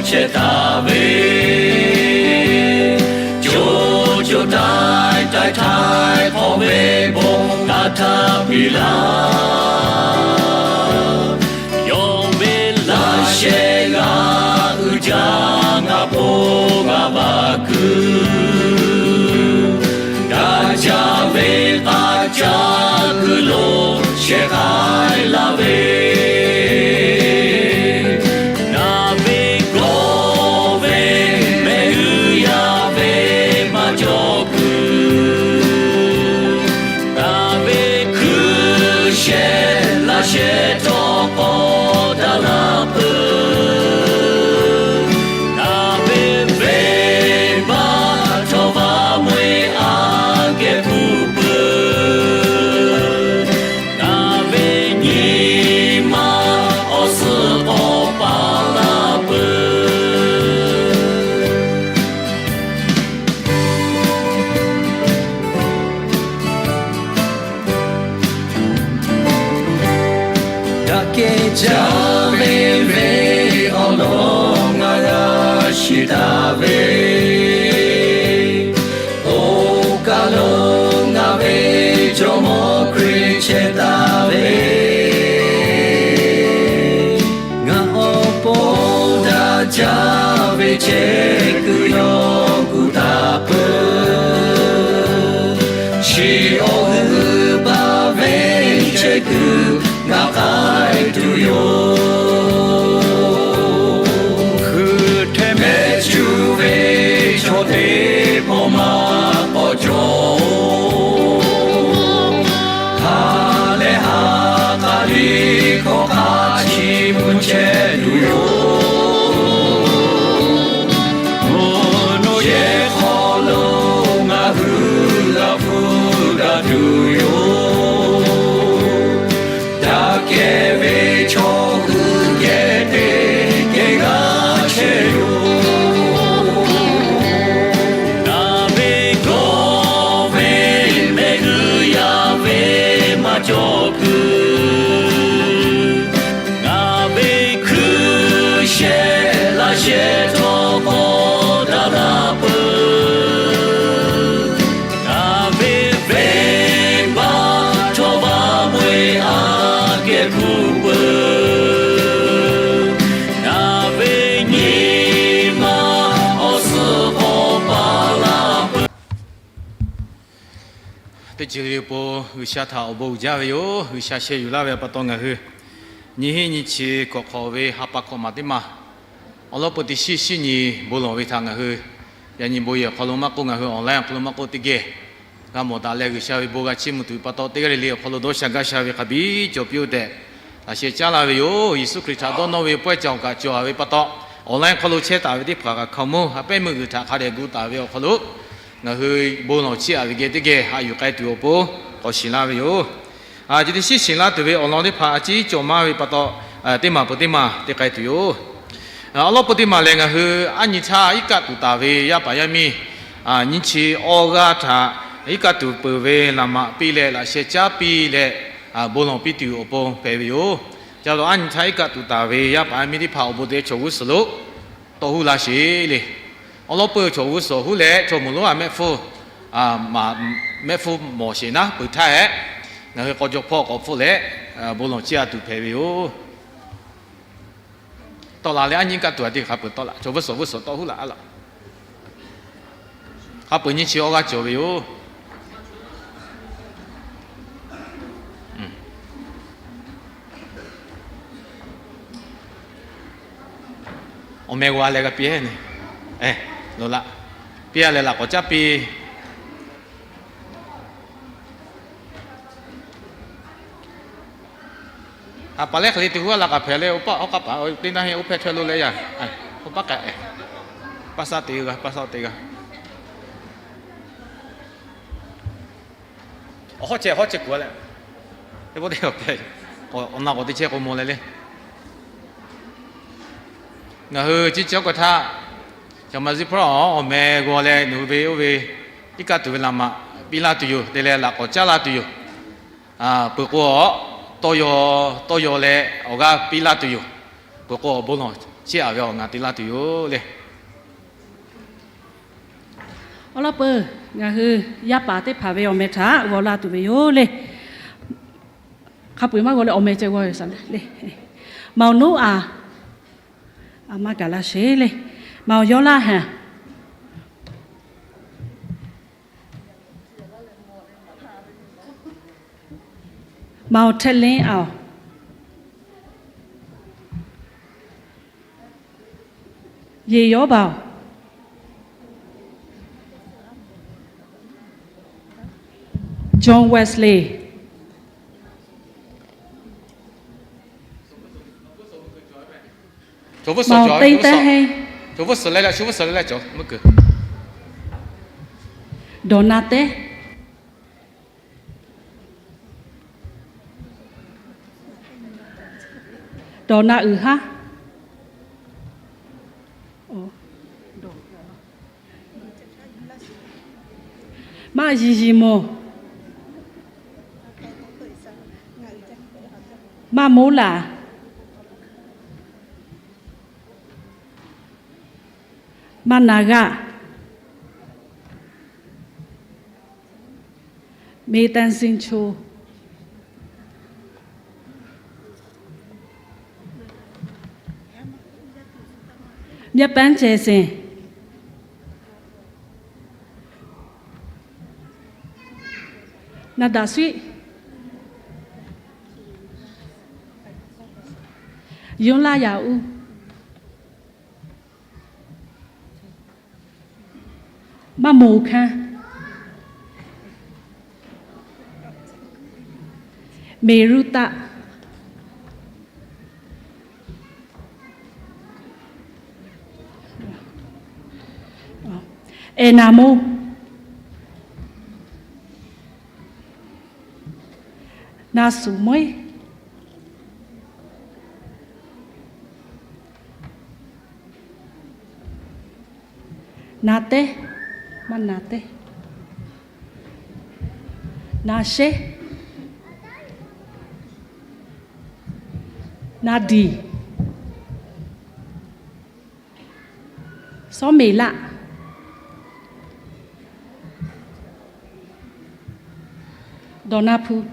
chehˇ taˍ ve, co co taiˍ taiˍ htaiˍ hk'awꞈ ve bon g'a htaˇ piˇ laˇ. Yawˇ ve laꞈ sheh g'a uiˍ jaˇ, ngaˬ po g'a vaꞈ kuiˬ, daꞈ jaˇ ve k'aˇ caˇ kuiˬ lo shehˍ k'ai laˇ ve, ngaˬ ve gawˇ ve mehˆ g'uˇ yaˇ ve maˇ cawˬ kuiˬ, ngaˬ ve hkuiˉ shehˍ laꞈ shehˍ htawˇ k'awꞈ daꞈ la peuˬ. Ngaˬ ve venˇbaˆ htawˇ vaˇ mvuh e aꞈ kehˉ hpu peuˬ. Ngaˬ ve nyi ma awˬ suhˍ k'awꞈ paˍ laˇ peuˬ. Daꞈ kehˬ jaˇ ve venˇ awˬ lawn ngaˬ g'a shiˍ taˍ ve, oˇ kaˬ lo ngaˬ ve Jawˇmawˇ Hkriꞈ chehˇ taˍ ve, ngaˬ awˬ pon daꞈ jaˇ ve chehˇ kuiˬ yawˇ kuˬ taˍ peuˬ. Chi awˬ g'euˆ baˬ ve chehˇ kuiˬ ngaˬ k'ai tuˬ yoˬ. Hkui hteˇ mehˆ cuˇ ve chaw teˇ pawˆ maˇ k'awꞈ cawˬ. Ha leh ha k'aˬ liˇ hkawˇ hk'a chi mvuh chehˇ tuˬ yoˬ. Mvuhˇ naw yehˬ hk'aw lo ngaˬ hui g'a hpuˇ daꞈ tuˬ yoˬ. Daꞈ kehˬ ve chaw hui geh teˇ geh g'a chehˇ yoˬ. Ngaˬ ve gawˇ ve mehˆ g'uˇ yaˇ ve maˇ cawˬ kuiˬ, ngaˬ ve hkuiˉ shehˍ laꞈ shehˍ htawˇ k'awꞈ daꞈ la peuˬ. Ngaˬ ve venˇbaˆ htawˇ vaˇ mvuh e aꞈ kehˉ hpu peuˬ. Ngaˬ ve nyi ma awˬ suhˍ k'awꞈ paˍ laˇ peuˬ. Teˇ ceuˬ le le awˬ pon G'uiˬsha htaꞈ awˬ bon uiˍ jaˇ ve yoˬ. G'uiˬsha sheh yuˬ laˇ ve pa taw ngaˬ hui nyi hiˆ nyi chi kawꞈ hk'awꞈ ve ha pa hkawꞈ maˬ teˇ maˬ awˬ lawn peu teˇ shiˉ shiˉ nyi bon lawˬ ve htaꞈ ngaˬ hui yaꞈ nyi bon yehˬ awˬ hk'aw lo maˇ k'oˆ, ngaˬ hui online awˬ hk'aw lo maˇ k'oˆ, teˇ geh g'a mawˬ daꞈ leh G'uiˬsha ve bon g'a chiˇ mvuh tuˬ ve pa taw, teˇ g'aˇ le le awˬ hk'aw lo dawˇ sha gaˇ sha ve hk'a biˇ cawˬ piˇ-oˆ tehꞈ laꞈ sheh caˉ laˇ ve yoˬ. Yeˍsuˆ Hkriꞈ htaꞈ dawˇ nawˇ ve pawehˇ ca awˬ kaꞈ cawˬ ve pa taw, online hk'aw lo chehˇ taˍ ve teˇ hpaˍ kaꞈ hkaoˍmonˇ ha pehˉ meuˇ g'uiˬ htaꞈ hk'a dehꞈ gu taˍ ve awˬ hk'aw lo ngaˬ hui bon lawˬ chiˇ aꞈ ve geh teˇ geh haꞈ yuˬ k'ai tuˬ awˬ pon k'awꞈ shiˍ laˇ ve yoˬ. Chi teˇ shiˉ shiˍ laˇ tuˬ ve awˬ lawn teˇ hpaˍ a ciˉ cawˬ maˇ ve pa taw, teˇ maˬ peuˬ teˇ maˬ te k'ai tuˬ yoˬ. Awˬ lawn peu teˇ maˬ lehˬ, ngaˬ hui aˉ nyi htaˇ iˉ kaˆ tuˬ taˍ ve yaˇ paˍ yaˇ miˇ nyiˇ chi awˇ g'aˇ htaꞈ iˉ kaˆ tuˬ peuˬ ve laꞈ maꞈ piˇ leh laꞈ sheh caˉ piˇ leh bon lawˬ piˇ tuˬ awˬ pon hpehꞈ ve yoˬ. Ca taw aˉ nyi htaˇ iˉ kaˆ tuˬ taˍ ve yaˇ paˍ yaˇ miˇ teˇ hpaˍ awˬ bon te chaw g'uˇ suhˍ lo tawˇ huˉ laˇ sheˍ le. Awˬ lawn peu chaw g'uˇ suhˍ huˉ leh chaw moˍ lonˉ a mehˆ hpfuhˇ mehˆ hpfuhˇ mawˬ sheˍ naˉ peuˬ htaˇ hehꞈ, ngaˬ hui k'aw jaw hpawˇ k'awꞈ hpfuhˆ leh bon lawˬ chiˇ aꞈ tuˬ hpehꞈ ve yoˬ. Tawˆ la leh aˉ nyi kaˆ tuˬ a te hk'a peuˬ tawˆ la, chaw vuˇ suhˍ vuˇ suhˍ tawˇ huˉ laˇ a laꞈ. Hk'a peuˬ nyiˇ chi awˇ g'aˇ cawˬ ve yoˬ. Awˬ meh g'a leh g'a piˇ-eˬ ne. Loˬ laꞈ, piˇ-a leh laꞈ k'awꞈ caˉ piˇ. A paˍ lehˬ hk'e le te huˉ a laꞈ k'aꞈ hpehꞈ leh, oˇ paˆ awˬ k'aˇ paˍ teˇ naˇ heˆ oˇ hpehˇ htawˇ lo leh yaˇ, oˇ paˆ k'aꞈ, paˆ saˉ te g'a, paˆ saˉ te g'a. Awˬ hawˉ chehˇ hawˉ chehˇ kuˬ a leh, teˇ pawˆ teˇ awˬ na k'awꞈ te chehˇ k'o maw leh le. Ngaˬ hui ciˉ cawˇ k'o htaˇ, caˬ ma zuhˇ hpawˇ awˬ meh g'aw leh nawˬ hui ve oˇ ve iˉ kaˆ tuˬ ve laꞈ maꞈ piˇ laˇ tuˬ yoˬ te leh laꞈ k'awꞈ caˉ laˇ tuˬ yoˬ. Peuˬ k'o, tawˇ yaw, tawˇ yaw leh awˬ g'aˇ piˇ laˇ tuˬ yoˬ. Peuˬ k'o awˬ bon lawˬ Chi a ve awˬ ngaˬ te laˇ tuˬ yoˬ le. Awˬ lawn peuˬ, ngaˬ hui yaˇ paˍ teˇ hpaˍ ve awˬ meh htaꞈ g'aw laˇ tuˬ ve yoˬ le. Hk'a peu-eˬ maˇ g'aw leh awˬ meh ceh g'aw yoˬ saˍ le. Maoˬ Noˉaꞈ, a maˇ gaˬ la sheˍ le. Maoˬ Yawˇlaˇ Heˍ, maoˬ Hteˇ Lenˇ Aoˬ, Yeˬ Yawˇ Baoˬ, John Wesley, maoˬ Teˇ Teˇ Heˇ, Dawˬ Na Teˇ, Dawˬ Na Uiˍ Haˉ, maˇ Yiˍ Yiˍ Moˬ, maˇ Moˉ Laˬ, maˇ Na G'aˆ, Me Tan Sin Cho, Nyaˇ Paˉ Ceh Senˍ, Na Daꞈ Suiˆ, Yonˉ Laˇ Yaꞈ Uˉ, maˇ Moˍ Hkanˇ, Meˍ Ruˇ Taˆ, Ehˬ Naˍ Moˇ, Na Suˍ Meuˉ, Na Teˇ, maˇ Na Teˇ, Na Sheˉ, Na Diˍ, Sawˉ Meˍ Laˆ, Dawˬ Na Hpu,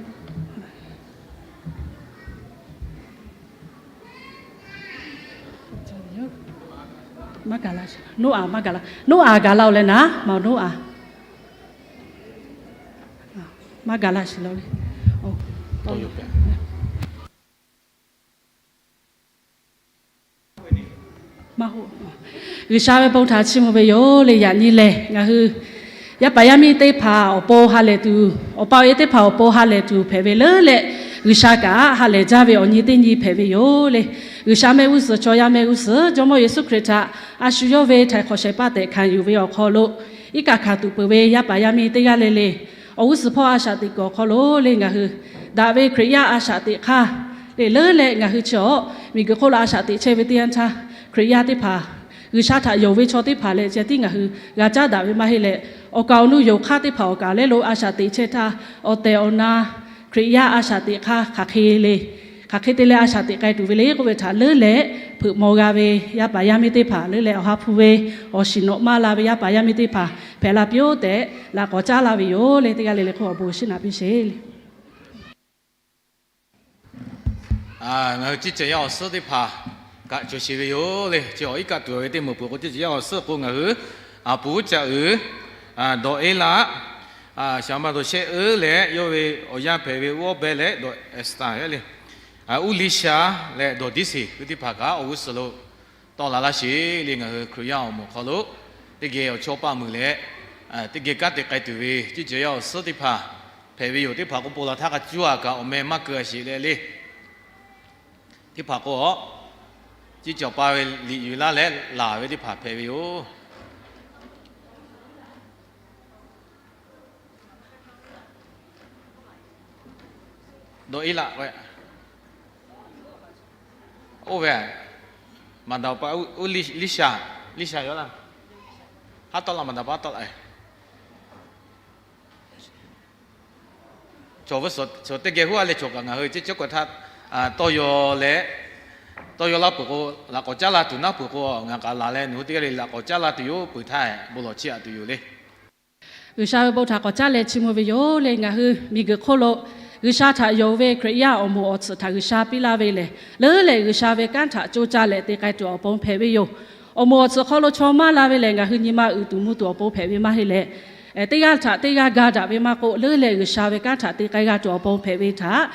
Noˉaꞈ maˇ gaˬ la, Noˉaꞈ gaˬ la-oˬ leh naˉ, maoˬ Noˉaꞈ maˇ gaˬ la sheˍ la le. G'uiˬsha ve bon htaꞈ chiˇ mvuh ve yoˬ le. Yaꞈ nyi lehˬ, ngaˬ hui yaˇ paˍ yaˇ miˇ teˇ hpaˍ awˬ pon ha lehˬ tuˬ, awˬ pa awˬ e teˇ hpaˍ awˬ pon ha lehˬ tuˬ hpehꞈ ve leuˉ leh, G'uiˬsha kaꞈ ha lehˬ jaˇ ve awˬ nyi teˇ nyi hpehꞈ ve yoˬ le. G'uiˬsha mehˆ g'uˇ suhˍ chaw yaˇ mehˆ g'uˇ suhˍ Jawˇmawˇ Yeˍsuˆ Hkriꞈ htaꞈ a shu yawˇ ve htaiˍ hk'awꞈ shehˍ hpaˇ tehꞈ hkanˍ yuˬ ve awˬ hk'aw lo, iˉ kaˆ hkanˍ tuˬ peuˬ ve yaˇ paˍ yaˇ miˇ teˇ g'aˇ le le, awˬ g'uˇ suhˍ hpawˇ a shaꞈ teꞈ kuiˬ awˬ hk'aw lo le, ngaˬ hui daꞈ ve Hkriꞈ yaˇ a shaꞈ teꞈ hk'aˇ le leuˉ leh, ngaˬ hui chi awˬ miˬguiˬ hk'oˆ lo a shaꞈ teꞈ chehˇ ve teˇ yanˇ htaˇ, Hkriꞈ yaˇ teˇ hpaˍ, G'uiˬsha htaꞈ yonˍ ve chaw teˇ hpaˍ leh ceh tiˉ ngaˬ hui g'a caˉ daꞈ ve maˇ heˆ leh, awˬ kaˍ awˬ nu yonˍ hk'aˇ teˇ hpaˍ awˬ kaˍ leh lo a shaꞈ teꞈ chehˇ htaˇ, awˬ tehˬ awˬ na Hkriꞈ yaˇ a shaꞈ teꞈ hk'aˇ hk'aˬ hk'e le, hk'aˬ hk'e te leh a shaꞈ teꞈ k'ai tuˬ ve le k'oˆ ve htaꞈ leuˉ leh, hpeuꞈ maw g'a ve yaˇ paˍ yaˇ miˇ teˇ hpaˍ leuˉ leh, awˬ ha hpu ve awˬ shiˍ nawꞈ maˇ la ve yaˇ paˍ yaˇ miˇ teˇ hpaˍ hpehꞈ la piˇ-oˆ tehꞈ laꞈ k'awꞈ caˉ laˇ ve yoˬ le. Teˇ g'aˇ le le hk'oˆ awˬ bon shiˉ naꞈ piˇ sheˍ le. Ngaˬ hui ciˇ ceuˬ yaˇ awˬ suhˉ teˇ hpaˍ kaꞈ cawˬ sheˍ ve yoˬ le. Chi awˬ iˉ kaˆ tuˬ ve teˇ meuˬ peuˬ k'o, ciˇ ceuˬ yaˇ awˬ suhˉ k'o ngaˬ hui Puˍ Uˉ Caꞈ uiˍ, Dawˬ Eˉ Laˆ, Shaˍ Ma Dawˬ Shehˆ uiˍ leh yawˇ ve awˬ yanˇ hpehꞈ ve Uˉ Awˇ Behˇ leh Dawˬ Estaˍ le, Uˉ Liˇ Sha leh Dawˬ Diˇ Seˍ hui teˇ hpaˍ kaꞈ awˬ g'uˇ suhˍ lo tawˆ la laˇ sheˍ le. Ngaˬ hui Hkriꞈ yaˇ awˬ moˍ hk'aw lo teˇ geh awˬ chawˇ paˆ meuˬ leh, teˇ geh kanˉ te k'ai tuˬ ve ciˇ ceuˬ yaˇ awˬ suhˉ teˇ hpaˍ hpehꞈ ve yoˬ. Teˇ hpaˍ k'o, pon la htaˇ k'a cuˇ a kaꞈ awˬ meh maˇ keu a sheˍ leh le. Teˇ hpaˍ k'o, ciˇ ceuˬ awˬ pa ve liꞈ yuˬ laˇ leh laˬ ve teˇ hpaˍ hpehꞈ ve yoˬ. Dawˬ Eˉ Laˆ k'o, oˇ ve, Maˍ Daˍ pa, Uˉ Liˇ Sha, Liˇ Sha yoˬ laˇ. Haˉ tawˆ la, Maˍ Daˍ pa haˉ tawˆ la. Cawˬ ve suhˍ teˇ geh huˉ a leh cawˬ kaꞈ ngaˬ hui ceˇ cawˇ k'awꞈ htaˇ tawˇ yaw leh, Tawˇ yaw laˇ peuˬ k'o, laꞈ k'awꞈ caˉ laˇ tuˬ naˉ peuˬ k'o, ngaˬ k'aꞈ laˬ leh nawˬ hui teˇ g'aˇ le laꞈ k'awꞈ caˉ laˇ tuˬ yoˬ peuˬ htaˇ, bon lawˬ chiˇ aꞈ tuˬ yoˬ le. G'uiˬsha ve bon htaꞈ k'awꞈ caˉ leh chiˇ mvuh ve yoˬ le. Ngaˬ hui miˬguiˬ hk'oˆ lo G'uiˬsha htaꞈ yonˍ ve Hkriꞈ yaˇ awˬ moˍ awˬ tsuhꞈ htaꞈ G'uiˬsha piˇ laˇ ve lehˬ, leuˉ leh G'uiˬsha ve kanˉ htaꞈ co caˇ leh te k'ai tuˬ awˬ pon hpehꞈ ve yoˬ. Awˬ moˍ awˬ tsuhꞈ hk'aw lo chaw maˇ la ve lehˬ, ngaˬ hui nyi ma uiˍ tuˬ mvuh tuˬ awˬ pon hpehꞈ ve maˇ heˆ leh, teˇ g'aˇ htaꞈ teˇ g'aˇ ga daꞈ ve maˇ k'oˆ, leuˉ leh G'uiˬsha ve kanˉ htaꞈ te k'ai g'a tuˬ awˬ pon hpehꞈ ve htaꞈ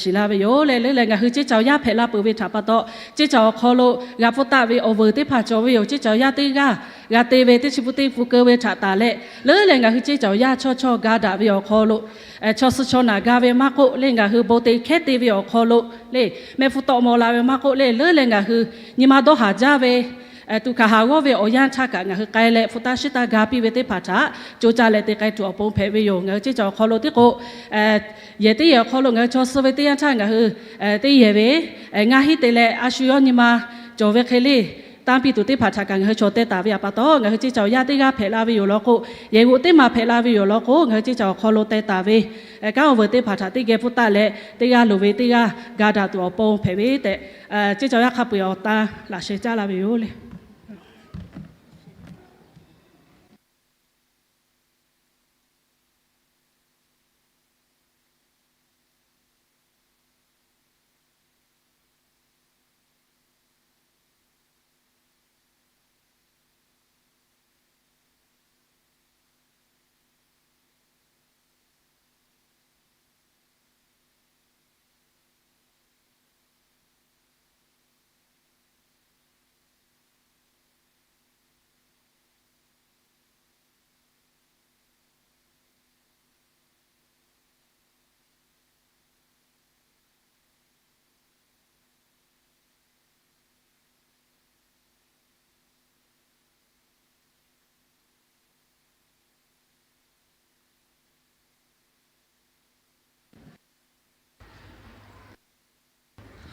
shiˍ laˇ ve yoˬ le. Leuˉ leh ngaˬ hui ceˇ caoˬ yaˇ hpehꞈ la peuˬ ve htaꞈ pa taw, ceˇ caoˬ awˬ hk'aw lo g'a pfuhˇ taˆ ve awˬ veuˬ teˇ hpaˍ cawˬ ve yoˬ. Ceˇ caoˬ yaˇ teˇ g'aˇ g'a te ve teˇ chi pun teˇ pun keu ve htaꞈ taˍ leh, leuˉ leh ngaˬ hui ceˇ caoˬ yaˇ chawˇ chawˇ ga daꞈ ve awˬ hk'aw lo, chaw suh chaw naˬ ga ve maˇ k'oˆ le, ngaˬ hui bon te hkehˉ te ve awˬ hk'aw lo le, mehˆ hpfuhˇ tawˆ maw la ve maˇ k'oˆ le, leuˉ leh ngaˬ hui nyi ma dawˇ haˍ jaˇ ve tuꞈ hkanˍ haˍ g'awˇ ve awˬ yanˇ htaˇ kaꞈ ngaˬ hui k'ai leh hpu taˇ shiˉ taˇ ga piˇ ve teˇ hpaˍ htaꞈ co caˇ leh te k'ai tuˬ awˬ pon hpehꞈ ve yoˬ. Ngaˬ hui ceˇ caoˬ awˬ hk'aw lo tiˉ k'o, yehˬ teˇ yehˬ awˬ hk'aw lo ngaˬ hui chaw suh ve teˇ yanˇ htaˇ ngaˬ hui teˇ yehˬ ve ngaˇ hinˉ te leh a shu yawˇ nyi ma cawˬ ve hk'e le tanˇ piˇ tuˬ teˇ hpaˍ htaꞈ kaꞈ ngaˬ hui chaw teh taˍ ve pa taw, ngaˬ hui ceˇ caoˬ yaˇ teˇ g'aˇ hpehꞈ la ve yoˬ law k'o, yehˬ g'oꞈ teˇ maˬ hpehꞈ la ve yoˬ law k'o, ngaˬ hui ceˇ caoˬ awˬ hk'aw lo teh taˍ ve kanˉ awˬ veuˬ teˇ hpaˍ htaꞈ teˇ geh pfuhˇ taˆ leh, teˇ g'aˇ loˍ ve teˇ g'aˇ ga daꞈ tuˬ awˬ pon hpehꞈ ve tehꞈ, ceˇ caoˬ yaˇ hk'a peu-eˬ awˬ tan laꞈ sheh caˉ laˇ ve yoˬ le.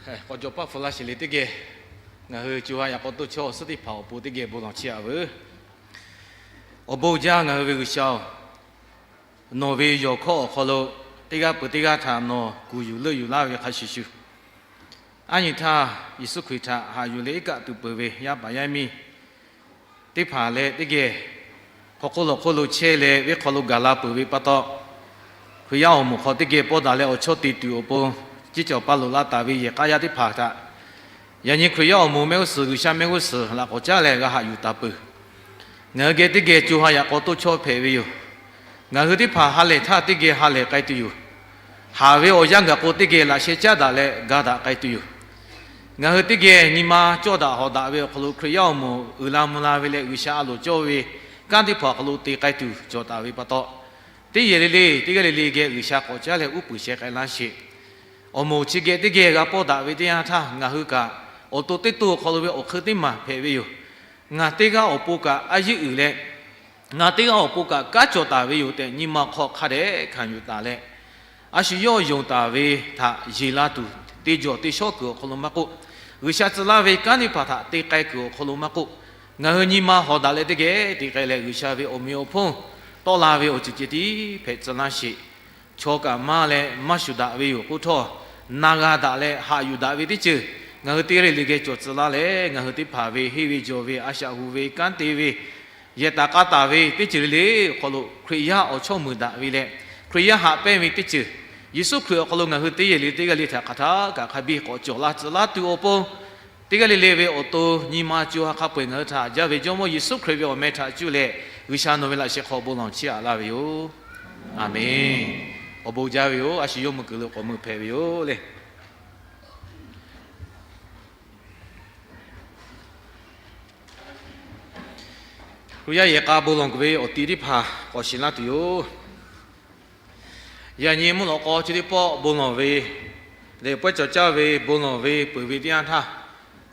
K'awꞈ jawꞈ paˆ hpu laˇ sheˍ le teˇ geh, ngaˬ hui co ha yaꞈ k'aw toˇ chawˇ awˬ suhˉ teˇ hpaˍ awˬ pon teˇ geh bon lawˬ chiˇ aꞈ veuˬ. Awˬ bon jaˇ ngaˬ hui ve G'uiˬsha-oˬ, nawˬ ve yawˬ hkawˇ awˬ hk'aw lo teˇ g'aˇ peuˬ teˇ g'aˇ htaꞈ nawˬ kuˬ yuˬ leuˆ yuˬ laˇ ve hk'a shuˍ shuˍ, aˉ nyi htaˇ Yeˍsuˆ Hkriꞈ htaꞈ haꞈ yuˬ leh iˉ kaˆ tuˬ peuˬ ve yaˇ paˍ yaˇ miˇ teˇ hpaˍ leh teˇ geh hk'aw hk'oˆ lawˬ hk'oˆ lo chehˇ leh venˇ hk'aw lo gaˬ la peuˬ ve pa taw, Hkriꞈ yaˇ awˬ moˍ hk'aw teˇ geh pawˇ daꞈ leh awˬ chawˇ te tuˬ awˬ pon, ceˇ caoˬ pa loꞈ la taˍ ve yehˬ k'aˇ yaˇ teˇ hpaˍ htaꞈ yaꞈ nyi Hkriꞈ yaˇ awˬ moˍ mehˆ g'uˇ suhˍ, G'uiˬsha mehˆ g'uˇ suhˍ laꞈ k'awꞈ caˉ leh g'a haꞈ yuˬ taˍ peuˬ. Ngaˬ hui geh teˇ geh co ha yaꞈ k'aw toˇ chawˇ hpehꞈ ve yoˬ. Ngaˬ hui teˇ hpaˍ ha lehˬ htaˇ teˇ geh ha lehˬ k'ai tuˬ yoˬ. Haˍ ve awˬ yanˇ gaˬ k'o teˇ geh laꞈ sheh caˉ daꞈ leh ga daꞈ k'ai tuˬ yoˬ. Ngaˬ hui teˇ geh nyi ma cawˇ daꞈ hawˍ daꞈ ve awˬ hk'aw lo Hkriꞈ yaˇ awˬ moˍ uiˍ la mvuh la ve leh G'uiˬsha a loˍ cawˇ ve kanˉ teˇ hpaˍ awˬ hk'aw lo te k'ai tuˬ cawˬ taˍ ve pa taw, teˇ yehˬ le le teˇ g'aˇ le le geh G'uiˬsha k'awꞈ caˉ leh uˉ peunˍ sheh k'ai laˇ sheˍ. Awˬ moˍ chi geh teˇ geh g'a pawˇ daꞈ ve teˇ yanˇ htaˇ, ngaˬ hui kaꞈ awˬ to teˇ to awˬ hk'aw lo ve awˬ hk'eun teˇ maˬ hpehꞈ ve yoˬ. Ngaˬ teˇ g'aˇ awˬ pon kaꞈ a yeˇ uiˍ leh, ngaˬ teˇ g'aˇ awˬ pon kaꞈ kanˉ cawˬ taˍ ve yoˬ tehꞈ, nyi ma hk'aw hk'a dehꞈ hkanˍ yuˬ taˍ leh, a shu yawˇ yonˍ taˍ ve htaꞈ yeˬ la tuˬ, te jawˬ te shawˉ kuiˬ awˬ hk'aw lo maˇ k'oˆ, G'uiˬsha tcuh laˇ ve kanˉ teˇ hpaˍ htaꞈ te k'ai kuiˬ awˬ hk'aw lo maˇ k'oˆ, ngaˬ hui nyi ma hawˍ daꞈ leh teˇ geh te k'ai leh, G'uiˬsha ve awˬ meꞈ awˬ hponˇ tawˆ la ve awˬ ceuˬ ceh tiˉ hpehꞈ tcuh laˇ sheˍ. Chaw kaꞈ maˇ leh maˇ shuˍ daꞈ ve yoˬ k'oˆ htawˇ, na g'a daꞈ leh haꞈ yuˬ daꞈ ve teˇ ceuˬ ngaˬ hui teˇ g'aˇ le le geh cawˬ tcuh laˇ leh, ngaˬ hui teˇ hpaˍ ve henˇ ve jawˬ ve, a shaꞈ hu ve, kanˉ te ve, yehˬ taˍ k'a taˍ ve teˇ ceuˬ le le awˬ hk'aw lo Hkriꞈ yaˇ awˬ chawˇ meuˍ daꞈ ve leh, Hkriꞈ yaˇ haꞈ pehnˇ ve teˇ ceuˬ, Yeˍsuˆ Hkriꞈ awˬ hk'aw lo ngaˬ hui teˇ yehˬ le teˇ g'aˇ le htaꞈ hk'aˬ htaˇ kaꞈ hk'a biˇ k'awꞈ cawˬ la tcuh laˇ tuˬ awˬ pon, teˇ g'aˇ le le ve awˬ to nyi ma co ha hk'a peu-eˬ ngaˬ hui htaꞈ jaˇ ve Jawˇmawˇ Yeˍsuˆ Hkriꞈ ve awˬ meh htaꞈ cuˇ leh, G'uiˬsha nawˬ ve laꞈ sheh hk'aw bon lawˬ chiˇ aꞈ laˇ ve yoˬ. Aˬmenˍ. Awˬ bon jaˇ ve yoˬ. A shu yawˇ meuˇ kuiˬ lo k'awꞈ meuˇ hpehꞈ ve yoˬ le. Hkriꞈ yaˇ yehˬ k'a bon lawˬ kuiˬ ve awˬ ti teˇ hpaˍ k'awꞈ shiˍ laˇ tuˬ yoˬ. Yaꞈ nyi mvuhˇ lawꞈ k'aw chi teˇ pawˆ bon lawˬ ve leh pawehˇ cawˬ caˇ ve bon lawˬ ve peuˬ ve teˇ yanˇ htaˇ,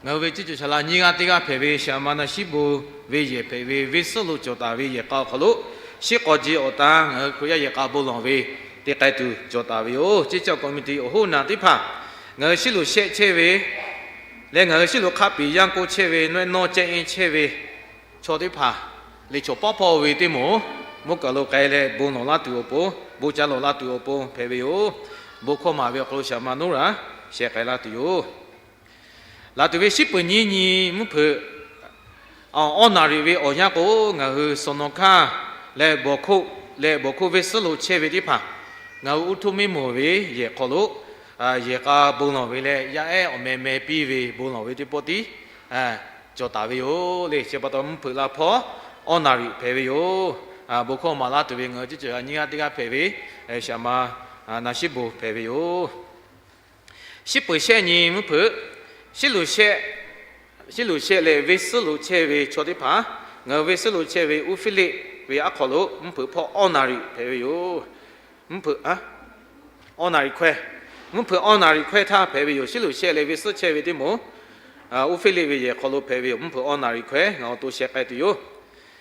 ngaˬ hui ve ceˇ cawˬ shaˍ laꞈ nyiˇ g'aˇ teˇ g'aˇ hpehꞈ ve Shaˍ ma na shiˉ bon ve yehˬ hpehꞈ ve venˇ suhˉ lo cawˬ taˍ ve yehˬ k'a awˬ hk'aw lo, shiˉ k'aw ji awˬ tan ngaˬ hui Hkriꞈ yaˇ yehˬ k'a bon lawˬ ve te k'ai tuˬ cawˬ taˍ ve yoˬ. Ceˇ caˇ committee awˬ hoˉ naˬ teˇ hpaˍ, ngaˬ hui shiˉ lo shehˆ chehˇ ve leh ngaˬ hui shiˉ lo hk'a piˍ yanˇ k'oˆ chehˇ ve, nawehˇ nawˇ cehˇ ehˇ chehˇ ve chaw teˇ hpaˍ le chaw pawˉ hpawˇ ve teˇ moˍ mvuhˇ kaˬ lo k'ai leh bon lawˬ laˇ tuˬ awˬ pon, bon ca lawˬ la tuˬ awˬ pon hpehꞈ ve yoˬ. Bon hkawˇ maˍ ve awˬ hk'aw lo Shaˍ ma Noˉraꞈ sheh k'ai laˇ tuˬ yoˬ. Laˬ tuˬ ve shiˉ peuˬ nyiˇ nyi mvuhˇ hpeuꞈ awˇ naˍ riˍ ve awˬ yanˇ k'o, ngaˬ hui suhˍ nawˬ hkanˇ leh bawˬ hkoˆ leh bawˬ hkoˆ venˇ suhˉ lo chehˇ ve teˇ hpaˍ ngaˬ hui uˉ htoˇ miˇ mawˬ ve yehˬ hk'aw lo yehˬ k'a bon lawˬ ve leh yaˇ ehˉ awˬ meh meh piˇ ve bon lawˬ ve teˇ pawˆ tiˉ cawˬ taˍ ve yoˬ le. Chi pa taw mvuhˇ hpeuꞈ laˇ hpawˇ awˇ naˍ riˍ hpehꞈ ve yoˬ. Bon hkawˇ maˍ laˇ tuˬ ve ngaˬ hui teˇ ceuˬ nyiˇ g'aˇ teˇ g'aˇ hpehꞈ ve, shaˍ ma naˍ shiˉ bon hpehꞈ ve yoˬ. Shiˉ peuˬ shehˆ nyi mvuhˇ hpeuꞈ, shiˉ luˬ shehˆ leh venˇ suhˉ lo chehˇ ve chaw teˇ hpaˍ, ngaˬ hui venˇ suhˉ lo chehˇ ve Uˉ fiˉliˆ ve aˉ hk'aw lo mvuhˇ hpeuꞈ hpawˇ awˇ naˍ riˍ hpehꞈ ve yoˬ. Mvuhˇ hpeuꞈ awˇ naˍ riˍ hkawehˇ, mvuhˇ hpeuꞈ awˇ naˍ riˍ hkawehˇ htaˇ hpehꞈ ve yoˬ. Shiˉ luˬ shehˆ leh venˇ suhˉ chehˇ ve teˇ moˍ, Uˉ fiˉliˆ ve yehˬ hk'aw lo hpehꞈ ve yoˬ. Mvuhˇ hpeuꞈ awˇ naˍ riˍ hkawehˇ ngaˬ awˬ to sheh k'ai tuˬ yoˬ.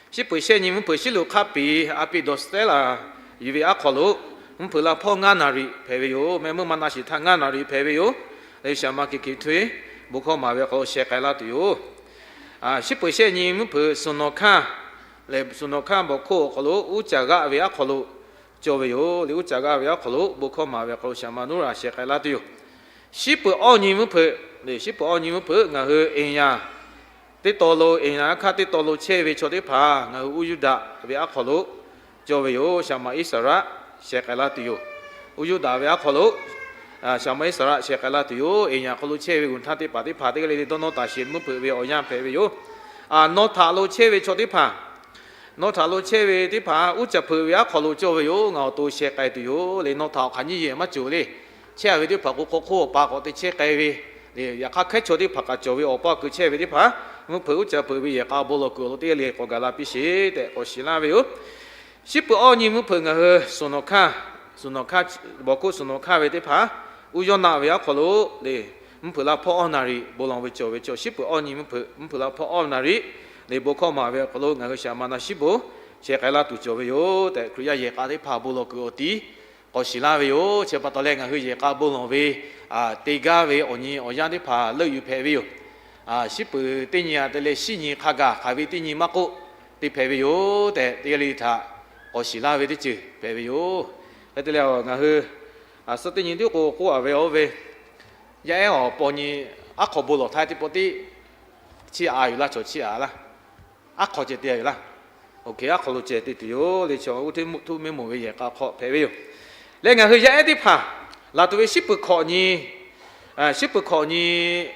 Shiˉ peuˬ shehˆ nyi mvuhˇ hpeuꞈ shiˉ luˬ hk'aˆ piˍ a pi dawˬ suhˉ teˉ laˬ yuˬ ve aˉ hk'aw lo mvuhˇ hpeuꞈ laˇ hpawˇ ngaˇ naˍ riˍ hpehꞈ ve yoˬ. Meh meuˇ ma na shiˍ htaˇ ngaˇ naˍ riˍ hpehꞈ ve yoˬ. Leh shaˍ ma Keˍ Keˍ Htui bon hkawˇ maˍ ve awˬ hk'aw lo sheh k'ai laˇ tuˬ yoˬ. Shiˉ peuˬ shehˆ nyi mvuhˇ hpeuꞈ suhˍ nawˬ hkanˇ leh suhˍ nawˬ hkanˇ bawˬ hk'oˆ awˬ hk'aw lo uˉ caˍ g'aˆ ve aˉ hk'aw lo cawˇ ve yoˬ. Leh uˉ caˍ g'aˆ ve aˉ hk'aw lo bon hkawˇ maˍ ve awˬ hk'aw lo shaˍ ma Nuˇraˍ sheh k'ai laˇ tuˬ yoˬ. Shiˉ peuˬ awˇ nyi mvuhˇ hpeuꞈ, shiˉ peuˬ awˇ nyi mvuhˇ hpeuꞈ ngaˬ hui eˍ yaˍ teˇ taw lo, eˍ yaˍ aˉ hkaˇ teˇ taw lo chehˇ ve chaw teˇ hpaˍ ngaˬ hui uˉ Yuˇdaꞈ ve aˉ hk'aw lo cawˇ ve yoˬ. Shaˍ ma Iˉsaˍraˆ sheh k'ai laˇ tuˬ yoˬ. Uˉ Yuˇdaꞈ ve aˉ hk'aw lo shaˍ ma Iˉsaˍraˆ sheh k'ai laˇ tuˬ yoˬ. Eˍ yaˍ hk'aw lo chehˇ ve g'uˬ htaˇ teˇ hpaˍ teˇ hpaˍ teˇ g'aˇ le le dawˇ nawˇ taˍ sheˍ mvuhˇ hpeuꞈ ve awˬ yanˇ hpehꞈ ve yoˬ. Nawˇ htaꞈ lo chehˇ ve chaw teˇ hpaˍ, nawˇ htaꞈ lo chehˇ ve teˇ hpaˍ uˉ caˍ hpeuꞈ ve aˉ hk'aw lo cawˇ ve yoˬ. Ngaˬ awˬ to sheh k'ai tuˬ yoˬ. Leh nawˇ htaꞈ awˬ hk'aˬ nyiˇ yehˬ maˇ cawˬ le. Chehˇ ve teˇ hpaˍ k'o hk'aw hk'oˆ awˬ pa k'awꞈ te chehˇ k'ai ve, yaꞈ hk'aˇ hkehˉ chaw teˇ hpaˍ kaꞈ cawˬ ve awˬ pa kuiˬ chehˇ ve teˇ hpaˍ mvuhˇ hpeuꞈ uˉ caˍ hpeuꞈ ve yehˬ k'a bon lawˬ kuiˬ awˬ lo teˇ g'aˇ le k'awꞈ gaˬ la piˇ sheˍ tehꞈ k'awꞈ shiˍ laˇ ve yoˬ. Shiˉ peuˬ awˇ nyi mvuhˇ hpeuꞈ ngaˬ hui suhˍ nawˬ hkanˇ, suhˍ nawˬ hkanˇ, bawˬ hkoˆ suhˍ nawˬ hkanˇ ve teˇ hpaˍ uˉ Yawˇnaˆ ve aˉ hk'aw lo le, mvuhˇ hpeuꞈ laˇ hpawˇ awˇ naˍ riˍ bon lawˬ ve cawˬ ve chaw, shiˉ peuˬ awˇ nyi mvuhˇ hpeuꞈ mvuhˇ hpeuꞈ laˇ hpawˇ awˇ naˍ riˍ le bon hkawˇ maˍ ve awˬ hk'aw lo ngaˬ hui shaˍ ma naˍ shiˉ bon sheh k'ai laˇ tuˬ cawˬ ve yoˬ tehꞈ, Hkriꞈ yaˇ yehˬ k'a teˇ hpaˍ bon lawˬ kuiˬ awˬ tiˉ k'awꞈ shiˍ laˇ ve yoˬ. Chi pa taw leh ngaˬ hui yehˬ k'a bon lawˬ ve teˇ g'aˇ ve awˬ nyi awˬ yanˇ teˇ hpaˍ leuˆ yuˬ hpehꞈ ve yoˬ. Shiˉ peuˬ teˇ nyi a te leh shiˉ nyi hk'a gaˬ hk'aˬ ve teˇ nyi maˇ k'oˆ, te hpehꞈ ve yoˬ tehꞈ teˇ g'aˇ le htaꞈ k'awꞈ shiˍ laˇ ve teˇ ceuˬ hpehꞈ ve yoˬ. Hk'e te leh ngaˬ hui suhˉ teˇ nyi tiˉ k'o k'oˆ a ve oˇ ve, yaˇ ehˉ awˬ paw nyi aˉ hk'aw bon lawˬ htaˇ teˇ pawˆ tiˉ chiˇ a yuˬ laˇ, chaw chiˇ a laˇ, aˉ hk'aw ceh te a yuˬ laˇ. Oˇ hk'e aˉ hk'aw lo ceh te tuˬ yoˬ. Leh chaw uˉ htoˇ miˇ mawˬ ve yehˬ k'a hk'aw hpehꞈ ve yoˬ. Leh ngaˬ hui yaˇ ehˉ teˇ hpaˍ laˬ tuˬ ve shiˉ peuˬ hkawꞈ nyi, shiˉ peuˬ hkawꞈ nyi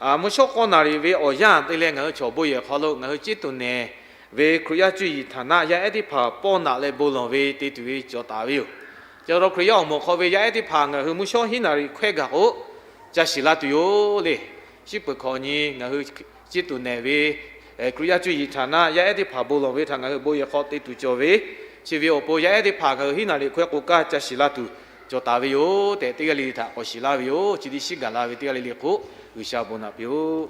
mvuhˇ shawˉ k'awˇ naˍ riˍ ve awˬ yanˇ te leh ngaˬ hui chaw bon yehˬ hk'aw lo ngaˬ hui ciˉ tuˬ nehˬ ve Hkriꞈ yaˇ cuˇ yiˍ htaˍ naˆ yaˇ ehˉ teˇ hpaˍ pawˇ naꞈ leh bon lawˬ ve te tuˬ ve cawˬ taˍ ve yoˬ. Chi pa taw Hkriꞈ yaˇ awˬ moˍ hk'aw ve yaˇ ehˉ teˇ hpaˍ ngaˬ hui mvuhˇ shawˉ hiˉ naˍ riˍ hkawehˇ gaˬ k'o ca shiˍ la tuˬ yoˬ le. Shiˉ peuˬ hkawꞈ nyi ngaˬ hui ciˉ tuˬ nehˬ ve Hkriꞈ yaˇ cuˇ yiˍ htaˍ naˆ yaˇ ehˉ teˇ hpaˍ bon lawˬ ve htaꞈ ngaˬ hui bon yehˬ hk'aw te tuˬ cawˬ ve, chi ve awˬ pon yaˇ ehˉ teˇ hpaˍ ngaˬ hui hiˉ naˍ riˍ hkawehˇ k'o kaˇ ca shiˍ la tuˬ cawˬ taˍ ve yoˬ tehꞈ teˇ g'aˇ le le htaꞈ k'awꞈ shiˍ laˇ ve yoˬ. Chi teˇ shiˉ gaˬ la ve teˇ g'aˇ le le k'o G'uiˬsha bon naꞈ piˇ-oˆ.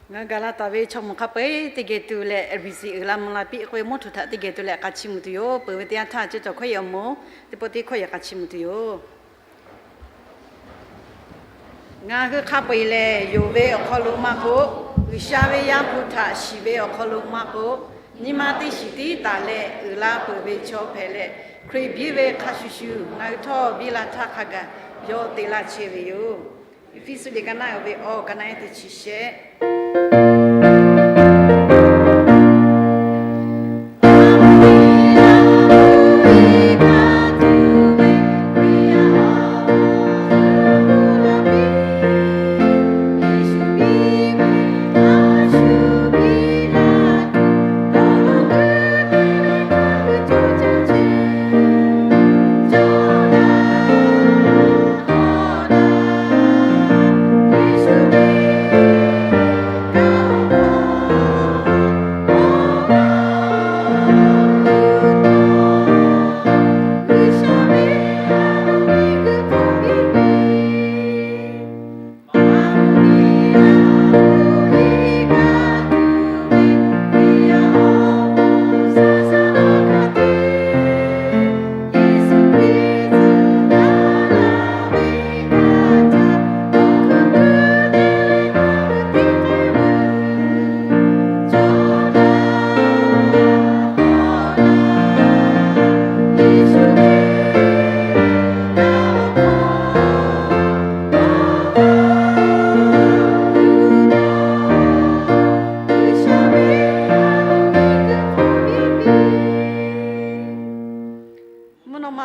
Ngaˬ hui gaˬ la taˍ ve chaw mawˬ hk'a peu-eˬ teˇ geh tu leh, ABC uiˍ la mvuh la piˇ k'oˆ ve mawˇ htuꞈ htaꞈ teˇ geh tu leh k'a chiˇ mvuh tuˬ yoˬ. Peuˬ ve teˇ yanˇ htaˇ ceuˬ cawˬ hkawˇ yehˬ awˬ moˍ teˇ pawˆ teˇ hkawˇ yehˬ k'a chiˇ mvuh tuˬ yoˬ. Ngaˬ hui hk'a peu-eˬ lehˬ, yonˍ ve awˬ hk'aw lo maˇ k'oˆ, G'uiˬsha ve Yaˇ hpu htaꞈ shiˍ ve awˬ hk'aw lo maˇ k'oˆ, nyi ma teˇ shiˍ tiˉ taˍ leh uiˍ la peuˬ ve chaw hpehꞈ leh, Hkriꞈ biˇ ve hk'a shuˍ shuˍ ngaˬ hui htawˇ biˇ la htaˇ hk'a gaˬ yawˇ te laˇ chehˇ ve yoˬ. Eˇfeˇsuꞈ liꞈ ka naˆ ve awˬ ka naˆ ehˉ teˇ chi shehˆ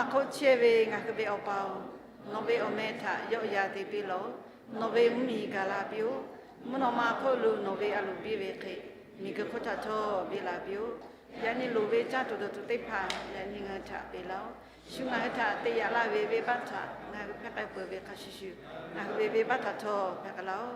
Maˇ hk'oˆ chehˇ ve ngaˬ hui ve Awˬ pa-oˬ, nawˬ ve awˬ meh htaꞈ yawˆ yan te piˇ lawˬ. Nawˬ ve mvuhˇmiˬ gaˬ la piˇ-oˬ. Mvuhˇ naw ma hk'oˆ lo nawˬ ve a loˍ biˇ ve hk'e, miˬguiˬ hk'oˆ htaꞈ htawˇ venˇ la piˇ-oˬ. Yaꞈ nyi loˍ ve caˇ tuˬ dawˬ tuˬ teˇ hpaˍ yaꞈ nyi ngaˬ hui htaꞈ peꞈ laˇ-oˆ. Shu ngaˬ hui htaꞈ te yaꞈ laˇ ve venˇbaˆ htaꞈ ngaˬ hui hpehˇ k'ai peuˬ ve hk'a shuˍ shuˍ, ngaˬ hui ve venˇbaˆ htaꞈ htawˇ hpehˇ k'ai laˇ-oˆ.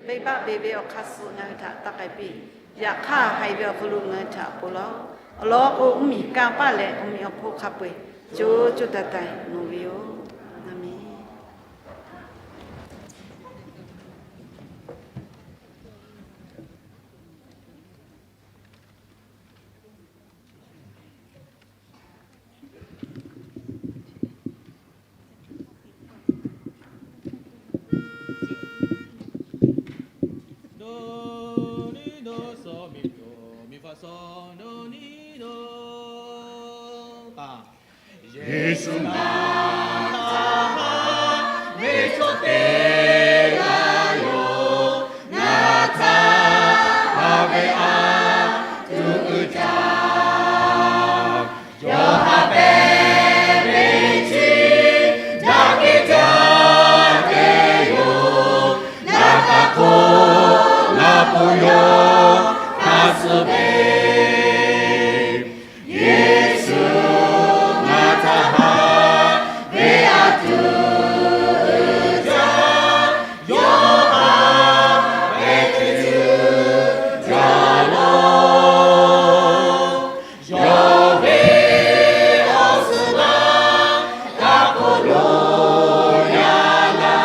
Venˇbaˆ peꞈ ve awˬ hk'aˇ suh ngaˬ hui htaꞈ taˇ k'ai piˇ. Yaꞈ hk'aˇ, haiˬ ve awˬ hk'aw lo ngaˬ hui htaꞈ ponˬ laˇ-oˆ. Awˬ lawn k'o, mvuhˇmiˬ kanˇ paˆ leh awˬ meꞈ awˬ hponˇ hk'a peu-eˬ co co taiˍ taiˍ nawˬ ve yoˬ. Aˍmenˍ. Yeˍsuˆ ngaˬ htaꞈ haꞈ ve chaw teˇ g'aˇ yoˬ. Ngaˬ htaꞈ haꞈ ve a tuˬ uiˍ jaˇ. Yawˇ haꞈ pehnˇ ve chi jaˇ hk'e jaˇ ve yoˬ. Ngaˬ hk'a hk'oˆ ngaˬ pon yawˇ hk'a suh ve Yeˍsuˆ ngaˬ htaꞈ haꞈ ve a tuˬ uiˍ jaˇ. Yawˇ haꞈ ve teˇ ceuˬ jaˇ lawˬ. Yawˇ ve awˬ suhˍ g'aˇ kaꞈ hk'oˆ lo yaꞈ la,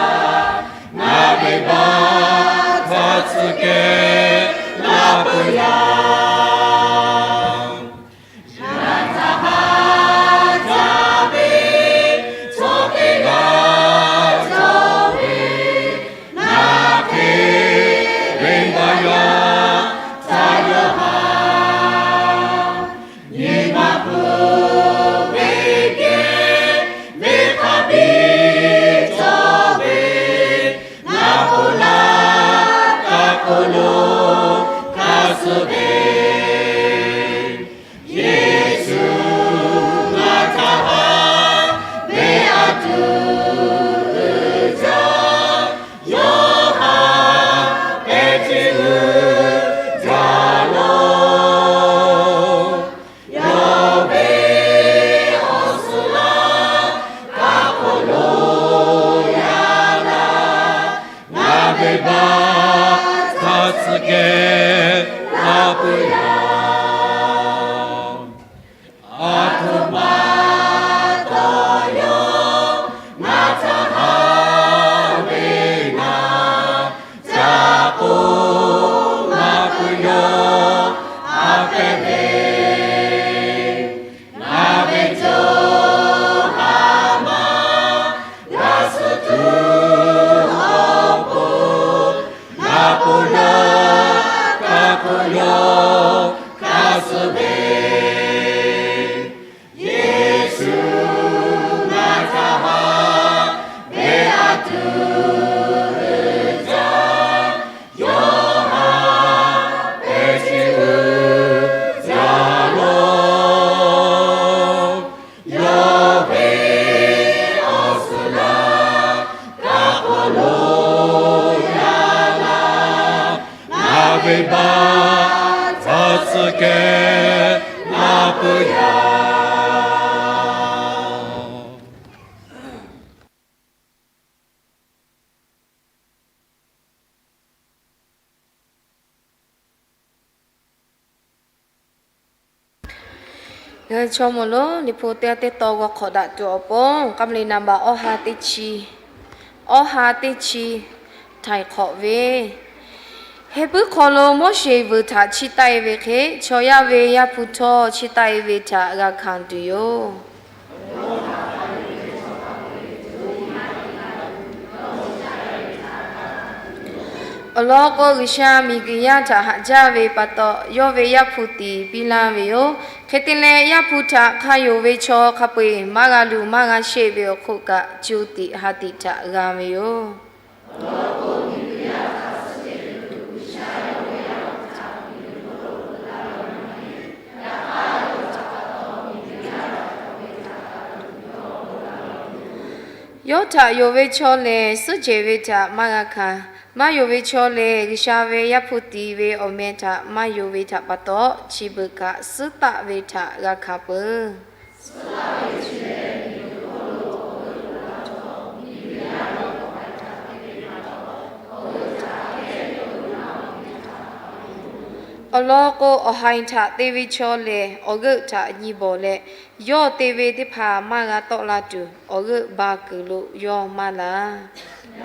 ngaˬ venˇbaˆ htaꞈ tcuh kehˉ laˇ peuˬ yaˇ. Ngaˬ htaꞈ haꞈ jaˇ ve chaw teˇ g'aˇ cawˬ ve, ngaˬ hk'e venˇbaˆ yaˇ htaꞈ yawˇ haꞈ. Nyi ma hpu ve geh venˇ hk'a biˇ cawˬ ve, ngaˬ k'oˆ laˇ kaꞈ k'oˆ lo hk'a suh ve, Yeˍsuˆ ngaˬ htaꞈ haꞈ ve a tuˬ uiˍ jaˇ. Yawˇ haꞈ ve teˇ ceuˬ jaˇ lawˬ. Yawˇ ve awˬ suhˍ g'aˇ kaꞈ hk'oˆ lo yaꞈ la, ngaˬ venˇbaˆ htaꞈ tcuh kehˉ laˇ peuˬ yaˇ. A htoꞈ ma taw yawˇ ngaˬ htaꞈ haꞈ ve ngaˬ ca k'oˆ maˇ peuˬ yawˇ haꞈ pehnˇ ve, ngaˬ ve co ha ma g'a suh tuˬ awˬ pon, ngaˬ pon laˇ kaꞈ k'oˆ yawˇ hk'a suh ve, Yeˍsuˆ ngaˬ htaꞈ haꞈ ve a tuˬ uiˍ jaˇ. Yawˇ haꞈ ve chi uiˍ jaˇ lawˬ. Yawˇ ve awˬ suhˍ g'aˇ kaꞈ hk'oˆ lo yaꞈ la, ngaˬ venˇbaˆ htaꞈ tcuh kehˉ laˇ peuˬ yaˇ. Ngaˬ hui chaw mawˬ lo Liꞈ hpu teˇ g'aˇ teˇ taw g'aw hk'awꞈ daꞈ tuˬ awˬ pon, K'aˍ maˍ liˍ naˍ baꞈ awˇ ha teˇ chi, awˇ ha teˇ chi htaiˍ hk'awꞈ ve, Heh puiˉ hk'aw lo Moˉseˍ vuiˬ htaꞈ chiˇ taˆ e ve hk'e, chaw yaˇ ve Yaˇ hpu htawˇ chiˇ taˆ e ve htaꞈ g'a hkanˍ tuˬ yoˬ. Awˬ lawn k'o, G'uiˬsha miˬguiˬ yaˇ htaꞈ haꞈ jaˇ ve pa taw, yawˇ ve Yaˇ hpu tiˍ piˇ laˇ ve yoˬ. Hk'e te leh, Yaˇ hpu htaꞈ hk'a yonˍ ve chaw hk'a peu-eˬ maˇ g'a luˬ maˇ g'a sheˆ ve awˬ hk'oˆ kaꞈ, co tiꞈ ha tiꞈ htaꞈ g'a ve yoˬ. Yawˇ htaꞈ yonˍ ve chaw lehˬ, suhˉ jehˬ ve htaꞈ maˇ g'a hkanˍ. Maˇ yonˍ ve chaw lehˬ, G'uiˬsha ve Yaˇ hpu tiˍ ve awˬ meh htaꞈ maˇ yonˍ ve htaꞈ pa taw, chi beuꞈ kaꞈ suhˉ taˆ ve htaꞈ g'a hkanˍ peuˬ. Awˬ lawn k'o, awˬ haiˬ htaꞈ te ve chaw lehˬ, awˬ g'euˆ htaꞈ nyi bawˬ leh, yawˇ te ve teˇ hpaˍ maˇ g'a tawˆ la tuˬ, awˬ g'euˆ ba kuiˬ lo yawˇ maˇ laˬ.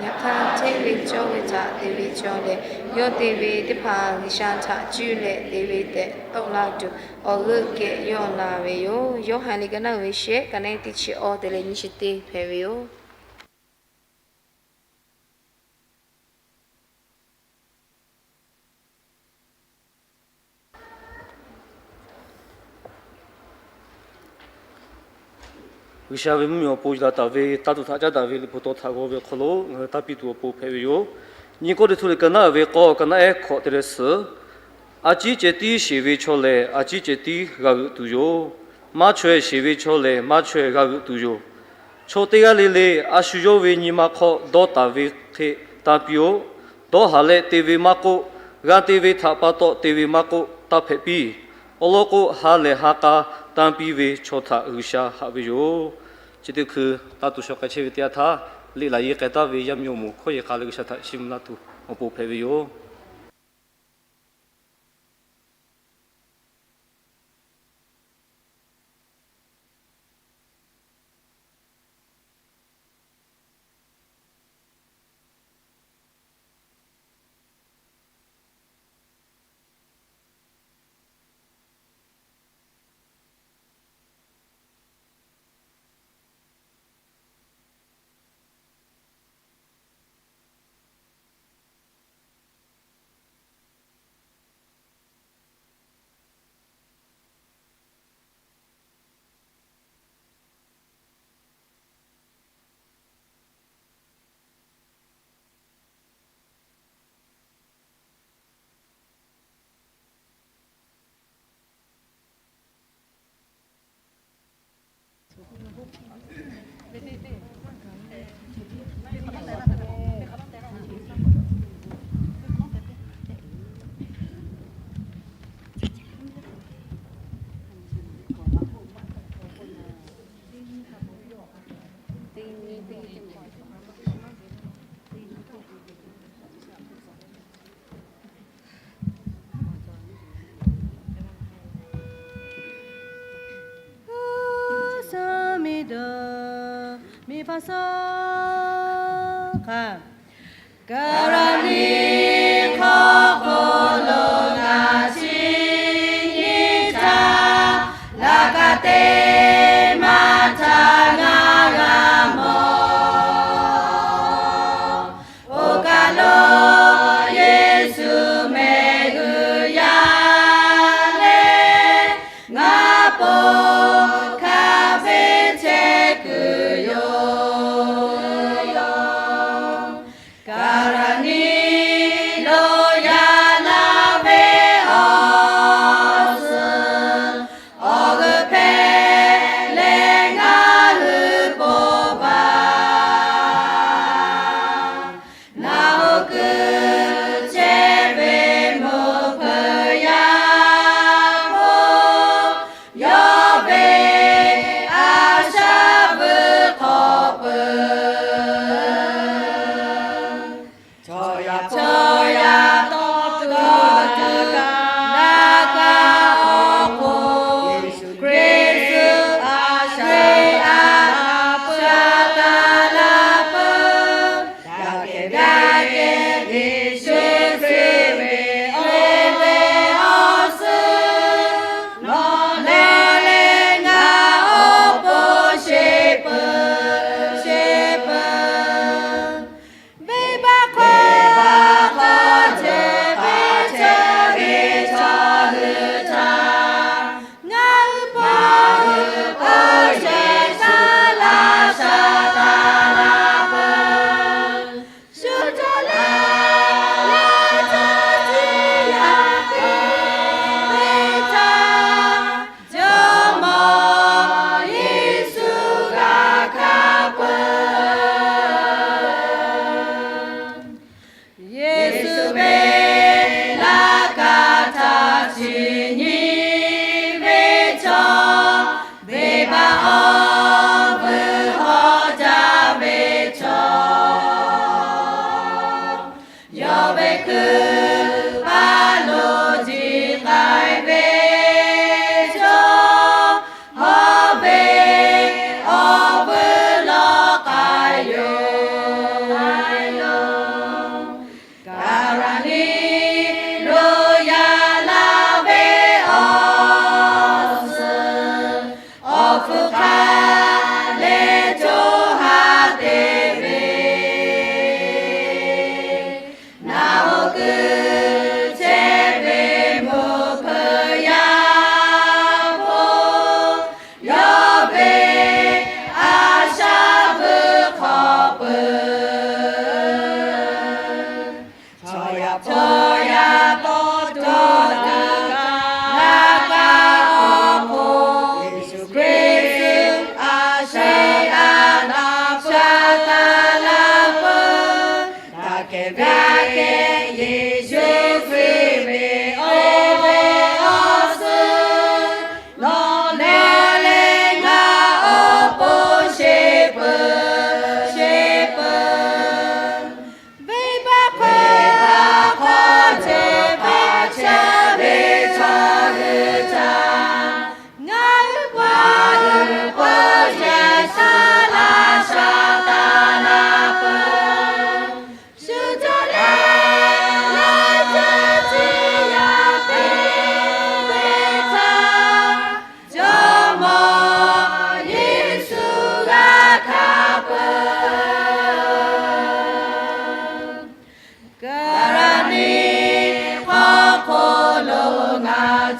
Yaꞈ hk'aˇ, hteˇ ve cawˇ ve htaꞈ te ve chaw lehˬ, yawˇ te ve teˇ hpaˍ G'uiˬsha htaꞈ cuˇ leh te ve tehꞈ tawˆ la tuˬ, awˬ g'euˆ geh yawˇ la ve yoˬ. Yoˇhanˬ liꞈ ka naˉ uiˍ ve shehˆ, ka naˉ teˇ chi awˇ te leh nyiˇ chi teˇ hpehꞈ ve yoˬ. G'uiˬsha ve mvuhˇmiˬ awˬ pon yuˬ la taˍ ve, taˇ tuˬ htaꞈ caˉ daꞈ ve liꞈ hpu taw htaꞈ g'aw ve awˬ hk'aw lo ngaˬ hui taˇ piˇ tuˬ awˬ pon hpehꞈ ve yoˬ. Nyi Kawˇrenˍhtuˆ liꞈ ka naˉ ve k'awˇ, ka naˉ ehˉ hkawꞈ te leh suhˍ, a ciˉ ceh tiˉ sheˍ ve chaw lehˬ, a ciˉ ceh tiˉ g'a g'euꞈ tuˬ yoˬ. Maˇ chaweh sheˍ ve chaw lehˬ, maˇ chaweh g'a g'euꞈ tuˬ yoˬ. Chaw teˇ g'aˇ le le a shu yawˇ ve nyi ma hk'aw dawˇ taˍ ve hk'e tan piˇ-oˆ. Dawˇ haˍ leh te ve maˇ k'oˆ, g'a te ve htaꞈ pa taw te ve maˇ k'oˆ, taˇ hpehꞈ piˇ. Awˬ lawn k'o, ha lehˬ ha k'a tan piˇ ve chaw htaꞈ G'uiˬsha haꞈ ve yoˬ. Chi teˇ hkui taˇ tuˬ shaw k'ai chehˇ ve teˇ yanˇ htaˇ, liꞈ laˬ yehˬ k'ai taˍ ve yaˇ miˇ awˬ moˍ hkawˇ yehˬ k'a leh G'uiˬsha htaꞈ chiˇ mvuh laˇ tuˬ awˬ pon hpehꞈ ve yoˬ. Kaˍlaˍniˆ hk'aw hk'aw lo ngaˬ chi nyi htaˇ, laꞈ ka te maˇ htaˇ ngaˬ g'a mawˬ. Oˇ kaˬ lo Yeˍsuˆ mehˆ g'uiˬ yaˇ leh, ngaˬ po hk'a ve chehˇ kuiˬ yoˬ. Kaˍlaˍniˆ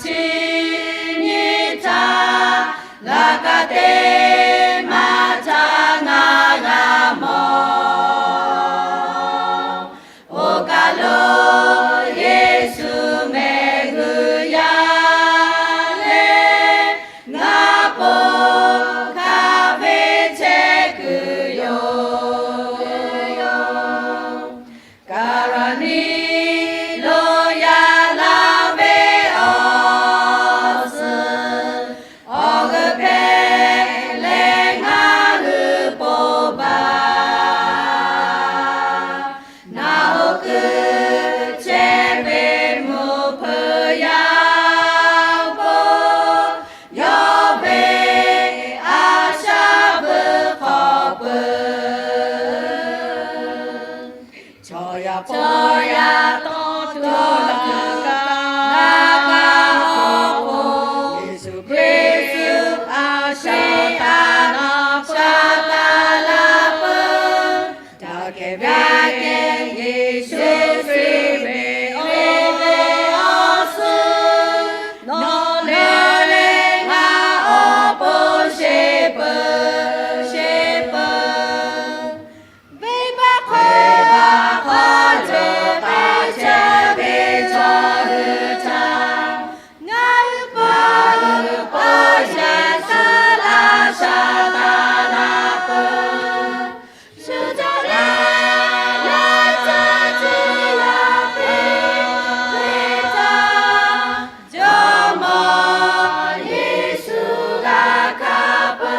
chi nyi htaˇ, laꞈ ka te maˇ htaˇ ngaˬ g'a mawˬ. Oˇ kaˬ lo Yeˍsuˆ mehˆ g'uiˬ yaˇ leh, ngaˬ po hk'a ve chehˇ kuiˬ yoˬ. Kaˍraˍniˆ lo yaꞈ la ve awˬ suhˍ, awˬ g'euˆ hpehꞈ leh ngaˬ hui po baˬ. Naˬ hoꞈ kuiˬ chehˇ ve mvuhˇ hpeuꞈ yaˇ po, yawˇ ve a shaꞈ veuꞈ hk'aw peuˬ. Chaw yaˇ paw yaˇ tawˇ tuˬ laꞈ ka, laꞈ ka awˬ pon, Yeˍsuˆ Hkriꞈ a shaꞈ taˍ laˇ peuˬ. Daꞈ kehˬ ve kehˬ Yeˍsuˆ Hkriꞈ ve awˬ suhˍ, nawˬ leh ngaˬ awˬ pon sheˍ peuˬ, sheˍ peuˬ. Venˇbaˆ hk'aw, venˇbaˆ hk'aw cawˬ taˍ chehˇ ve chaw hui htaꞈ, ngaˬ hui paw, ngaˬ hui paw yaˇ suh laˇ shaˍ taˍ laˇ peuˬ. Shu caˇ leh laiˉ caˇ ce yaˇ piˇ ve htaꞈ, Jawˇmawˇ Yeˍsuˆ g'a hkanˍ peuˬ.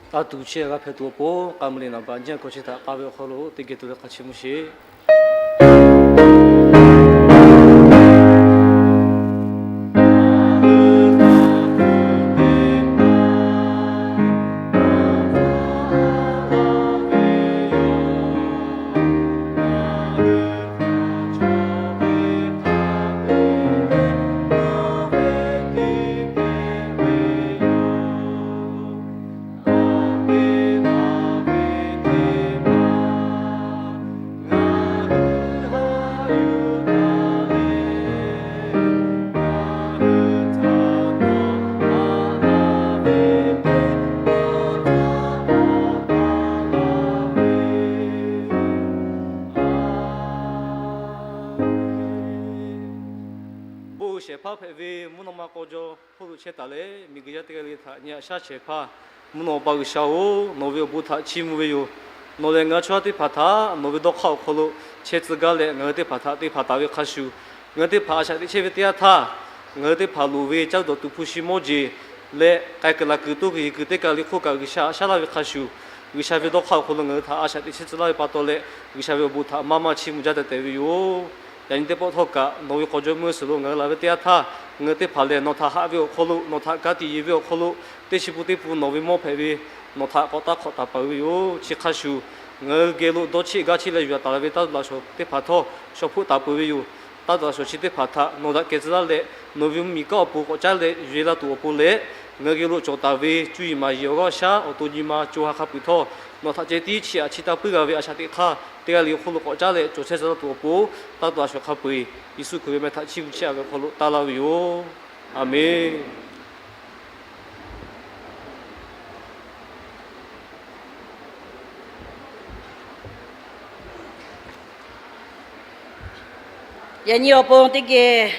Taˇ tuˬ chehˇ g'a hpehꞈ tuˬ awˬ pon, k'a mvuh le naˍ baꞈ nyiˇ hkawˇ chi htaꞈ k'a ve awˬ hk'aw lo teˇ geh tuˬ ve hk'a chi mvuh sheˍ. Bon shehˍ hpaˇ hpehꞈ ve mvuhˇ naw ma k'aw jaw hpawˇ lo chehˇ taˍ leh, miˬguiˬ yaˇ teˇ g'aˇ le htaꞈ nyi haꞈ shaˉ shehˍ hpaˇ, mvuhˇ naw pa G'uiˬsha-oˬ, nawˬ ve awˬ bon htaꞈ chiˇ mvuh ve yoˬ. Nawˬ lehˬ ngaˬ hui chaw yaˇ teˇ hpaˍ htaꞈ nawˬ ve dawˇ hk'aˇ awˬ hk'aw lo chehˇ tcuh gaˇ leh, ngaˬ hui teˇ hpaˍ htaꞈ te hpanˍ taˍ ve hk'a shuˍ, ngaˬ hui teˇ hpaˍ a shaꞈ teꞈ chehˇ ve teˇ yanˇ htaˇ, ngaˬ hui teˇ hpaˍ loˍ ve caˇ tuˬ dawˬ tuˬ hpu shi mawˇ jeˬ leh k'ai kuiˬ la kuiˬ toˇ kuiˬ yeˬ kuiˬ teˇ kaˬ le hk'oˆ kaꞈ G'uiˬsha a shaˉ laˇ ve hk'a shuˍ, G'uiˬsha ve dawˇ hk'aˇ awˬ hk'aw lo ngaˬ hui htaꞈ a shaꞈ teꞈ chehˇ tcuh laˇ ve pa taw leh, G'uiˬsha ve awˬ bon htaꞈ maˇ maˇ chiˇ mvuh jaˇ tehꞈ tehꞈ ve yoˬ. Yaꞈ nyi teˇ pawˆ htawˇ kaꞈ nawˬ ve k'aw jawˇmawˇ suhˍ lo ngaˬ hui laˬ ve teˇ yanˇ htaˇ, ngaˬ hui teˇ hpaˍ lehˬ nawˬ htaꞈ haꞈ ve awˬ hk'aw lo, nawˬ htaꞈ ka tiꞈ yeˬ ve awˬ hk'aw lo, teˇ chi pun teˇ pun nawˬ ve mawˇ hpehꞈ ve, nawˬ htaꞈ k'awꞈ taˇ hk'awꞈ taˍ paˍ ve yoˬ. Chi hk'a shuˍ, ngaˬ hui geh lo dawˇ cheˆ gaˇ cheˆ leh yuˬ taˍ la ve taˇ tuˬ laꞈ shawnˍ teˇ hpaˍ htawˇ, shaw hpoˆ taˍ peuˬ ve yoˬ. Taˇ tuˬ laꞈ shawnˍ chi teˇ hpaˍ htaꞈ nawˬ daꞈ kehˬ tcuh laˇ leh, nawˬ ve mvuhˇmiˬ kanˉ awˬ pon k'awꞈ caˉ leh yuˬ e laˇ tuˬ awˬ pon leh, ngaˬ hui geh lo cawˬ taˍ ve cuˇ yiˍ maˍ yiˍ awˬ g'aˇ shaˉ awˬ to nyi ma co ha hk'a peu-eˬ htawˇ, nawˬ htaꞈ ceh tiˉ chi aꞈ chi taˇ puiˉ g'a ve a shaꞈ teꞈ hk'aˇ teˇ g'aˇ le awˬ hk'oˆ lo k'awꞈ caˉ leh cawˬ chehˇ tcuh laˇ tuˬ awˬ pon, taˇ tuˬ laꞈ shawnˍ hk'a peu-eˬ Yeˍsuˆ Hkriꞈ ve meh htaꞈ chiˇ mvuh chehˇ a ve awˬ hk'aw lo taˇ laˇ ve yoˬ. A menˬ. Yaꞈ nyi awˬ pon teˇ geh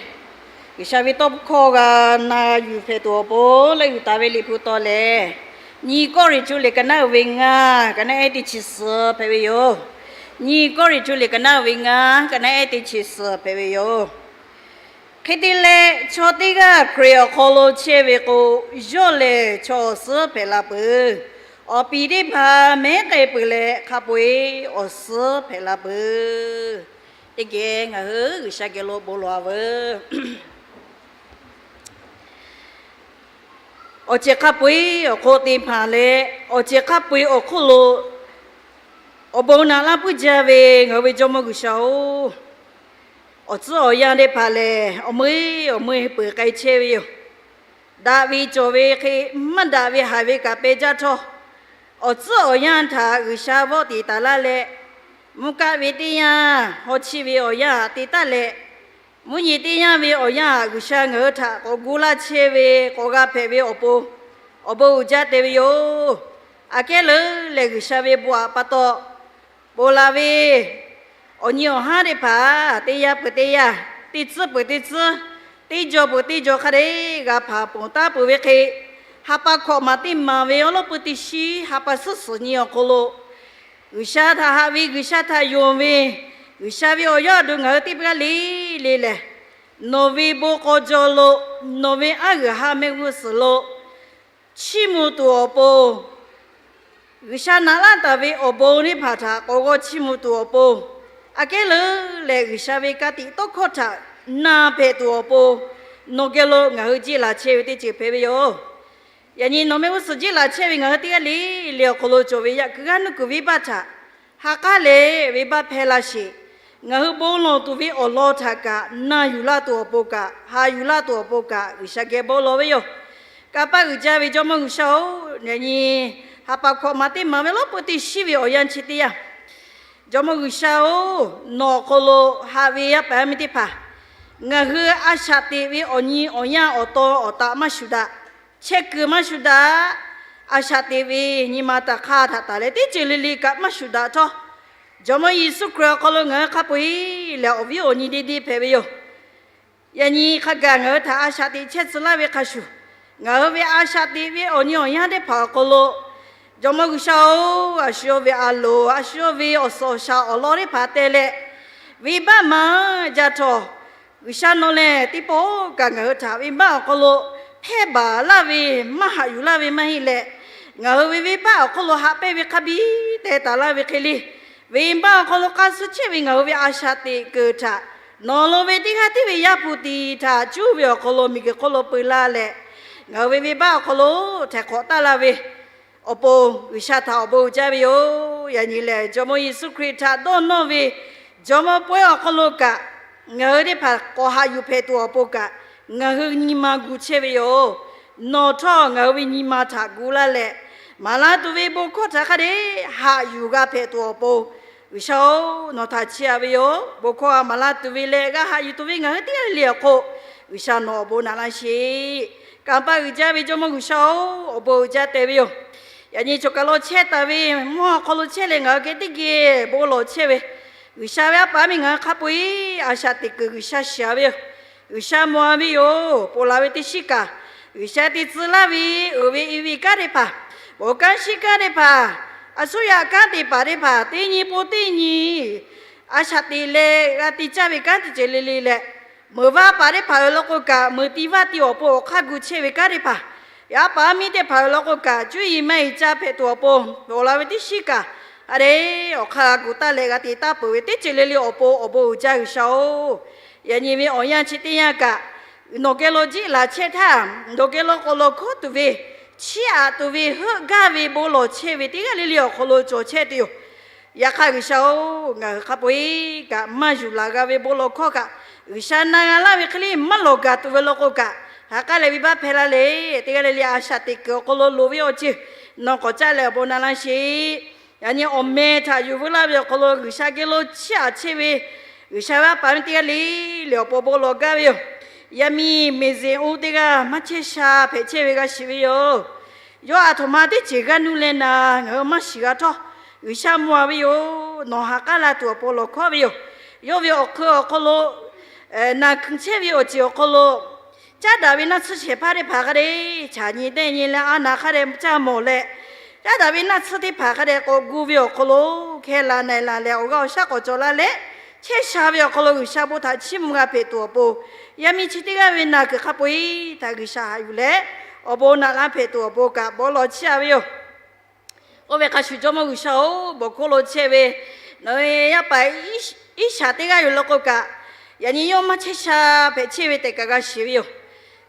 G'uiˬsha ve tawˇ hkawˇ g'a na yuˬ hpehꞈ tuˬ awˬ pon leh yuˬ taˍ ve Liꞈ hpu taw lehˬ, nyi Kawˇrenˍhtuˆ liꞈ ka naˉ uiˍ ve ngaˇ, ka naˉ ehˉ teˇ chi suhˍ hpehꞈ ve yoˬ. Nyi Kawˇrenˍhtuˆ liꞈ ka naˉ uiˍ ve ngaˇ, ka naˉ ehˉ teˇ chi suhˍ hpehꞈ ve yoˬ. Hk'e te leh, chaw teˇ g'aˇ Hkriꞈ awˬ hk'aw lo chehˇ ve k'o, yawˇ lehˬ chaw awˬ suhˉ hpehꞈ la peuˬ. Awˬ piˍ teˇ hpaˍ mehˉ k'ai peuˬ leh, hk'a peu-eˬ awˬ suhˉ hpehꞈ la peuˬ. Teˇ geh ngaˬ hui G'uiˬsha geh lo bon lawˬ-a veuˬ. Awˬ ceuˬ hk'a peu-eˬ awˬ hk'oˆ teˇ hpaˍ leh, awˬ ceuˬ hk'a peu-eˬ awˬ hk'oˆ lo awˬ bon naꞈ laˇ puiˉ jaˇ ve ngaˬ hui ve Jawˇmawˇ G'uiˬsha-oˬ, awˬ tcuhˉ awˬ yanˇ teˇ hpaˍ lehˬ, awˬ meuˇ awˬ meuˇ peuˬ k'ai chehˇ ve yoˬ. Daꞈ ve cawˬ ve hk'e, maˇ daꞈ ve haiˬ ve kaꞈ peh jaˇ htawˇ, awˬ tcuhˉ awˬ yanˇ htaꞈ G'uiˬsha vawˆ tiˍ taˍ laˇ leh, mvuhˇ kaˆ ve teˇ yanˇ, haw chiˇ ve awˬ yanˇ htaꞈ te taˉ leh, mvuhˇ nyi teˇ yanˇ ve awˬ yanˇ htaꞈ G'uiˬsha ngaˬ hui htaꞈ k'awꞈ gu laˇ chehˇ ve k'awꞈ g'a hpehꞈ ve awˬ pon, awˬ bon uiˍ jaˇ te ve yoˬ. Aꞈ kehˉ leuˉ lehˬ, G'uiˬsha ve bon htaꞈ pa taw, ponˬ laˬ ve awˬ nyi awˬ haˉ teˇ hpaˍ teˇ yanˇ peuˬ teˇ yanˇ, teˇ tcuhˉ peuˬ teˇ tcuhˉ, teˇ jaw peuˬ teˇ jaw hk'a dehꞈ g'a hpanˍ ponˬ taˉ peuˬ ve hk'e, ha pa hkawꞈ maˍ teˇ maˍ ve awˉ lawˉ peu teˇ shiˉ ha pa suhˉ suhˍ nyi awˬ hk'aw lo, G'uiˬsha htaꞈ haꞈ ve, G'uiˬsha htaꞈ yonˍ ve, G'uiˬsha ve awˬ yawˇ a duˬ ngaˬ hui teˇ g'aˇ le le lehˬ, nawˬ ve bon k'aw jaw lo, nawˬ ve aˉ g'uiˬ ha mehˆ g'uˇ suhˍ lo chiˇ mvuh tuˬ awˬ pon, G'uiˬsha naꞈ laˇ taˍ ve awˬ bon teˇ hpaˍ htaꞈ k'awꞈ g'aw chiˇ mvuh tuˬ awˬ pon, aꞈ kehˉ leuˉ lehˬ, G'uiˬsha ve ka tiꞈ tawˇ hkawˇ htaꞈ na hpehꞈ tuˬ awˬ pon, nawˬ geh lo ngaˬ hui jiˆ laˬ chehˇ ve teˇ ceuˬ hpehꞈ ve yoˬ. Yaꞈ nyi nawˬ mehˆ g'uˇ suhˍ jiˆ laˬ chehˇ ve ngaˬ hui teˇ g'aˇ le le awˬ hk'aw lo cawˬ ve yaꞈ kuiˬ g'aˇ nuˇ kuiˬ venˇbaˆ htaꞈ ha k'aˉ leh venˇbaˆ hpehˇ laˇ sheˍ. Ngaˬ hui bon lawˬ tuˬ ve awˬ lawn htaꞈ kaꞈ na yuˬ laˇ tuˬ awˬ pon kaꞈ, haꞈ yuˬ laˇ tuˬ awˬ pon kaꞈ, G'uiˬsha geh bon lawˬ ve yoˬ. Kanˇ paˆ uiˍ jaˇ ve Jawˇmawˇ G'uiˬsha-oˬ, yaꞈ nyi ha pa hkawꞈ maˍ teˇ maˍ ve lawˉ peu teˇ shiˉ ve awˬ yanˇ chi teˇ yanˇ, Jawˇmawˇ G'uiˬsha-oˬ, nawˬ awˬ hk'aw lo haꞈ ve yaˇ paˍ yaˇ miˇ teˇ hpaˍ, ngaˬ hui a shaꞈ teꞈ ve awˬ nyi awˬ yanˇ awˬ taw awˬ taꞈ maˇ shuˍ daꞈ, chehˇ kuiˬ maˇ shuˍ daꞈ, a shaꞈ teꞈ ve nyi ma taꞈ hk'aˇ htaꞈ taˍ leh teˇ ceuˬ le le kaꞈ maˇ shuˍ daꞈ htawˇ, Jawˇmawˇ Yeˍsuˆ Hkriꞈ awˬ hk'aw lo ngaˬ hui hk'a peu-eˬ lehˬ awˬ viˉ awˬ nyi deˇ deˇ hpehꞈ ve yoˬ. Yaꞈ nyi hk'a gaˬ ngaˬ hui htaꞈ a shaꞈ teꞈ chehˇ tcuh laˇ ve hk'a shuˍ, ngaˬ hui ve a shaꞈ teꞈ ve awˬ nyi awˬ yanˇ teˇ hpaˍ awˬ hk'aw lo, Jawˇmawˇ G'uiˬsha-oˬ, a shu yawˇ ve a loˍ, a shu yawˇ ve awˬ suhˍ awˬ shaˍ awˬ lawn teˇ hpaˍ te leh, venˇbaˆ maˇ jaˇ htawˇ, G'uiˬsha nawˬ lehˬ teˇ pawˆ kaꞈ ngaˬ hui htaꞈ venˇbaˆ awˬ hk'aw lo hpehˇ baˬ laˇ ve, maˇ haꞈ yuˬ laˇ ve maˇ heˆ leh, ngaˬ hui ve venˇbaˆ awˬ hk'aw lo haꞈ pehnˇ ve hk'a biˇ teh taˍ laˇ ve hk'e le, venˇbaˆ awˬ hk'aw lo k'a suh chehˇ ve ngaˬ hui ve a shaꞈ teꞈ kuiˬ htaꞈ nawˬ lo ve teˇ g'aˇ tiˉ ve Yaˇ hpu tiꞈ htaꞈ cuˇ ve awˬ hk'aw lo miˬguiˬ hk'oˆ lo peu laˇ leh, ngaˬ hui ve venˇbaˆ awˬ hk'aw lo htaiˍ hk'awꞈ taˍ laˇ ve awˬ pon G'uiˬsha htaꞈ awˬ bon uiˍ jaˇ ve yoˬ. Yaꞈ nyi lehˬ, Jawˇmawˇ Yeˍsuˆ Hkriꞈ htaꞈ dawˇ nawˇ ve jawˇmawˇ pawehˇ awˬ hk'aw lo kaꞈ, ngaˬ hui teˇ hpaˍ k'awꞈ haꞈ yuˬ hpehꞈ tuˬ awˬ pon kaꞈ, ngaˬ hui nyi ma gu chehˇ ve yoˬ. Nawˬ htawˇ ngaˬ hui ve nyi ma htaꞈ gu laˇ leh, maˍ laˇ tuˬ ve bon hkawˇ htaꞈ hk'a dehꞈ haꞈ yuˬ g'a hpehꞈ tuˬ awˬ pon, G'uiˬsha-oˬ, nawˬ htaꞈ chiˇ aꞈ ve yoˬ. Bon hkawˇ a maˍ laˇ tuˬ ve leh g'a haꞈ yuˬ tuˬ ve ngaˬ hui teˇ g'aˇ le le awˬ hk'oˆ, G'uiˬsha nawˬ awˬ bon naꞈ laˇ sheˍ. Kanˇ paˆ uiˍ jaˇ ve Jawˇmawˇ G'uiˬsha-oˬ, awˬ bon uiˍ jaˇ te ve yoˬ. Yaꞈ nyi choˬ kaˬ lo chehˇ taˍ ve mvuhˇ awˬ hk'aw lo chehˇ leh ngaˬ hui geh teˇ geh bon lawˬ chehˇ ve, G'uiˬsha ve a paˍ miˇ ngaˬ hui hk'a peu-eˬ a shaꞈ teꞈ kuiˬ G'uiˬsha shiˍ-a ve yoˬ. G'uiˬsha mawˬ-a ve yoˬ. Ponˬ laˬ ve teˇ shiˉ kaꞈ, G'uiˬsha te tcuh laˇ ve uiˍ ve i ve kanˉ teˇ hpaˍ, bon kanˉ shiˉ kanˉ teˇ hpaˍ, a suˉ yaꞈ kanˉ te paˍ teˇ hpaˍ, teˇ nyi pon teˇ nyi a shaꞈ teꞈ leh g'a te caˇ ve kanˉ teˇ ceuˬ le le leh, meuˍ vaˇ paˍ teˇ hpaˍ ve law k'o kaꞈ, meuˍ ti vaˇ ti awˬ pon awˬ hk'aˇ gu chehˇ ve kanˉ teˇ hpaˍ, yaˇ paˍ miˇ teˇ hpaˍ ve law k'o kaꞈ, cuˇ yiˍ maˇ yiˍ caˇ hpehꞈ tuˬ awˬ pon, ponˬ laˬ ve teˇ shiˉ kaꞈ, a leh awˬ hk'aˇ g'a gu taˇ leh g'a te taˇ peuˬ ve teˇ ceuˬ le le awˬ pon awˬ bon uiˍ jaˇ G'uiˬsha-oˬ, yaꞈ nyi ve awˬ yanˇ chi teˇ yanˇ kaꞈ, nawˬ geh lo jiˆ laˬ chehˇ htaˇ, nawˬ geh lo k'awꞈ lawˬ hkawˇ tuˬ ve, chiˇ aꞈ tuˬ ve, heuˆ gaˇ ve bon lawˬ chehˇ ve teˇ g'aˇ le le awˬ hk'aw lo cawˬ chehˇ tuˬ yoˬ. Yaꞈ hk'aˇ G'uiˬsha-oˬ, ngaˬ hui hk'a peu-eˬ kaꞈ maˇ yuˬ laˬ g'a ve bon lawˬ hkawˇ kaꞈ, G'uiˬsha na g'a laˇ ve hk'e le maˇ lawˬ gaˬ tuˬ ve law k'o kaꞈ, ha k'aˉ leh venˇbaˆ hpehˇ laˇ leh, teˇ g'aˇ le le a shaꞈ teꞈ kuiˬ awˬ hk'aw lo loˍ ve awˬ ceuˬ nawˬ k'awꞈ caˇ leh awˬ bon naꞈ laˇ sheˍ. Yaꞈ nyi awˬ meh htaꞈ yuˬ veu laˇ ve awˬ hk'aw lo G'uiˬsha geh lo chiˇ aꞈ chehˇ ve, G'uiˬsha ve a paˍ miˇ teˇ g'aˇ le le awˬ pon bon lawˬ gaˇ ve yoˬ. Yaˇ miˇ Meˍzeˍ oˇ teˇ g'aˇ maˇ chehˇ sha hpehꞈ chehˇ ve g'a shiˍ ve yoˬ. Yawˇ aˬ htoꞈ ma teˇ ceuˬ g'aˇ nuˇ leh naˍ ngaˬ hui maˇ shiˍ g'a htawˇ, G'uiˬsha mawˬ-a ve yoˬ. Nawˬ ha k'aˉ la tuˬ awˬ pon lawˬ hkawˇ ve yoˬ. Yawˇ ve awˬ hk'eun awˬ hk'aw lo naˬ hk'eun chehˇ ve awˬ ceuˬ awˬ hk'aw lo, caˉ daꞈ ve naˆ tsuhˇ shehˍ hpaˇ teˇ hpaˍ hk'a dehꞈ chaꞈ nyi tehˆ nyi leh a naˍ hk'a dehꞈ caˇ mawˬ leh, caˉ daꞈ ve naˆ tsuhˇ teˇ hpaˍ hk'a dehꞈ k'awꞈ gu ve awˬ hk'aw lo, hkeh la na-e la leh awˬ g'aˇ awˬ shaˉ k'awꞈ cawˬ laˇ leh, chehˇ sha ve awˬ hk'aw lo G'uiˬsha bon htaꞈ chiˇ mvuh g'a hpehꞈ tuˬ awˬ pon, yaˇ miˇ chi teˇ g'aˇ ve naˬ kuiˬ hk'a peu-eˬ htaꞈ G'uiˬsha haꞈ yuˬ leh, awˬ bon naꞈ laˇ hpehꞈ tuˬ awˬ pon kaꞈ bon lawˬ chiˇ aꞈ ve yoˬ. Oˇ ve hk'a shuˍ Jawˇmawˇ G'uiˬsha-oˬ, bawˬ hkawˇ lo chehˇ ve nawˬ ve yaˇ paˍ Iˉsaˍ teˇ g'aˇ yoˬ law k'o kaꞈ, yaꞈ nyi yawˇ maˇ chehˇ sha hpehꞈ chehˇ ve tehꞈ kaꞈ g'a shiˍ ve yoˬ.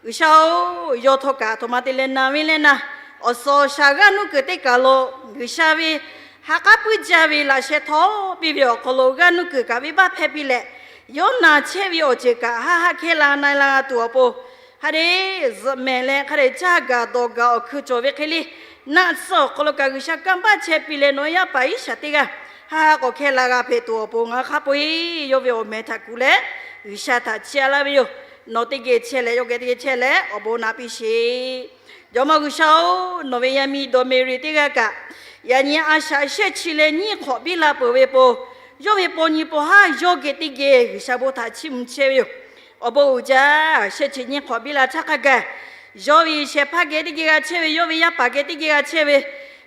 G'uiˬsha-oˬ, yawˇ htawˇ kaꞈ aˬ htoꞈ ma te leh na ve leh na, awˬ suhˍ awˬ shaˍ g'aˇ nuˇ kuiˬ teˇ kaˬ lo G'uiˬsha ve ha k'aˉ puiˉ jaˇ ve laꞈ sheh htawˇ piˇ ve awˬ hk'aw lo g'aˇ nuˇ kuiˬ kaꞈ venˇbaˆ hpehˇ piˇ leh, yawˇ na chehˇ ve awˬ ceuˬ kaꞈ haˆ haˆ hkehˇ la na la tuˬ awˬ pon, hk'a dehꞈ zuhꞈ mehˍ leh hk'a dehꞈ caˇ gaˬ dawˬ gaˬ awˬ hkui cawˬ ve hk'e le, naˆ tsuhˇ awˬ hk'aw lo kaꞈ G'uiˬsha kanˇ paˆ chehˇ piˇ leh, nawˬ yaˇ paˍ Iˉsaˍ teˇ g'aˇ haˆ haˆ k'awꞈ hkehˇ la g'a hpehꞈ tuˬ awˬ pon ngaˬ hui hk'a peu-eˬ yawˇ ve awˬ meh htaꞈ kuˬ leh G'uiˬsha htaꞈ chiˇ aꞈ laˇ ve yoˬ. Nawˬ teˇ geh chehˇ leh yawˇ geh teˇ geh chehˇ leh awˬ bon naꞈ piˇ sheˍ. Jawˇmawˇ G'uiˬsha-oˬ, nawˬ ve yaˇ miˇ dawˇ Meˍriˆ teˇ g'aˇ kaꞈ, yaꞈ nyi a shaꞈ shehˆ chi leh nyiˇ hk'awꞈ biˇ la peuˬ ve po, yawˇ ve paw nyi paw haˉ yawˇ geh teˇ geh G'uiˬsha bon htaꞈ chiˇ mvuh chehˇ ve yoˬ. Awˬ bon uiˍ jaˇ, shehˆ chi nyiˇ hk'awꞈ biˇ la htaˇ hk'a gaˬ, yawˇ ve shehˍ hpaˇ geh teˇ geh g'a chehˇ ve, yawˇ ve yaˇ paˍ geh teˇ geh g'a chehˇ ve,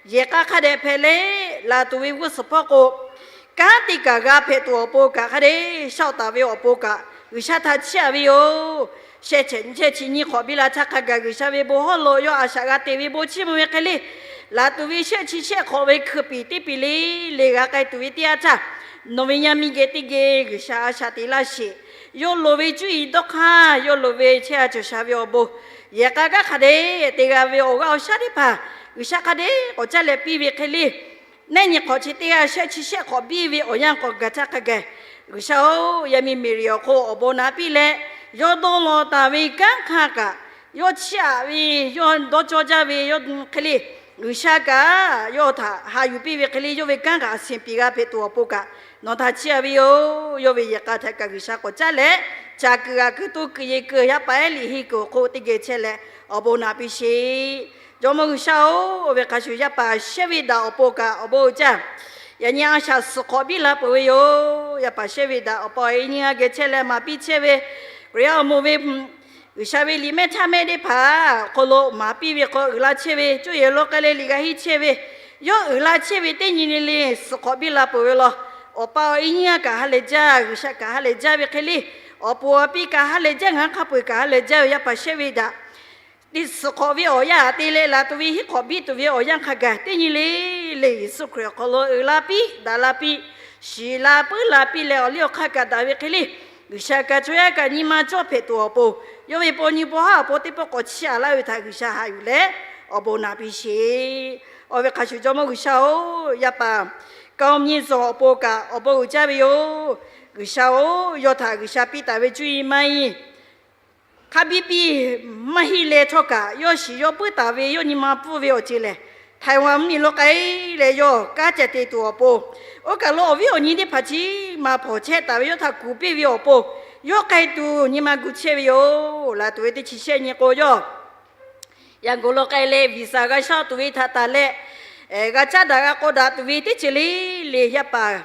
yehˬ k'a hk'a dehꞈ hpehꞈ leh, laˬ tuˬ ve g'uˇ suhˍ hpawˇ k'o, kanˉ te kaꞈ g'a hpehꞈ tuˬ awˬ pon kaꞈ hk'a dehꞈ shaˆ taˍ ve awˬ pon kaꞈ G'uiˬsha htaꞈ chiˇ aꞈ ve yoˬ. Shehˆ chi nyiˇ hk'awꞈ biˇ la htaˇ hk'a gaˬ G'uiˬsha ve bon hawˉ lo yawˇ a shaꞈ g'a te ve bon chiˇ mvuh ve hk'e le, laˬ tuˬ ve shehˆ chi shehˆ hk'awꞈ ve hkui piˍ teˇ piˍ le le g'a k'ai tuˬ ve teˇ yanˇ htaˇ, nawˬ ve yaˇ miˇ geh teˇ geh G'uiˬsha a shaꞈ te laˇ sheˍ. Yawˇ loˍ ve cuˇ yiˍ dawˇ hk'aˇ, yawˇ loˍ ve chehˇ a cawˬ sha ve awˬ bon, yehˬ k'a kanˉ hk'a dehꞈ te g'a ve awˬ g'aˇ awˬ shaˉ teˇ hpaˍ G'uiˬsha hk'a dehꞈ k'awꞈ caˇ leh piˇ ve hk'e le, nehˆ nyi hk'awꞈ chi teˇ g'aˇ shehˆ chi shehˆ hk'awꞈ biˇ ve awˬ yanˇ k'awꞈ gaˬ htaˇ hk'a gaˬ, G'uiˬsha-oˬ, yaˇ miˇ Meˍriˆ awˬ hk'oˆ awˬ bon naꞈ piˇ leh, yawˇ dawˇ law taˍ ve kanˉ hk'a kaꞈ, yawˇ chiˇ aꞈ ve, yawˇ dawˇ cawˇ jaˇ ve yawˇ hk'e le, G'uiˬsha kaꞈ yawˇ htaꞈ haꞈ yuˬ piˇ ve hk'e le, yawˇ ve kanˉ kaꞈ a shinˍ piˍ g'a hpehꞈ tuˬ awˬ pon kaꞈ nawˬ htaꞈ chiˇ aꞈ ve yoˬ. Yawˇ ve yehˬ k'a htaꞈ kaꞈ G'uiˬsha k'awꞈ caˇ leh, caꞈ kuiˬ g'aꞈ kuiˬ to kuiˬ yeˬ kuiˬ yaˇ paˍ ehˉ liꞈ henˇ kuiˬ awˬ hk'oˆ teˇ geh chehˇ leh awˬ bon naꞈ piˇ sheˍ. Jawˇmawˇ G'uiˬsha-oˬ, oˇ ve hk'a shuˍ yaˇ paˍ Shehˇ ve daꞈ awˬ pon kaꞈ awˬ bon uiˍ jaˇ. Yaꞈ nyi a shaꞈ suhˍ hk'awꞈ biˇ la peuˬ ve yoˬ. Yaˇ paˍ Shehˇ ve daꞈ awˬ pa awˬ e nyiˇ g'aˇ geh chehˇ leh maˍ piˇ chehˇ ve, Hkriꞈ yaˇ awˬ moˍ ve G'uiˬsha ve liꞈ mehˆ htaˇ mehˆ teˇ hpaˍ awˬ hk'aw lo maˍ piˇ ve hk'aw uiˍ la chehˇ ve, cuˇ yiˍ lo k'ai leh liꞈ g'a henˇ chehˇ ve, yawˇ uiˍ la chehˇ ve teˇ nyi le le suhˍ hk'awꞈ biˇ la peuˬ ve law. Awˬ pa awˬ e nyiˇ g'aˇ kaꞈ ha lehˬ jaˇ, G'uiˬsha kaꞈ ha lehˬ jaˇ ve hk'e le, awˬ puˍ awˬ piˇ kaꞈ ha lehˬ jaˇ, ngaˬ hui hk'a peu-eˬ kaꞈ ha lehˬ jaˇ ve yaˇ paˍ Shehˇ ve daꞈ teˇ suhˍ hk'awꞈ ve awˬ yanˇ te leh laˬ tuˬ ve hiˉ hk'awꞈ biˇ tuˬ ve awˬ yanˇ hk'a gaˬ teˇ nyi le le Yeˍsuˆ Hkriꞈ awˬ hk'aw lo uiˍ la piˇ, daꞈ la piˇ, shiˍ la puiˉ la piˇ leh awˬ liˇ awˬ hk'aˇ kaꞈ daꞈ ve hk'e le, G'uiˬsha kaꞈ chaw yaˇ kaꞈ nyi ma cawˇ hpehꞈ tuˬ awˬ pon, yawˇ ve paw nyi paw haˉ awˬ pon teˇ pawˆ k'awꞈ chiˇ aꞈ laˇ ve htaꞈ G'uiˬsha haꞈ yuˬ leh awˬ bon naꞈ piˇ sheˍ. Oˇ ve hk'a shuˍ Jawˇmawˇ G'uiˬsha-oˬ, yaˇ paˍ Kaoˇ nyi zawˬ awˬ pon kaꞈ awˬ bon uiˍ jaˇ ve yoˬ. G'uiˬsha-oˬ, yawˇ htaꞈ G'uiˬsha piˇ taˍ ve cuˇ yiˍ maˇ heˆ. Hk'a biˇ piˇ maˇ heˆ leh htawˇ kaꞈ, yawˇ shiˍ yawˇ puiˉ taˍ ve yawˇ nyi ma pfuhˇ ve awˬ ceuˬ lehˬ, Htaiˍ wanˍ mvuhˇmiˬ lo k'ai leh yawˇ kanˉ ca te tuˬ awˬ pon, oˇ kaˬ lo awˬ viˉ awˬ nyi teˇ hpaˍ chi maˍ hpawnˬ chehˇ taˍ ve yawˇ htaꞈ kuˬ piˇ ve awˬ pon, yawˇ k'ai tuˬ nyi ma gu chehˇ ve yoˬ. Laˬ tuˬ ve teˇ chi shehˆ nyi k'o, yawˇ Yanˍ gawˬ lo k'ai leh visa g'a shaˆ tuˬ ve htaꞈ tanˬ leh, g'a caˉ daꞈ g'a k'aw daꞈ tuˬ ve teˇ ceuˬ le le yaˇ paˍ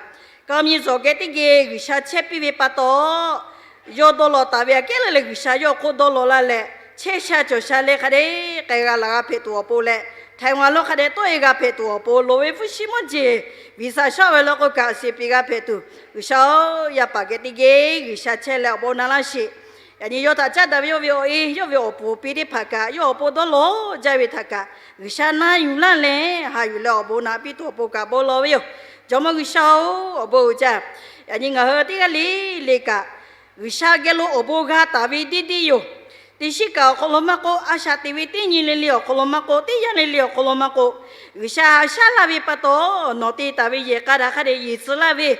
Kaoˇ nyi zawˬ geh teˇ geh G'uiˬsha chehˇ piˇ ve pa taw, yawˇ dawˇ law taˍ ve aꞈ kehˉ la leh G'uiˬsha yawˇ hk'oˆ dawˇ law laˇ leh, chehˇ sha cawˬ sha leh hk'a dehꞈ k'ai g'a laˬ g'a hpehꞈ tuˬ awˬ pon leh, Htaiˍ wanˍ lo hk'a dehꞈ tawˆ e g'a hpehꞈ tuˬ awˬ pon, loˍ ve hpu shi mawˇ jeˬ visa shaˆ ve law k'o kaꞈ shiˍ piˍ g'a hpehꞈ tuˬ, G'uiˬsha-oˬ, yaˇ paˍ geh teˇ geh G'uiˬsha chehˇ leh awˬ bon na laˇ sheˍ. Yaꞈ nyi yawˇ htaꞈ caˉ daꞈ ve yawˇ ve awˬ e, yawˇ ve awˬ puˍ awˬ pi teˇ hpaˍ kaꞈ yawˇ awˬ pon dawˇ law jaˇ ve htaꞈ kaꞈ G'uiˬsha na yuˬ laˇ leh, haꞈ yuˬ leh awˬ bon naꞈ piˇ tuˬ awˬ pon kaꞈ bon lawˬ ve yoˬ. Jawˇmawˇ G'uiˬsha-oˬ, awˬ bon uiˍ jaˇ. Yaꞈ nyi ngaˬ hui teˇ g'aˇ le le kaꞈ, G'uiˬsha geh lo awˬ bon g'a taˍ ve deˇ deˇ yoˬ. Teˇ shiˉ kaꞈ awˬ hk'aw lo maˇ k'oˆ, a shaꞈ teꞈ ve teˇ nyi le le awˬ hk'aw lo maˇ k'oˆ, teˇ yanˇ le le awˬ hk'aw lo maˇ k'oˆ, G'uiˬsha haꞈ shaˉ laˇ ve pa taw, nawˬ te taˍ ve yehˬ k'a daꞈ hk'a dehꞈ yeˬ tcuh laˇ ve,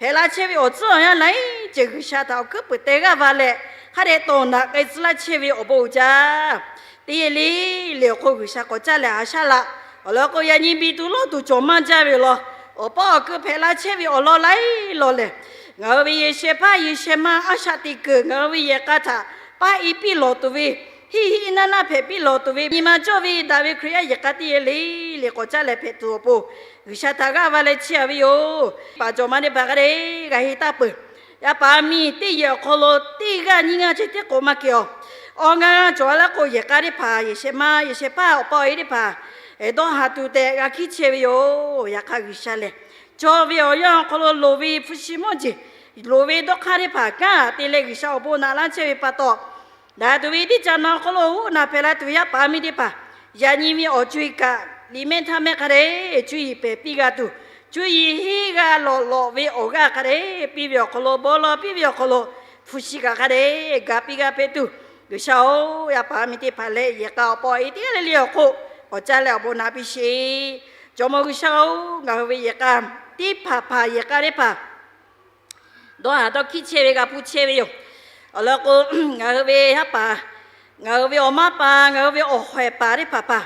hpehꞈ la chehˇ ve awˬ tcuhˉ awˬ yanˇ laiˉ ceuˬ G'uiˬsha htaꞈ awˬ hkuiˉ puiˍ teh g'aˇ va leh, hk'a dehꞈ tawˍ naꞈ k'ai tcuh laˇ chehˇ ve awˬ bon uiˍ jaˇ. Teˇ yanˇ le le awˬ hk'oˆ G'uiˬsha k'awꞈ caˉ leh haꞈ shaˉ laˇ. Awˬ lawn k'o, yaꞈ nyi biˇ tuˬ lawˇ tuˬ cawˬ maˇ jaˇ ve law. Awˬ pa awˬ keu hpehꞈ la chehˇ ve awˬ lawn laiˉ law lehˬ, ngaˬ hui ve yehˬ sheh hpaˇ yehˬ sheh ma a shaꞈ teꞈ kuiˬ ngaˬ hui ve yehˬ k'a htaꞈ paˇ e piˇ lawˬ tuˬ ve, hiˆ hiˆ naˇ naˇ hpehꞈ piˇ lawˬ tuˬ ve, nyi ma cawˇ ve daꞈ ve Hkriꞈ yaˇ yehˬ k'a teˇ yanˇ le le k'awꞈ caˉ leh hpehꞈ tuˬ awˬ pon, G'uiˬsha htaꞈ g'aˇ va leh chiˇ aꞈ ve yoˬ. Paˍ cawˬ ma teˇ hpaˍ hk'a dehꞈ g'a henˇ taˇ peuˬ. Yaˇ paˍ miˇ teˇ yehˬ awˬ hk'aw lo teˇ g'aˇ nyiˇ g'aˇ ceh tiˉ k'o maˇ kehˬ awˬ. Awˬ g'aˇ g'aˇ cawˬ a laˇ k'o, yehˬ k'a teˇ hpaˍ, yehˬ sheh ma, yehˬ sheh hpaˇ awˬ pa awˬ e teˇ hpaˍ dawˇ haˍ tuˬ tehꞈ g'a hkiˉ chehˇ ve yoˬ. Yaꞈ hk'aˇ G'uiˬsha lehˬ, cawˬ ve awˬ yanˇ awˬ hk'aw lo loˍ ve hpu shi mawˇ jeˬ, loˍ ve dawˇ hk'aˇ teˇ hpaˍ kanˉ te leh G'uiˬsha awˬ bon naꞈ laˇ chehˇ ve pa taw, daꞈ tuˬ ve teˇ caꞈ na awˬ hk'aw lo uˉ naꞈ hpehꞈ la tuˬ ve yaˇ paˍ miˇ teˇ hpaˍ, yaꞈ nyi ve awˬ co-e kaꞈ Liꞈ mehˆ htaˇ mehˆ hk'a dehꞈ cuˇ yiˍ pehˬ piˇ g'a tuˬ, cuˇ yiˍ henˇ g'a lawꞈ lawꞈ ve awˬ g'aˇ hk'a dehꞈ piˇ ve awˬ hk'aw lo, bon lawˬ piˇ ve awˬ hk'aw lo, hpu shi kaꞈ hk'a dehꞈ ga piˇ g'a hpehꞈ tuˬ, G'uiˬsha-oˬ, yaˇ paˍ yaˇ miˇ teˇ hpaˍ leh yehˬ k'a awˬ pa awˬ e teˇ g'aˇ le le awˬ hk'oˆ k'awꞈ caˇ leh awˬ bon naꞈ piˇ sheˍ. Jawˇmawˇ G'uiˬsha-oˬ, ngaˬ hui ve yehˬ k'a teˇ hpaˍ hpaˍ yehˬ k'a teˇ hpaˍ dawˇ haˍ dawˇ hkiˆ chehˇ ve g'a hpuˇ chehˇ ve yoˬ. Awˬ lawn k'o, ngaˬ hui ve yaˇ paˍ, ngaˬ hui ve awˬ maˇ paˍ, ngaˬ hui ve awˬ hawehˬ paˍ teˇ hpaˍ hpaˍ,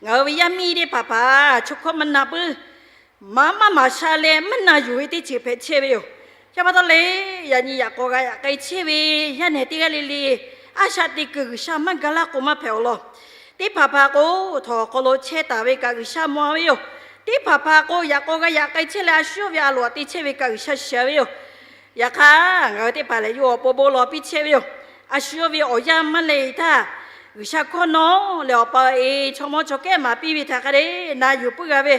ngaˬ hui ve yaˇ miˇ teˇ hpaˍ hpaˍ chaw hkawˇ maˇ na puiˉ, maˇ maˇ maˍ sha leh maˇ na yuˬ ve teˇ ceuˬ hpehꞈ chehˇ ve yoˬ. Chi pa taw leh, yaꞈ nyi yaꞈ k'aw g'a yaꞈ k'ai chehˇ ve yaˇ nehˬ teˇ g'aˇ le le, a shaꞈ teꞈ kuiˬ G'uiˬsha maˇ ga laˇ k'o maˇ hpehꞈ awˬ lawn, teˇ hpaˍ hpaˍ k'o, htawnˍ awˬ hk'aw lo chehˇ taˍ ve kaꞈ G'uiˬsha mawˬ ve yoˬ. Teˇ hpaˍ hpaˍ k'o, yaꞈ k'aw g'a yaꞈ k'ai chehˇ leh a shu yawˇ ve a loˍ aꞈ te chehˇ ve kaꞈ G'uiˬsha shiˍ ve yoˬ. Yaꞈ hk'aˇ, ngaˬ hui teˇ hpaˍ lehˬ, yawˇ awˬ pon bon lawˬ piˇ chehˇ ve yoˬ. A shu yawˇ ve awˬ yanˇ maˇ leh htaˇ, G'uiˬsha hkawˇ nawˉ leh awˬ pa awˬ e chaw mawˇ chaw kehˉ maˍ piˇ ve htaꞈ hk'a dehꞈ na yuˬ puiˉ g'a ve,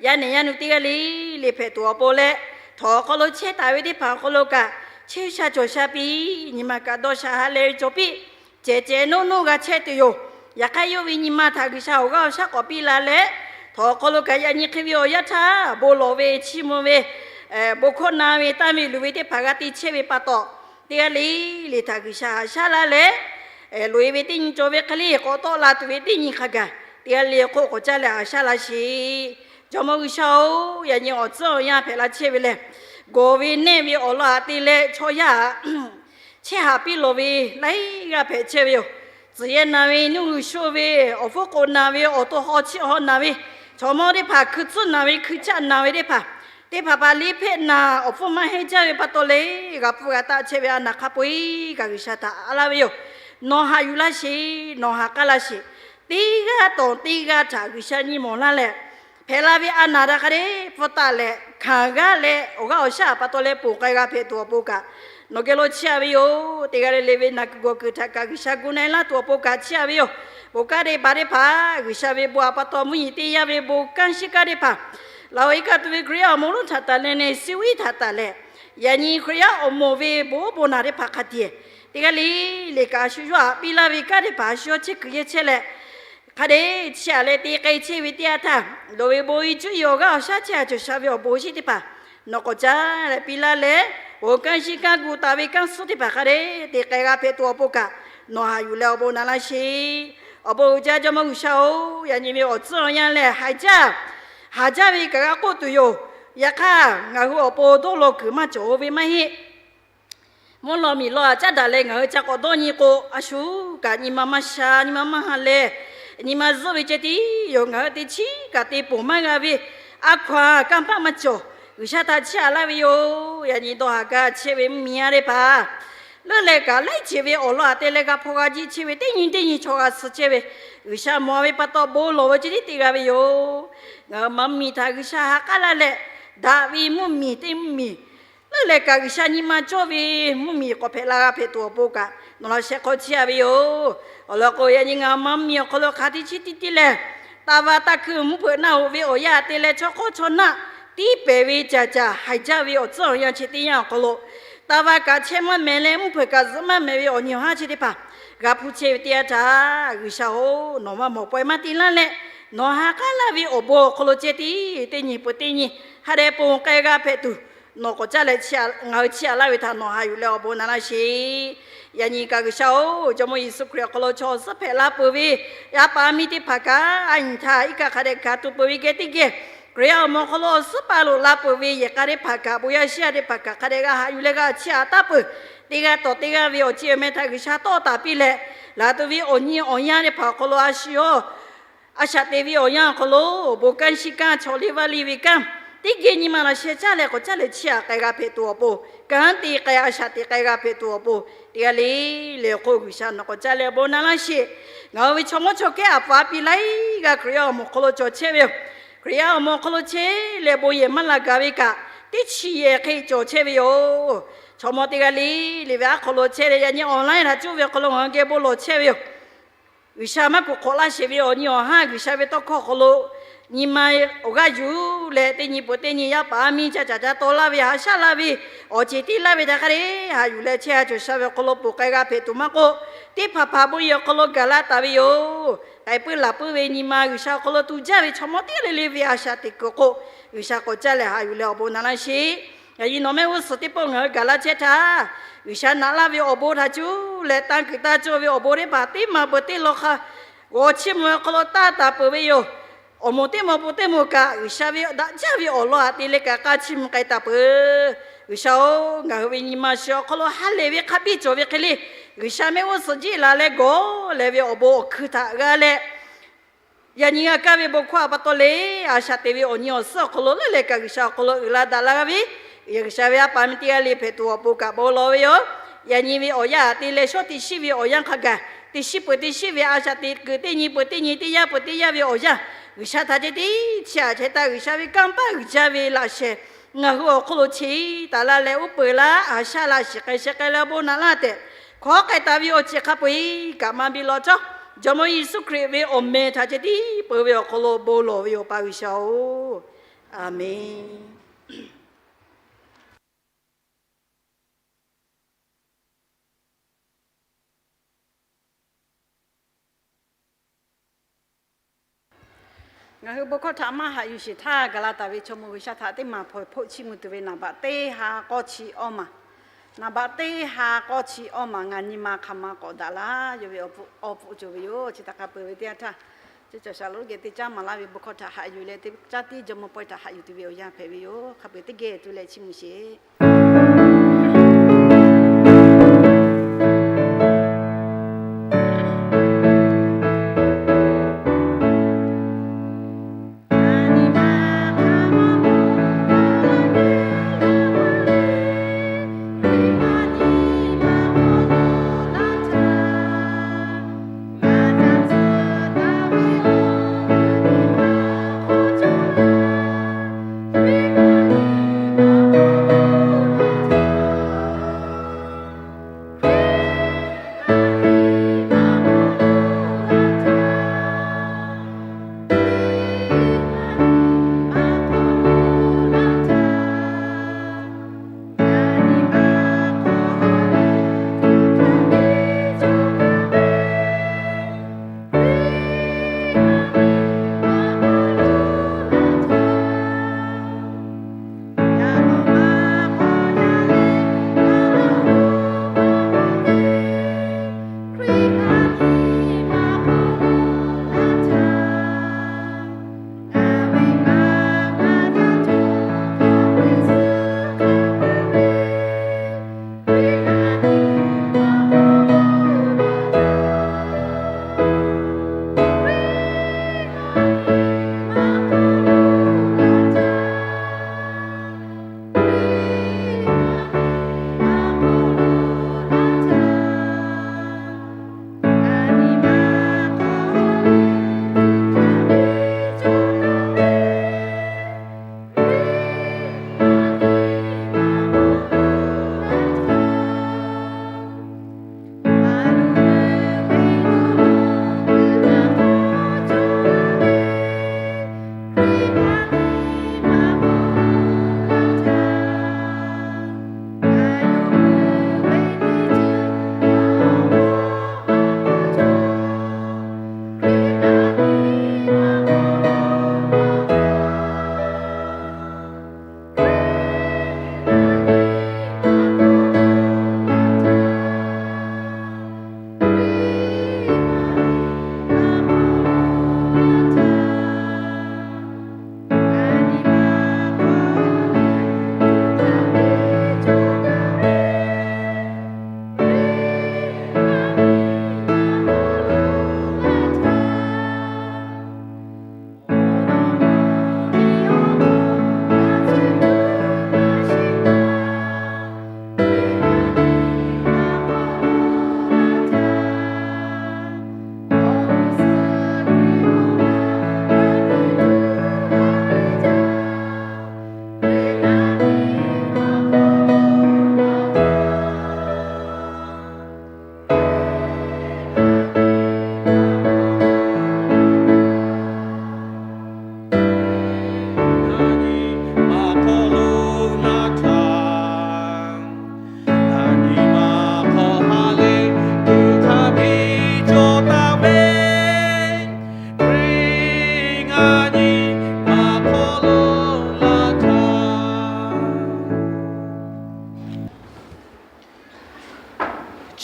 yaˇ nehˬ yaˇ nu teˇ g'aˇ le le hpehꞈ tuˬ awˬ pon leh, htawnˍ awˬ hk'aw lo chehˇ taˍ ve teˇ hpaˍ awˬ hk'aw lo kaꞈ, chehˇ sha cawˬ sha piˇ, nyi ma kaꞈ dawˇ sha ha leh ve cawˬ piˇ, cehˬ cehˬ nuˇ nuˇ g'a chehˇ tuˬ yoˬ. Yaꞈ hk'aˇ, yawˇ ve nyi ma htaꞈ G'uiˬsha awˬ g'aˇ awˬ shaˉ k'awꞈ piˇ la leh, htawnˍ awˬ hk'aw lo kaꞈ yaꞈ nyi hk'e ve awˬ yanˇ htaˇ bon lawˬ ve, chiˇ mvuh ve, bon hkawˇ na ve, tanˇ ve luˬ ve teˇ hpaˍ g'a te chehˇ ve pa taw, teˇ g'aˇ le le htaꞈ G'uiˬsha haꞈ shaˉ laˇ leh, loꞈ e ve teˇ nyi cawˬ ve hk'e le k'awꞈ tawˆ la tuˬ ve teˇ nyi hk'a gaˬ, teˇ g'aˇ le hk'oˆ k'awꞈ caˇ leh haꞈ shaˉ laˇ sheˍ. Jawˇmawˇ G'uiˬsha-oˬ, yaꞈ nyi awˬ tcuhˉ awˬ yanˇ hpehꞈ la chehˇ ve lehˬ, gawˬ ve nehˆ ve awˬ lawn aꞈ te leh chaw yaˇ chehˇ haꞈ piˇ lawˬ ve laiˉ g'aˇ hpehꞈ chehˇ ve yoˬ. Tcuhˍ yehˇ naˬ ve, nuˇ g'uiˬ sho ve, awˬ hpfuhˇ k'oˍ naˬ ve, awˬ to haw chiˇ haw naˬ ve, chaw mawˇ teˇ hpaˍ hkui tcuhˉ naˬ ve, hkui caˆ naˬ ve teˇ hpaˍ, teˇ hpaˍ hpaˍ liˇ hpehˆ naˬ, awˬ hpfuhˇ maˇ heˆ jaˇ ve pa taw leh, g'a hpuˇ g'a taˆ chehˇ ve a naˬ hk'a peu-eˬ kaꞈ G'uiˬsha htaꞈ haꞈ laˇ ve yoˬ. Nawˬ haꞈ yuˬ laˇ sheˍ, nawˬ haꞈ k'aˉ laˇ sheˍ. Teˇ g'aˇ tawˍ teˇ g'aˇ htaꞈ G'uiˬsha nyi mawˬ laˇ leh, hpehꞈ la ve a naˬ htaꞈ hk'a dehꞈ hpfuhˇ taˆ leh hkanˍ g'aˇ leh awˬ g'aˇ awˬ shaˉ pa taw leh ponˬ k'ai g'a hpehꞈ tuˬ awˬ pon kaꞈ, nawˬ geh lo chiˇ aꞈ ve yoˬ. Teˇ g'aˇ le le ve naˬ kuiˬ gawˬ kuiˬ htaꞈ kaꞈ G'uiˬsha gu na-e laˇ tuˬ awˬ pon kaꞈ chiˇ aꞈ ve yoˬ. Bon kanˉ teˇ hpaˍ teˇ hpaˍ, G'uiˬsha ve bon aꞈ pa taw mvuhˇ nyi teˇ yanˇ ve bon kanˉ shiˉ kanˉ teˇ hpaˍ, laˬ-oꞈ e kaˆ tuˬ ve Hkriꞈ yaˇ awˬ moˍ lonˉ htaꞈ taˍ leh neˇ suˇ viˉ htaꞈ taˍ leh, yaꞈ nyi Hkriꞈ yaˇ awˬ moˍ ve bon bon naˬ teˇ hpaˍ hk'a dehꞈ, teˇ g'aˇ le le kaꞈ a shu yawˇ haꞈ piˇ laˇ ve kanˉ teˇ hpaˍ a shu yawˇ chehˇ kuiˬ yehˇ chehˇ leh, hk'a dehꞈ chiˇ aꞈ leh te k'ai chehˇ ve teˇ yanˇ htaˇ, loꞈ ve bon e cuˇ yiˍ awˬ g'aˇ awˬ shaˉ chehˇ a cawˬ sha ve awˬ bon shiˉ teˇ hpaˍ nawˬ k'awꞈ caˇ leh piˇ laˇ leh, bon kanˉ shiˉ kanˉ gu taˍ ve kanˉ suhˉ teˇ hpaˍ hk'a dehꞈ te k'ai g'a hpehꞈ tuˬ awˬ pon kaꞈ, nawˬ haꞈ yuˬ leh awˬ bon na laˇ sheˍ. Awˬ bon uiˍ jaˇ Jawˇmawˇ G'uiˬsha-oˬ, yaꞈ nyi ve awˬ tcuhˉ awˬ yanˇ lehˬ, haꞈ jaˇ, haꞈ jaˇ ve kaꞈ g'a k'oˆ tuˬ yoˬ. Yaꞈ hk'aˇ, ngaˬ hui awˬ pon dawˇ law kuiˬ maˇ cawˬ-o ve maˇ heˆ. Mvuhˇ law miˬ law aꞈ caˉ daꞈ leh ngaˬ hui ca k'awꞈ dawˇ nyi k'o, a shu kaꞈ nyi ma maˇ sha, nyi ma maˇ ha leh, nyi ma zuhˆ ve ceh tiˉ yoˬ. Ngaˬ hui te chiˉ kaꞈ te ponˬ maˇ g'a ve, a hkaw-anˬ kanˇ paˆ maˇ cawˬ. G'uiˬsha htaꞈ chiˇ aꞈ laˇ ve yoˬ. Yaꞈ nyi dawˇ haˍ gaˇ chehˇ ve mvuhˇmiˬ yaˇ teˇ hpaˍ, leuˉ leh kaꞈ laiˉ ceuˬ ve awˬ lawn aꞈ te leh g'a hpaw g'a jiˆ chehˇ ve teˇ nyi teˇ nyi chaw g'a suh chehˇ ve, G'uiˬsha mawˬ ve pa taw bon lawˬ ve ceh tiˉ te g'a ve yoˬ. Ngaˬ hui mvuhˇmiˬ htaꞈ G'uiˬsha ha k'aˉ laˇ leh, daꞈ ve mvuhˇmiˬ teˇ mvuhˇmiˬ, leuˉ leh kaꞈ G'uiˬsha nyi ma cawˇ ve mvuhˇmiˬ k'awꞈ hpehꞈ la g'a hpehꞈ tuˬ awˬ pon kaꞈ nawˬ laꞈ sheh hk'aw chiˇ aꞈ ve yoˬ. Awˬ lawn k'o, yaꞈ nyi ngaˬ hui mvuhˇmiˬ awˬ hk'aw lo hk'aˬ teˇ chiˉ tiˉ tiˉ leh, taˇ va taˇ hkui mvuhˇ hpeuꞈ naˆ hoꞈ ve awˬ yanˇ te leh chaw hk'awˇ chaw naˆ tiˉ pehˍ ve caˍ caˍ haiˬ jaˇ ve awˬ tcuhˉ awˬ yanˇ chi teˇ yanˇ awˬ hk'aw lo, taˇ va kaꞈ chehˇ maˇ mehˍ leh mvuhˇ hpeuꞈ kaꞈ zuhꞈ maˇ mehˍ ve awˬ nyi awˬ haˉ chi teˇ hpaˍ g'a hpuˇ chehˇ ve teˇ yanˇ htaˇ, G'uiˬsha-oˬ, nawˬ maˇ mawˬ pawehˇ maˇ te laˇ leh, nawˬ ha k'aˉ laˇ ve awˬ bon awˬ hk'aw lo ceh tiˉ teˇ nyi peuˬ teˇ nyi ha dehꞈ ponˬ k'ai g'a hpehꞈ tuˬ, nawˬ k'awꞈ caˇ leh ngaˬ hui chiˇ aꞈ laˇ ve htaꞈ nawˬ haꞈ yuˬ leh awˬ bon na laˇ sheˍ. Yaꞈ nyi kaꞈ G'uiˬsha-oˬ, Jawˇmawˇ Yeˍsuˆ Hkriꞈ awˬ hk'aw lo chaw suhˉ hpehꞈ la peuˬ ve yaˇ paˍ miˇ teˇ hpaˍ kaꞈ a nyi htaˇ iˉ kaˆ hk'a dehꞈ gaˬ tuˬ peuˬ ve geh teˇ geh, Hkriꞈ yaˇ awˬ moˍ awˬ hk'aw lo awˬ suhˉ paˍ loꞈ la peuˬ ve yehˬ k'a teˇ hpaˍ kaꞈ, bon yaˇ shiˉ yaˇ teˇ hpaˍ kaꞈ hk'a dehꞈ g'a haꞈ yuˬ leh g'a chiˇ aꞈ taˉ peuˬ. Teˇ g'aˇ tawˍ teˇ g'aˇ ve awˬ ceˬ awˬ meh htaꞈ G'uiˬsha tawˆ taˍ piˇ leh, laˬ tuˬ ve awˬ nyi awˬ yanˇ teˇ hpaˍ awˬ hk'aw lo a shu-oˬ, a shaꞈ te ve awˬ yanˇ awˬ hk'aw lo bon kanˉ shiˉ kanˉ chaw liˇ vaˇ liˇ ve kanˉ teˇ geh nyi ma laꞈ sheh caˇ leh k'awꞈ caˇ leh chiˇ aꞈ k'ai g'a hpehꞈ tuˬ awˬ pon, kanˉ te k'ai a shaꞈ te k'ai g'a hpehꞈ tuˬ awˬ pon, teˇ g'aˇ le le awˬ hk'oˆ G'uiˬsha nawˬ k'awꞈ caˇ leh awˬ bon na laˇ sheˍ. Ngaˬ hui ve chaw mawˇ chaw kehˉ aꞈ paˍ a piˇ laiˉ g'aˇ Hkriꞈ yaˇ awˬ moˍ hk'aw lo cawˬ chehˇ ve yoˬ. Hkriꞈ yaˇ awˬ moˍ hk'aw lo chehˇ leh bon yehˬ maˇ la gaˬ ve kaꞈ, teˇ chi yehˬ hk'e cawˬ chehˇ ve yoˬ. Chaw mawˇ teˇ g'aˇ le le ve aˉ hk'aw lo chehˇ leh yaꞈ nyi online htaꞈ cuˇ ve awˬ hk'aw lo ngaˬ hui geh bon lawˬ chehˇ ve yoˬ. G'uiˬsha maˇ kuˬ hk'awꞈ laˇ sheˍ ve awˬ nyi awˬ haˉ G'uiˬsha ve tawˇ hkawˇ awˬ hk'aw lo nyi ma awˬ g'aˇ yuˬ leh teˇ nyi peuˬ teˇ nyi yaˇ paˍ a miˇ ca caˍ ca taw laˇ ve haꞈ shaˉ laˇ ve awˬ ceˬ tiˉ laˇ ve htaꞈ hk'a dehꞈ haꞈ yuˬ leh chehˇ a cawˬ sha ve awˬ hk'aw lo ponˬ k'ai g'a hpehꞈ tuˬ maˇ k'oˆ, teˇ hpaˍ hpaˍ bon yehˬ awˬ hk'aw lo gaˬ la taˍ ve yoˬ. k'ai puiˉ laˬ puiˉ ve nyi ma G'uiˬsha awˬ hk'aw lo tu jaˇ ve chaw mawˇ teˇ g'aˇ le le ve a shaꞈ teꞈ kuiˬ k'o, G'uiˬsha k'awꞈ caˇ leh haꞈ yuˬ leh awˬ bon na laˇ sheˍ. Yaꞈ nyi nawˬ mehˆ g'uˇ suhˍ teˇ pawˆ ngaˬ hui gaˬ laˇ chehˇ htaˇ, G'uiˬsha naꞈ laˇ ve awˬ bon htaꞈ cuˇ leh tanˇ kuiˬ taˇ cawˇ ve awˬ bon teˇ hpaˍ teˇ maˬ peuˬ teˇ law hk'a g'awˬ chiˇ mvuh awˬ hk'aw lo taˇ taˍ peuˬ ve yoˬ. Awˬ moˍ teˇ maw pon teˇ moˍ kaꞈ G'uiˬsha ve daꞈ jaˇ ve awˬ lawn htaꞈ te leh kaꞈ k'aˇ chiˇ mvuh k'ai taˍ peuˬ. G'uiˬsha-oˬ, ngaˬ hui ve nyi ma shi awˬ hk'aw lo ha lehˬ ve hk'a biˇ cawˬ ve hk'e le, G'uiˬsha mehˆ g'uˇ suhˍ jiˆ la leh gawˬ leh ve awˬ bon awˬ hkui htaꞈ g'a leh, yaꞈ nyi g'a kaˇ ve bon hkawˇ htaꞈ pa taw le, a shaꞈ teꞈ ve awˬ nyi awˬ suhˉ awˬ hk'aw lo leuˉ leh kaꞈ G'uiˬsha awˬ hk'aw lo uiˍ la daꞈ la g'a ve, G'uiˬsha ve a pa mi teˇ g'aˇ le hpehꞈ tuˬ awˬ pon kaꞈ bon lawˬ ve yoˬ. Yaꞈ nyi ve awˬ yanˇ te leh shawˉ teˇ shiˉ ve awˬ yanˇ hk'a gaˬ, teˇ shiˉ peuˬ teˇ shiˉ ve a shaꞈ teꞈ kuiˬ teˇ nyi peuˬ teˇ nyi teˇ yanˇ peuˬ teˇ yanˇ ve awˬ yanˇ, G'uiˬsha htaꞈ ceh tiˉ chi htaꞈ chehˇ taˍ G'uiˬsha ve kanˇ paˆ uiˍ jaˇ ve laꞈ shehˍ ngaˬ hui awˬ hk'aw lo cheˇ taˍ laˇ leh uˉ peunˍ laˇ, a shaꞈ laˇ shiˍ k'ai sheh k'ai leh bon naꞈ laˇ tehꞈ hkawˉ k'ai taˍ ve awˬ ceuˬ hk'a peu-eˬ kaꞈ maˇ biˇ law htawˇ, Jawˇmawˇ Yeˍsuˆ Hkriꞈ ve awˬ meh htaꞈ ceh tiˉ peuˬ ve awˬ hk'aw lo bon lawˬ ve yoˬ, pa G'uiˬsha-oˬ, Aˍmenˍ. Ngaˬ hui bon hkawˇ htaꞈ maˇ haꞈ yuˬ sheˍ htaˇ, gaˬ la taˍ ve chaw mawˇ G'uiˬsha htaꞈ teˇ maˬ hpaw hpoˆ chiˇ mvuh tuˬ ve naˍ baꞈ teˇ ha k'awˇ chi awˇ maˬ, naˍ baꞈ teˇ ha k'awˇ chi awˇ maˬ ngaˬ nyi ma hk'aˬ ma k'awꞈ daꞈ laˇ yaw ve awˬ pfuhˆ cawˬ ve yoˬ. Chi htaꞈ hk'a peu-eˬ ve teˇ yanˇ htaˇ, ceˇ cawˬ shaˍ lo geh teˇ caˉ maˍ laˇ ve bon hkawˇ htaꞈ haꞈ yuˬ leh teˇ caˉ tiˉ Jawˇmawˇ pawehˇ htaꞈ haꞈ yuˬ tuˬ ve awˬ yanˇ hpehꞈ ve yoˬ. Hk'a peu-eˬ teˇ geh tu leh chiˇ mvuh sheˍ.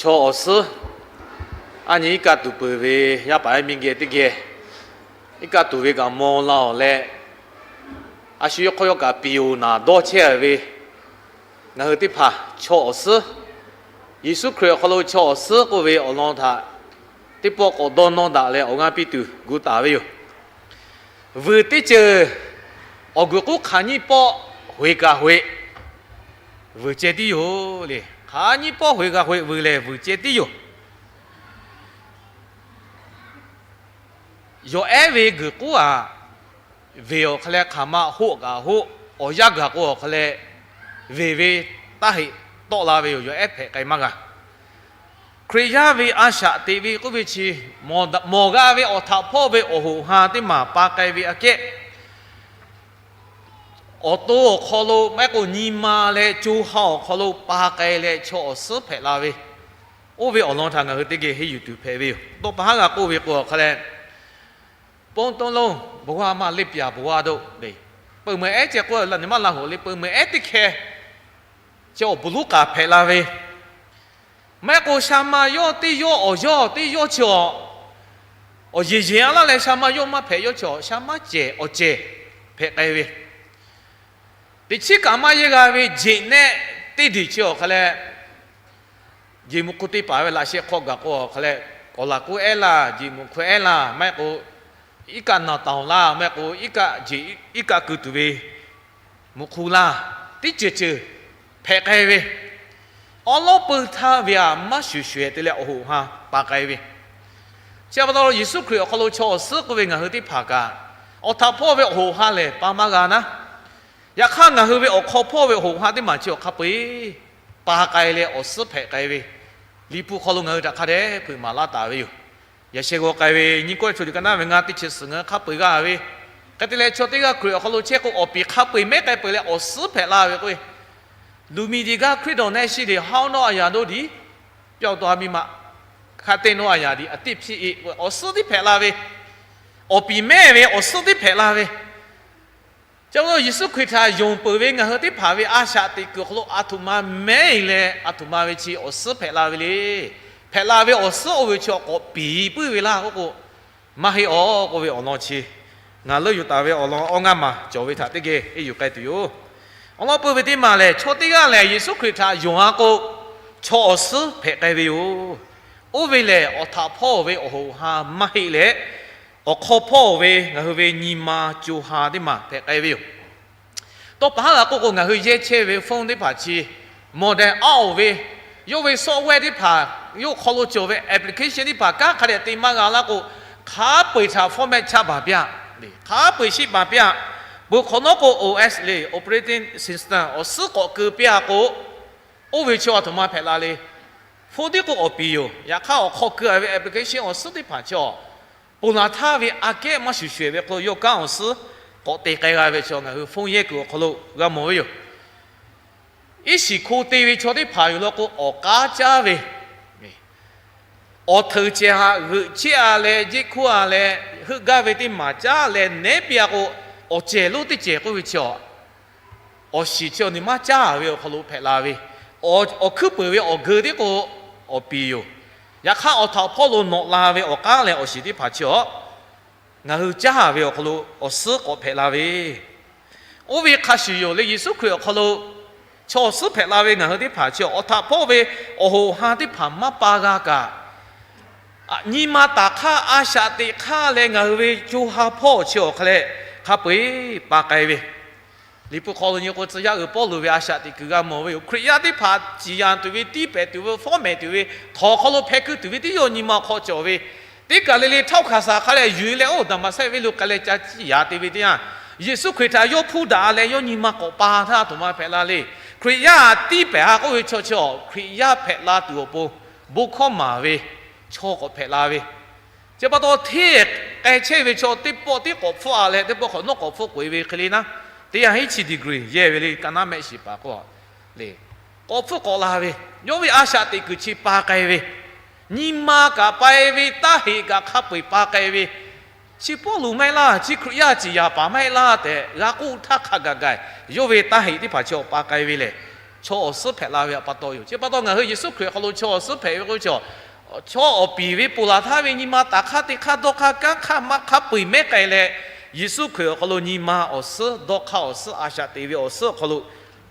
Chaw awˬ suhˉ, a nyi iˉ kaˆ tuˬ peuˬ ve yaˇ paˍ yaˇ miˇ geh teˇ geh, iˉ kaˆ tuˬ ve kaꞈ maw la awˬ leh, a shu yawˇ hk'aw yawˇ kaꞈ piˍoˬ naˍ dawˇ chehˇ ve, ngaˬ hui teˇ hpaˍ chaw awˬ suhˉ, Yeˍsuˆ Hkriꞈ awˬ hk'aw lo chaw awˬ suhˉ k'oˆ ve awˬ lawn htaꞈ teˇ pawˆ k'awꞈ dawˇ nawˇ daꞈ leh awˬ g'aˇ piˇ tuˬ gu taˍ ve yoˬ. Vuiˬ teˇ ceuˬ, awˬ guiˬ k'oˆ hk'aˬ nyiˇ pawˆ hoeꞈ kaꞈ hoeꞈ, vuiˬ ceh tiˉ yoˬ le. Hk'aˬ nyiˇ pawˆ hoeꞈ kaꞈ hoeꞈ, vuiˬ lehˬ vuiˬ ceh tiˉ yoˬ. Yawˬ ehˉ ve guiˬ k'oˆ aꞈ, veˬ awˬ hk'a leh hk'aˬ ma hoˆ kaꞈ hoˆ, awˬ yanˇ gaˬ k'o awˬ hk'a leh veˬ ve taˇ heꞈ tawˆ la ve yoˬ. Yawˬ ehˉ hpehꞈ k'ai maˇ g'a. Hkriꞈ yaˇ ve a shaꞈ teꞈ ve k'oˆ ve chi, mawˬ g'a ve awˬ htaꞈ hpawˇ ve awˬ hoꞈ ha teˇ maˬ pa k'ai ve aꞈ kehˉ, awˬ to awˬ hk'aw lo maˇ heˆ k'o nyi ma leh co ha awˬ hk'aw lo pa k'ai leh chaw awˬ suhˉ hpehꞈ la ve, oˇ ve awˬ lawn htaꞈ ngaˬ hui teˇ geh henˇ yuˬ tuˬ hpehꞈ ve yoˬ. Dawˇ pa haˉ g'a k'oˆ ve k'o awˬ hk'a leh, ပုန်းသုံးလုံး ဘဝမှ လစ်ပျောက်ဘဝသို့ le, peu meuˬ ehˉ ceh k'oˆ la ni maˇ la hoꞈ le, peu meuˬ ehˉ teˇ hkeh chi awˬ bon lonˉ k'aꞈ hpehꞈ la ve, maˇ heˆ k'o sha ma yawˇ teˇ yawˇ awˬ yawˇ teˇ yawˇ chi awˬ, awˬ yeˬ yeˬ a laˇ leh sha ma yawˇ maˇ hpehꞈ, yawˇ chi awˬ sha maˇ cehˬ awˬ cehˬ hpehꞈ k'ai ve, teꞈ chiˉ kaꞈ maˇ yehˇ g'a ve jeꞈ nehˆ teˇ deˬ chi awˬ hk'a leh, jeˬ mvuhˇ hk'u teˇ hpaˍ ve laꞈ sheh hk'aw gaˬ k'o awˬ hk'a leh, k'awꞈ laˬ k'oˆ ehˉ laˇ, jeˬ mvuhˇ hk'u ehˉ laˇ, maˇ heˆ k'o iˉ kaˆ naˬ taˍ laˇ, maˇ heˆ k'o iˉ kaˆ jeˬ iˉ kaˆ keu tuˬ ve mvuhˇ hk'u laˇ, teˇ ceuˬ ceuˬ hpehꞈ k'ai ve, awˉ lawˉ peu htaˇ ve aꞈ maˇ shuˍ shuˍ te leh awˬ hoꞈ ha pa k'ai ve, chi pa taw Yeˍsuˆ Hkriꞈ awˬ hk'aw lo chaw awˬ suhˉ k'oˆ ve ngaˬ hui teˇ hpaˍ kaꞈ, awˬ htaꞈ hpawˇ ve awˬ hoꞈ ha lehˬ pa maˇ g'a naˉ. Yaꞈ hk'aˇ ngaˬ hui ve awˬ hk'aw hpawˇ ve awˬ hoꞈ ha teˇ maˬ chi awˬ hk'a peu-eˬ pa k'ai leh awˬ suhˉ hpehꞈ k'ai ve, Liꞈ hpu hk'aw lo ngaˬ hui htaꞈ hk'a dehꞈ hpeuꞈ maˍ laˇ taˍ ve yoˬ. Yaꞈ sheh g'aw k'ai ve nyiˇ Kawˇrenˍhtuˆ liꞈ ka naˉ ve ngaˇ teˇ chi suhˍ ngaˬ hui hk'a peu-eˬ g'a ve, hk'e te leh chaw teˇ g'aˇ Hkriꞈ awˬ hk'aw lo chehˇ k'o awˬ piˍ hk'a peu-eˬ mehˉ k'ai peuˬ leh awˬ suhˉ hpehꞈ la ve k'o, လူမည်သည်ကား ခရစ်တော်၌ရှိသည် ဟောင်းသောအရာတို့သည် ပျောက်သွားပြီးမှ ခပ်သိမ်းသောအရာသည် အသစ်ဖြစ်၏. Awˬ suhˉ tiˉ hpehꞈ la ve, awˬ piˍ mehˉ ve awˬ suhˉ tiˉ hpehꞈ la ve, Chi pa taw Yeˍsuˆ Hkriꞈ htaꞈ yonˍ peuˬ ve ngaˬ hui teˇ hpaˍ ve a shaꞈ teꞈ kuiˬ awˬ hk'aw lo a htoꞈ ma mehˉ e leh a htoꞈ ma ve chi awˬ suhˉ hpehꞈ la ve le. Hpehꞈ la ve awˬ suhˉ oˇ ve chi awˬ k'awꞈ piˍ puiˉ ve laˇ k'oˆ k'o, maˇ heˆ awˬ k'oˆ ve awˬ lawn chi, ngaˬ leuˆ yuˬ taˍ ve awˬ lawn awˇ ngaˇ maˬ cawˬ ve htaꞈ teˇ geh henˇ yuˬ k'ai tuˬ yoˬ. Awˬ lawn peu ve teˇ maˬ lehˬ, chaw teˇ g'aˇ lehˬ Yeˍsuˆ Hkriꞈ htaꞈ yonˍ a k'o, chaw awˬ suhˉ hpehꞈ k'ai ve yoˬ. Oˇ ve lehˬ, awˬ htaꞈ hpawˇ ve awˬ hoꞈ ha maˇ heˆ leh, awˬ hk'aw hpawˇ ve ngaˬ hui ve nyi ma co ha teˇ maˬ hpehꞈ k'ai ve yoˬ. Tawˇ pa haˉ g'a k'oˆ k'o, ngaˬ hui yehˇ chehˇ ve phone teˇ hpaˍ chi modern a oˬ ve, yawˇ ve software teˇ hpaˍ, yawˇ hk'aw lo cawˬ ve application teˇ hpaˍ kanˉ hk'a dehꞈ te maˇ g'a laˇ k'o, hk'a peu-eˬ htaꞈ format caˇ baˬ piˇ-a, hk'a peu-eˬ shiˆ baˬ piˇ-a. Bon hk'awꞈ nawˉ k'o OS le, operating system, awˬ suhˉ k'awꞈ keu piˇ-a k'o, oˇ ve chaw a htoꞈ ma hpehꞈ la le. Phone tiˉ k'o awˬ piˍ yoˬ. Yaꞈ hk'aˇ awˬ hk'aw keu-a ve application awˬ suhˉ teˇ hpaˍ chaw, ponˬ laˬ htaˇ ve aꞈ kehˉ maˇ shuˍ shuˍ-eˬ ve hk'aw lo yawˇ kanˉ awˬ suhˉ k'awꞈ te k'ai g'a ve chaw ngaˬ hui phone yehˇ kuiˬ awˬ hk'aw lo g'a mawˬ ve yoˬ. Iˉ shiˍ hko te ve chaw teˇ hpaˍ yoˬ law k'o, awˬ k'aˉ caˉ ve, awˬ hteuꞈ ceh haꞈ g'euꞈ cheˆ-a leh, jeˇ hkoˇ-a leh, heuˆ gaˇ ve teˇ maˬ caˉ leh nehˉ piˇ-a k'o, awˬ cehˬ lonˉ teˇ cehˬ k'oˆ ve chi awˬ, awˬ shiˍ chi awˬ nyi maˇ caˉ ve awˬ hk'aw lo hpehꞈ la ve, awˬ hkuiˉ peuˬ ve awˬ geu tiˉ k'o awˬ piˍ yoˬ. Yaꞈ hk'aˇ awˬ htaꞈ hpawˇ lo nawꞈ la ve awˬ k'aˉ leh awˬ shiˍ teˇ hpaˍ chi awˬ, ngaˬ hui caˉ ve awˬ hk'aw lo awˬ suhˉ k'awꞈ hpehꞈ la ve, oˇ ve hk'a shuˍ yoˬ le. Yeˍsuˆ Hkriꞈ awˬ hk'aw lo chaw awˬ suhˉ hpehꞈ la ve ngaˬ hui teˇ hpaˍ chi awˬ htaꞈ hpawˇ ve awˬ hoꞈ ha teˇ hpaˍ maˇ pa g'a kaꞈ, nyi ma taˍ hk'aˇ, a shaꞈ teꞈ hk'aˇ leh ngaˬ hui ve co ha hpawˇ chi awˬ hk'a leh hk'a peu-eˬ pa k'ai ve, Liꞈ hpu hk'aw lo nyi k'o, tcuh yaˇ uiˍ Pawˇluꞈ ve a shaꞈ teꞈ kuiˬ g'a mawˬ ve yoˬ. Hkriꞈ yaˇ teˇ hpaˍ ciˍ yanˍ tuˬ ve, tiˇ pehˍ tuˬ ve, fawˉ mehˍ tuˬ ve, htawnˍ hk'aw lo hpeh kuiˬ tuˬ ve teˇ yawˇ nyi ma hk'aw cawˬ ve, teˇ kaˬ le le htawˇ hkanˍ saˍ hk'a leh yuˬ leh oˇ Daˍmaˍsehˆ venˇ lo k'ai leh ca ciˇ yaˍ te ve teˇ yanˇ, Yeˍsuˆ Hkriꞈ htaꞈ yawˇ hpuˇ daꞈ leh yawˇ nyi ma k'awꞈ pa htaˇ a htoꞈ ma hpehꞈ la le. Hkriꞈ yaˇ tiˇ pehˍ ha k'oˆ ve chaw chi awˬ, Hkriꞈ yaˇ hpehꞈ la tuˬ awˬ pon bon hkawˇ maˍ ve chaw k'awꞈ hpehꞈ la ve, chi pa taw hteˇ k'ai chehˇ ve chaw teˇ pawˆ tiˉ k'awꞈ hpfuhˆ-a leh teˇ pawˆ hk'awꞈ nawˉ k'awꞈ hpfuhˆ k'oꞈ-e ve hk'e le naˉ, teˇ yanˇ hiˉ chi degree yehˇ ve le, ka naˉ mehˆ shiˍ paˍ k'oˆ le, k'awꞈ hpfuhˆ k'awꞈ la ve, yawˇ ve a shaꞈ teꞈ kuiˬ chi pa k'ai ve, nyi ma kaꞈ pa-e ve, taˇ heꞈ kaꞈ hk'a peu-eˬ pa k'ai ve, chi Pawˇluꞈ maˇ heˆ laˇ, chi Hkriꞈ yaˇ ciˍ yaˍ paˍ maˇ heˆ laˇ tehꞈ g'a k'oˆ htaˇ hk'a gaˬ gaˬ, yawˇ ve taˇ heꞈ teˇ hpaˍ chi awˬ pa k'ai ve lehˬ, chaw awˬ suhˉ hpehꞈ la ve pa taw yoˬ. Chi pa taw ngaˬ hui Yeˍsuˆ Hkriꞈ awˬ hk'aw lo chaw awˬ suhˉ hpehꞈ ve k'o, chaw awˬ piˍ ve ponˬ laˬ htaˇ ve nyi ma taˍ hk'aˇ teˇ hk'aˇ dawˇ hk'aˇ kanˉ hk'aˇ maˇ hk'aˇ peu eˬ mehˉ k'ai leh, Yeˍsuˆ Hkriꞈ awˬ hk'aw lo nyi ma awˬ suhˉ, dawˇ hk'aˇ awˬ suhˉ, a shaꞈ teꞈ ve awˬ suhˉ awˬ hk'aw lo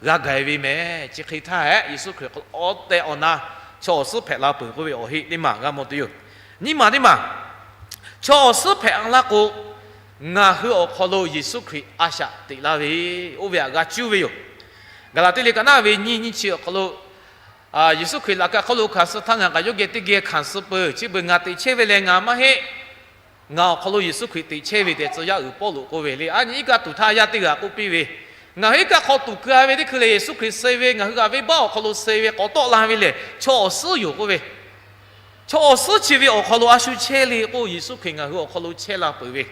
g'a gaˬ ve meh. Chi hk'e htaˇ hehꞈ, Yeˍsuˆ Hkriꞈ hk'aw lo awˬ tehˬ awˬ na chaw awˬ suhˉ hpehꞈ la peuˬ k'oˆ ve awˬ heˆ teˇ maˬ g'a mawˬ tuˬ yoˬ. Nyiˇ maˬ teˇ maˬ, chaw awˬ suhˉ hpehꞈ laˇ k'o, ngaˬ hui awˬ hk'aw lo Yeˍsuˆ Hkriꞈ a shaꞈ teꞈ laˇ ve, oˇ ve htaꞈ g'a cuˇ ve yoˬ. Gaˍlaˍtiˆ liꞈ ka naˆ ve nyiˇ nyiˇ chi awˬ hk'aw lo, Yeˍsuˆ Hkriꞈ laꞈ ka hk'oˆ lo hkanˍ suh htaˇ ngaˬ kaꞈ yawˇ geh teˇ geh hkanˍ suh peuˬ. Chi beuꞈ ngaˬ teꞈ chehˇ ve lehˬ ngaˬ maˇ heˆ. Ngaˬ awˬ hk'aw lo Yeˍsuˆ Hkriꞈ teꞈ chehˇ ve tehꞈ tcuh yaˇ uiˍ Pawˇluꞈ k'oˆ ve le. A nyi iˉ kaˆ tuˬ htaˇ yaˇ teˇ g'aˇ k'oˆ piˇ ve, ngaˬ hui iˉ kaˆ hk'aw tuˍ keu-a ve teˇ hkui lehˬ, Yeˍsuˆ Hkriꞈ suh ve ngaˬ hui g'aꞈ venˇbaˆ awˬ hk'aw lo suh ve k'awꞈ tawˆ la ve lehˬ, chaw awˬ suhˉ yoˬ k'oˆ ve. Chaw awˬ suhˉ chi ve awˬ hk'aw lo a shu chehˇ le k'o, Yeˍsuˆ Hkriꞈ ngaˬ hui awˬ hk'aw lo chehˇ la peuˬ ve,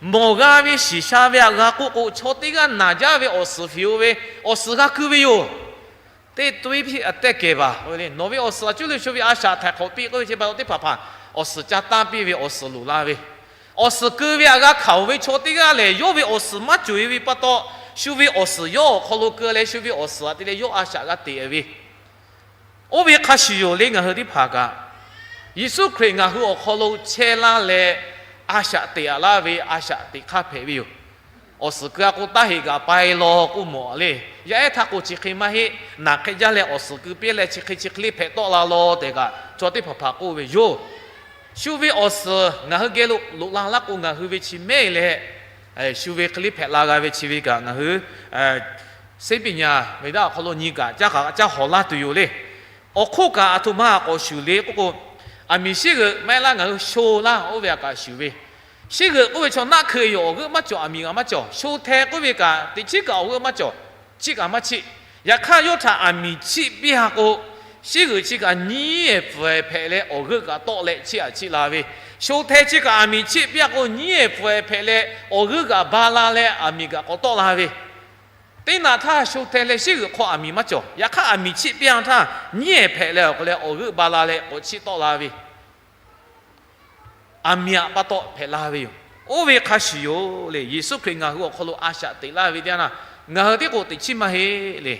mawˬ g'a ve shiˍ sha ve htaꞈ g'a k'oˆ k'o, chaw teˇ g'aˇ naˬ jaˇ ve awˬ suhˍ fiˍ-o ve, awˬ suhˍ g'a keu ve yoˬ. Teˇ tawˇ iˉ hpiˇ a tehˇ kehˬ baˬ. Nawˬ ve awˬ suhˍ a cuˉ le shu ve a shaꞈ htaiˍ hk'awꞈ piˇ k'oˆ ve chi pa taw teˇ hpaˍ hpaˍ awˬ suhˍ ca tanˇ piˇ ve awˬ suhˍ loˍ la ve, awˬ suhˍ keu ve htaꞈ g'a hkanˍ-oˬ ve chaw teˇ g'aˇ lehˬ, yawˇ ve awˬ suhˍ maˇ cawˬ-e ve pa taw, shu ve awˬ suhˍ yawˇ awˬ hk'aw lo keu leh shu ve awˬ suhˍ htaꞈ te leh yawˇ a shaꞈ g'a teꞈ ve, oˇ ve hk'a shuˍ yoˬ le. Ngaˬ hui teˇ hpaˍ kaꞈ Yeˍsuˆ Hkriꞈ ngaˬ hui awˬ hk'aw lo chehˇ laˇ leh, a shaꞈ teꞈ-a laˇ ve a shaꞈ teꞈ hk'aˇ hpehꞈ ve yoˬ. Awˬ suhˍ keu-a k'o, taˇ heꞈ kaꞈ pai law k'oˆ mawˬ le. Yaˇ ehˉ htaˇ k'o, chi hk'e maˇ heˆ, naˬ hk'e jaˇ leh awˬ suhˍ keu piˇ leh chi hk'e chi hk'e le hpehꞈ tawˆ la law tehꞈ kaꞈ, chaw teˇ hpaˍ hpaˍ k'oˆ ve yoˬ. Shu ve awˬ suhˍ ngaˬ hui geh lo loꞈ la laˇ k'o, ngaˬ hui ve chi mehˉ leh, shu ve hk'e le hpehꞈ la g'a ve chi ve kaꞈ ngaˬ hui Seˉ piˍ nyaˍ ve daˇ awˬ hk'aw lo nyi kaꞈ caˇ hawˍ laˇ tuˬ yoˬ le. Awˬ hk'oˆ kaꞈ aˬ htoꞈ ma k'awꞈ shuˍ le k'oˆ k'o, aˬ miˍ shiˉ g'euꞈ maˇ heˆ laˇ, ngaˬ hui sho laˇ oˇ ve htaꞈ kaꞈ shuˍ ve. Shiˉ g'euꞈ k'oˆ ve chaw naˆ hkeu yoˬ, awˬ g'euˆ maˇ cawˬ, aˬ miˍ g'a maˇ cawˬ. Sho hteh k'oˆ ve kaꞈ teꞈ chiˉ kaꞈ awˬ g'euˆ maˇ cawˬ, chiˉ kaꞈ maˇ chiˆ. Yaꞈ hk'aˇ yawˇ htaꞈ aˬ miˍ chiˆ piˇ-a k'o, shiˉ g'euꞈ chi kaꞈ nyiˉ-ehˍ pfuhˍ-ehˍ hpehꞈ leh awˬ g'euˆ kaꞈ tawˆ leh chiˆ-a chiˆ la ve, sho hteh chi kaꞈ aˬ miˍ chiˆ piˇ-a k'o nyiˉ-ehˍ pfuhˍ-ehˍ hpehꞈ leh awˬ g'euˆ kaꞈ ba la leh aˬ miˍ kaꞈ k'awꞈ tawˆ la ve, teˇ naꞈ htaˇ sho hteh leh shiˉ g'euꞈ hk'aw aˬ miˍ maˇ cawˬ. Yaꞈ hk'aˇ aˬ miˍ chiˆ piˇ-a htaˇ nyiˉ-ehˍ hpehꞈ leh awˬ hk'aw leh awˬ g'euˆ ba la leh k'awꞈ chiˆ tawˆ la ve, aˬ miˍ-aꞈ pa taw hpehꞈ la ve yoˬ. Oˇ ve hk'a shuˍ yoˬ le. Yeˍsuˆ Hkriꞈ ngaˬ hui awˬ hk'aw lo a shaꞈ teꞈ laˇ ve teˇ yanˇ, ngaˬ hui tiˉ k'o teꞈ chiˉ maˇ heˆ le.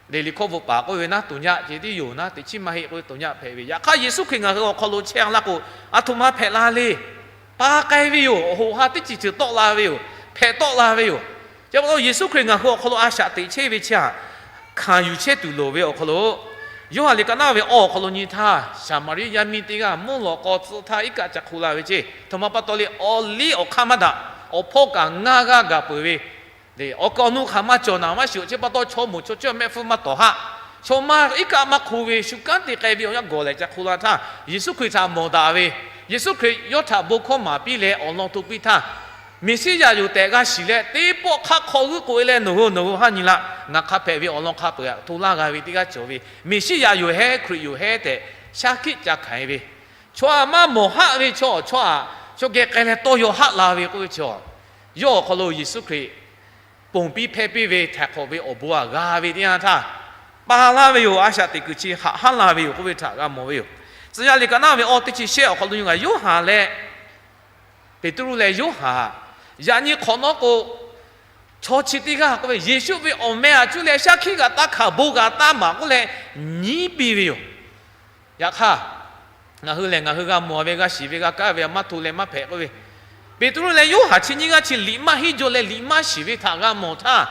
Liꞈ hkawˇ bvuhꞈ paˍ k'oˆ ve naˉ, tuˍ nyaˆ ceh tiˉ yoˬ naˉ, teꞈ chiˉ maˇ heˆ k'oˆ ve tuˍ nyaˆ hpehꞈ ve. Yaꞈ hk'aˇ Yeˍsuˆ Hkriꞈ ngaˬ hui awˬ hk'aw lo chehˇ laˇ k'o, aˬ htoꞈ ma hpehꞈ la le. Pa k'ai ve yoˬ. Awˬ hoꞈ ha teˇ ceuˬ ceuˬ tawˆ la ve yoˬ. Hpehꞈ tawˆ la ve yoˬ. Chi pa taw Yeˍsuˆ Hkriꞈ ngaˬ hui awˬ hk'aw lo a shaꞈ teꞈ chehˇ ve chi htaꞈ hkanˍ yuˬ chehˇ tuˬ loˍ ve awˬ hk'aw lo, Yoˇhanˬ liꞈ ka naˆ ve awˇ awˬ hk'aw lo nyi htaˇ, Saˍmaˍriˆ yaˇ miˇ teˇ g'aˇ mvuhˇ lawꞈ k'aw tcuhˆ htaˇ iˉ kaˆ ca hk'u la ve ceˇ. Aˬ htoꞈ ma pa taw le, awˬ liˇ awˬ hk'aˇ maˇ daꞈ, awˬ hpawˇ kaꞈ ngaˇ g'aˇ gaˬ peuˬ ve, awˬ kaˍ awˬ nu hk'aˬ maˇ cawˬ naˍ maˇ shiˍ-oˬ. Chi pa taw chaw moˍ chaw cawˇ mehˆ hpfuhˇ maˇ tawˍ haˆ. Chaw maˇ iˉ kaˆ maˇ hk'u ve shu kanˉ te k'ai ve awˬ yanˇ gawˬ lehˬ ca hk'u la htaˇ, Yeˍsuˆ Hkriꞈ htaꞈ mawˬ daꞈ ve, Yeˍsuˆ Hkriꞈ yawˇ htaꞈ bon hkawˇ maˍ piˇ leh awˬ lawn to piˇ htaˇ, Meˍsiˉyaꞈ yoˬ tehꞈ g'a shiˍ leh, teˇ pawˆ hk'aˆ hk'aw g'euˆ k'oꞈ-e leh, Nawˬ hui nawˬ hui haˉ nyi laˇ. Ngaˬ hk'a hpehꞈ ve awˬ lawn hk'a peu-eˬ htaꞈ hto laˇ g'a ve teˇ g'aˇ cawˬ ve, Meˍsiˉyaꞈ yoˬ hehˉ, Hkriꞈ yoˬ hehˉ tehꞈ shaˉ hkiˆ ca hkanˍ-e ve, chaw htaꞈ maˇ mawˬ haˆ ve chaw, chaw htaꞈ chaw geh k'ai leh tawˇ yaw haˆ la ve k'oˆ ve chaw, yawˇ awˬ hk'aw lo Yeˍsuˆ Hkriꞈ ponˬ piˇ hpehˇ piˇ ve htaiˍ hk'awꞈ ve awˬ bon htaꞈ g'a ve teˇ yanˇ htaˇ, pa laˇ ve yoˬ. A shaꞈ teꞈ kuiˬ chi haꞈ hanˉ la ve yoˬ k'oˆ ve htaꞈ g'a mawˬ ve yoˬ. Tcuh yaˇ liꞈ ka naˆ ve awˇ teˇ chi shehˆ awˬ hk'aw lo nyi ngaˬ Yoˇhanˬ leh Peˍtruˆ leh Yoˇhanˬ, yaꞈ nyi hk'awꞈ nawˉ k'o, chaw chi teˇ g'aˇ k'oˆ ve, Yeˍsuˆ ve awˬ meh htaꞈ cuˇ leh shaˉ hkiˆ g'aꞈ taˇ hkanˍ, bon g'aꞈ taˇ maˍ k'oˆ leh nyiˉ piˇ ve yoˬ. Yaꞈ hk'aˇ, ngaˬ hui lehˬ ngaˬ hui g'a mawˬ ve, g'a shiˍ ve, g'a kaˉ ve, maˇ hto leh maˇ hpehꞈ k'oˆ ve, Peˍtruˆ leh Yoˇhanˬ chi nyiˇ g'aˇ chi liꞈ maˇ henˇ jaw leh liꞈ maˇ shiˍ ve htaꞈ g'a mawˬ htaˇ,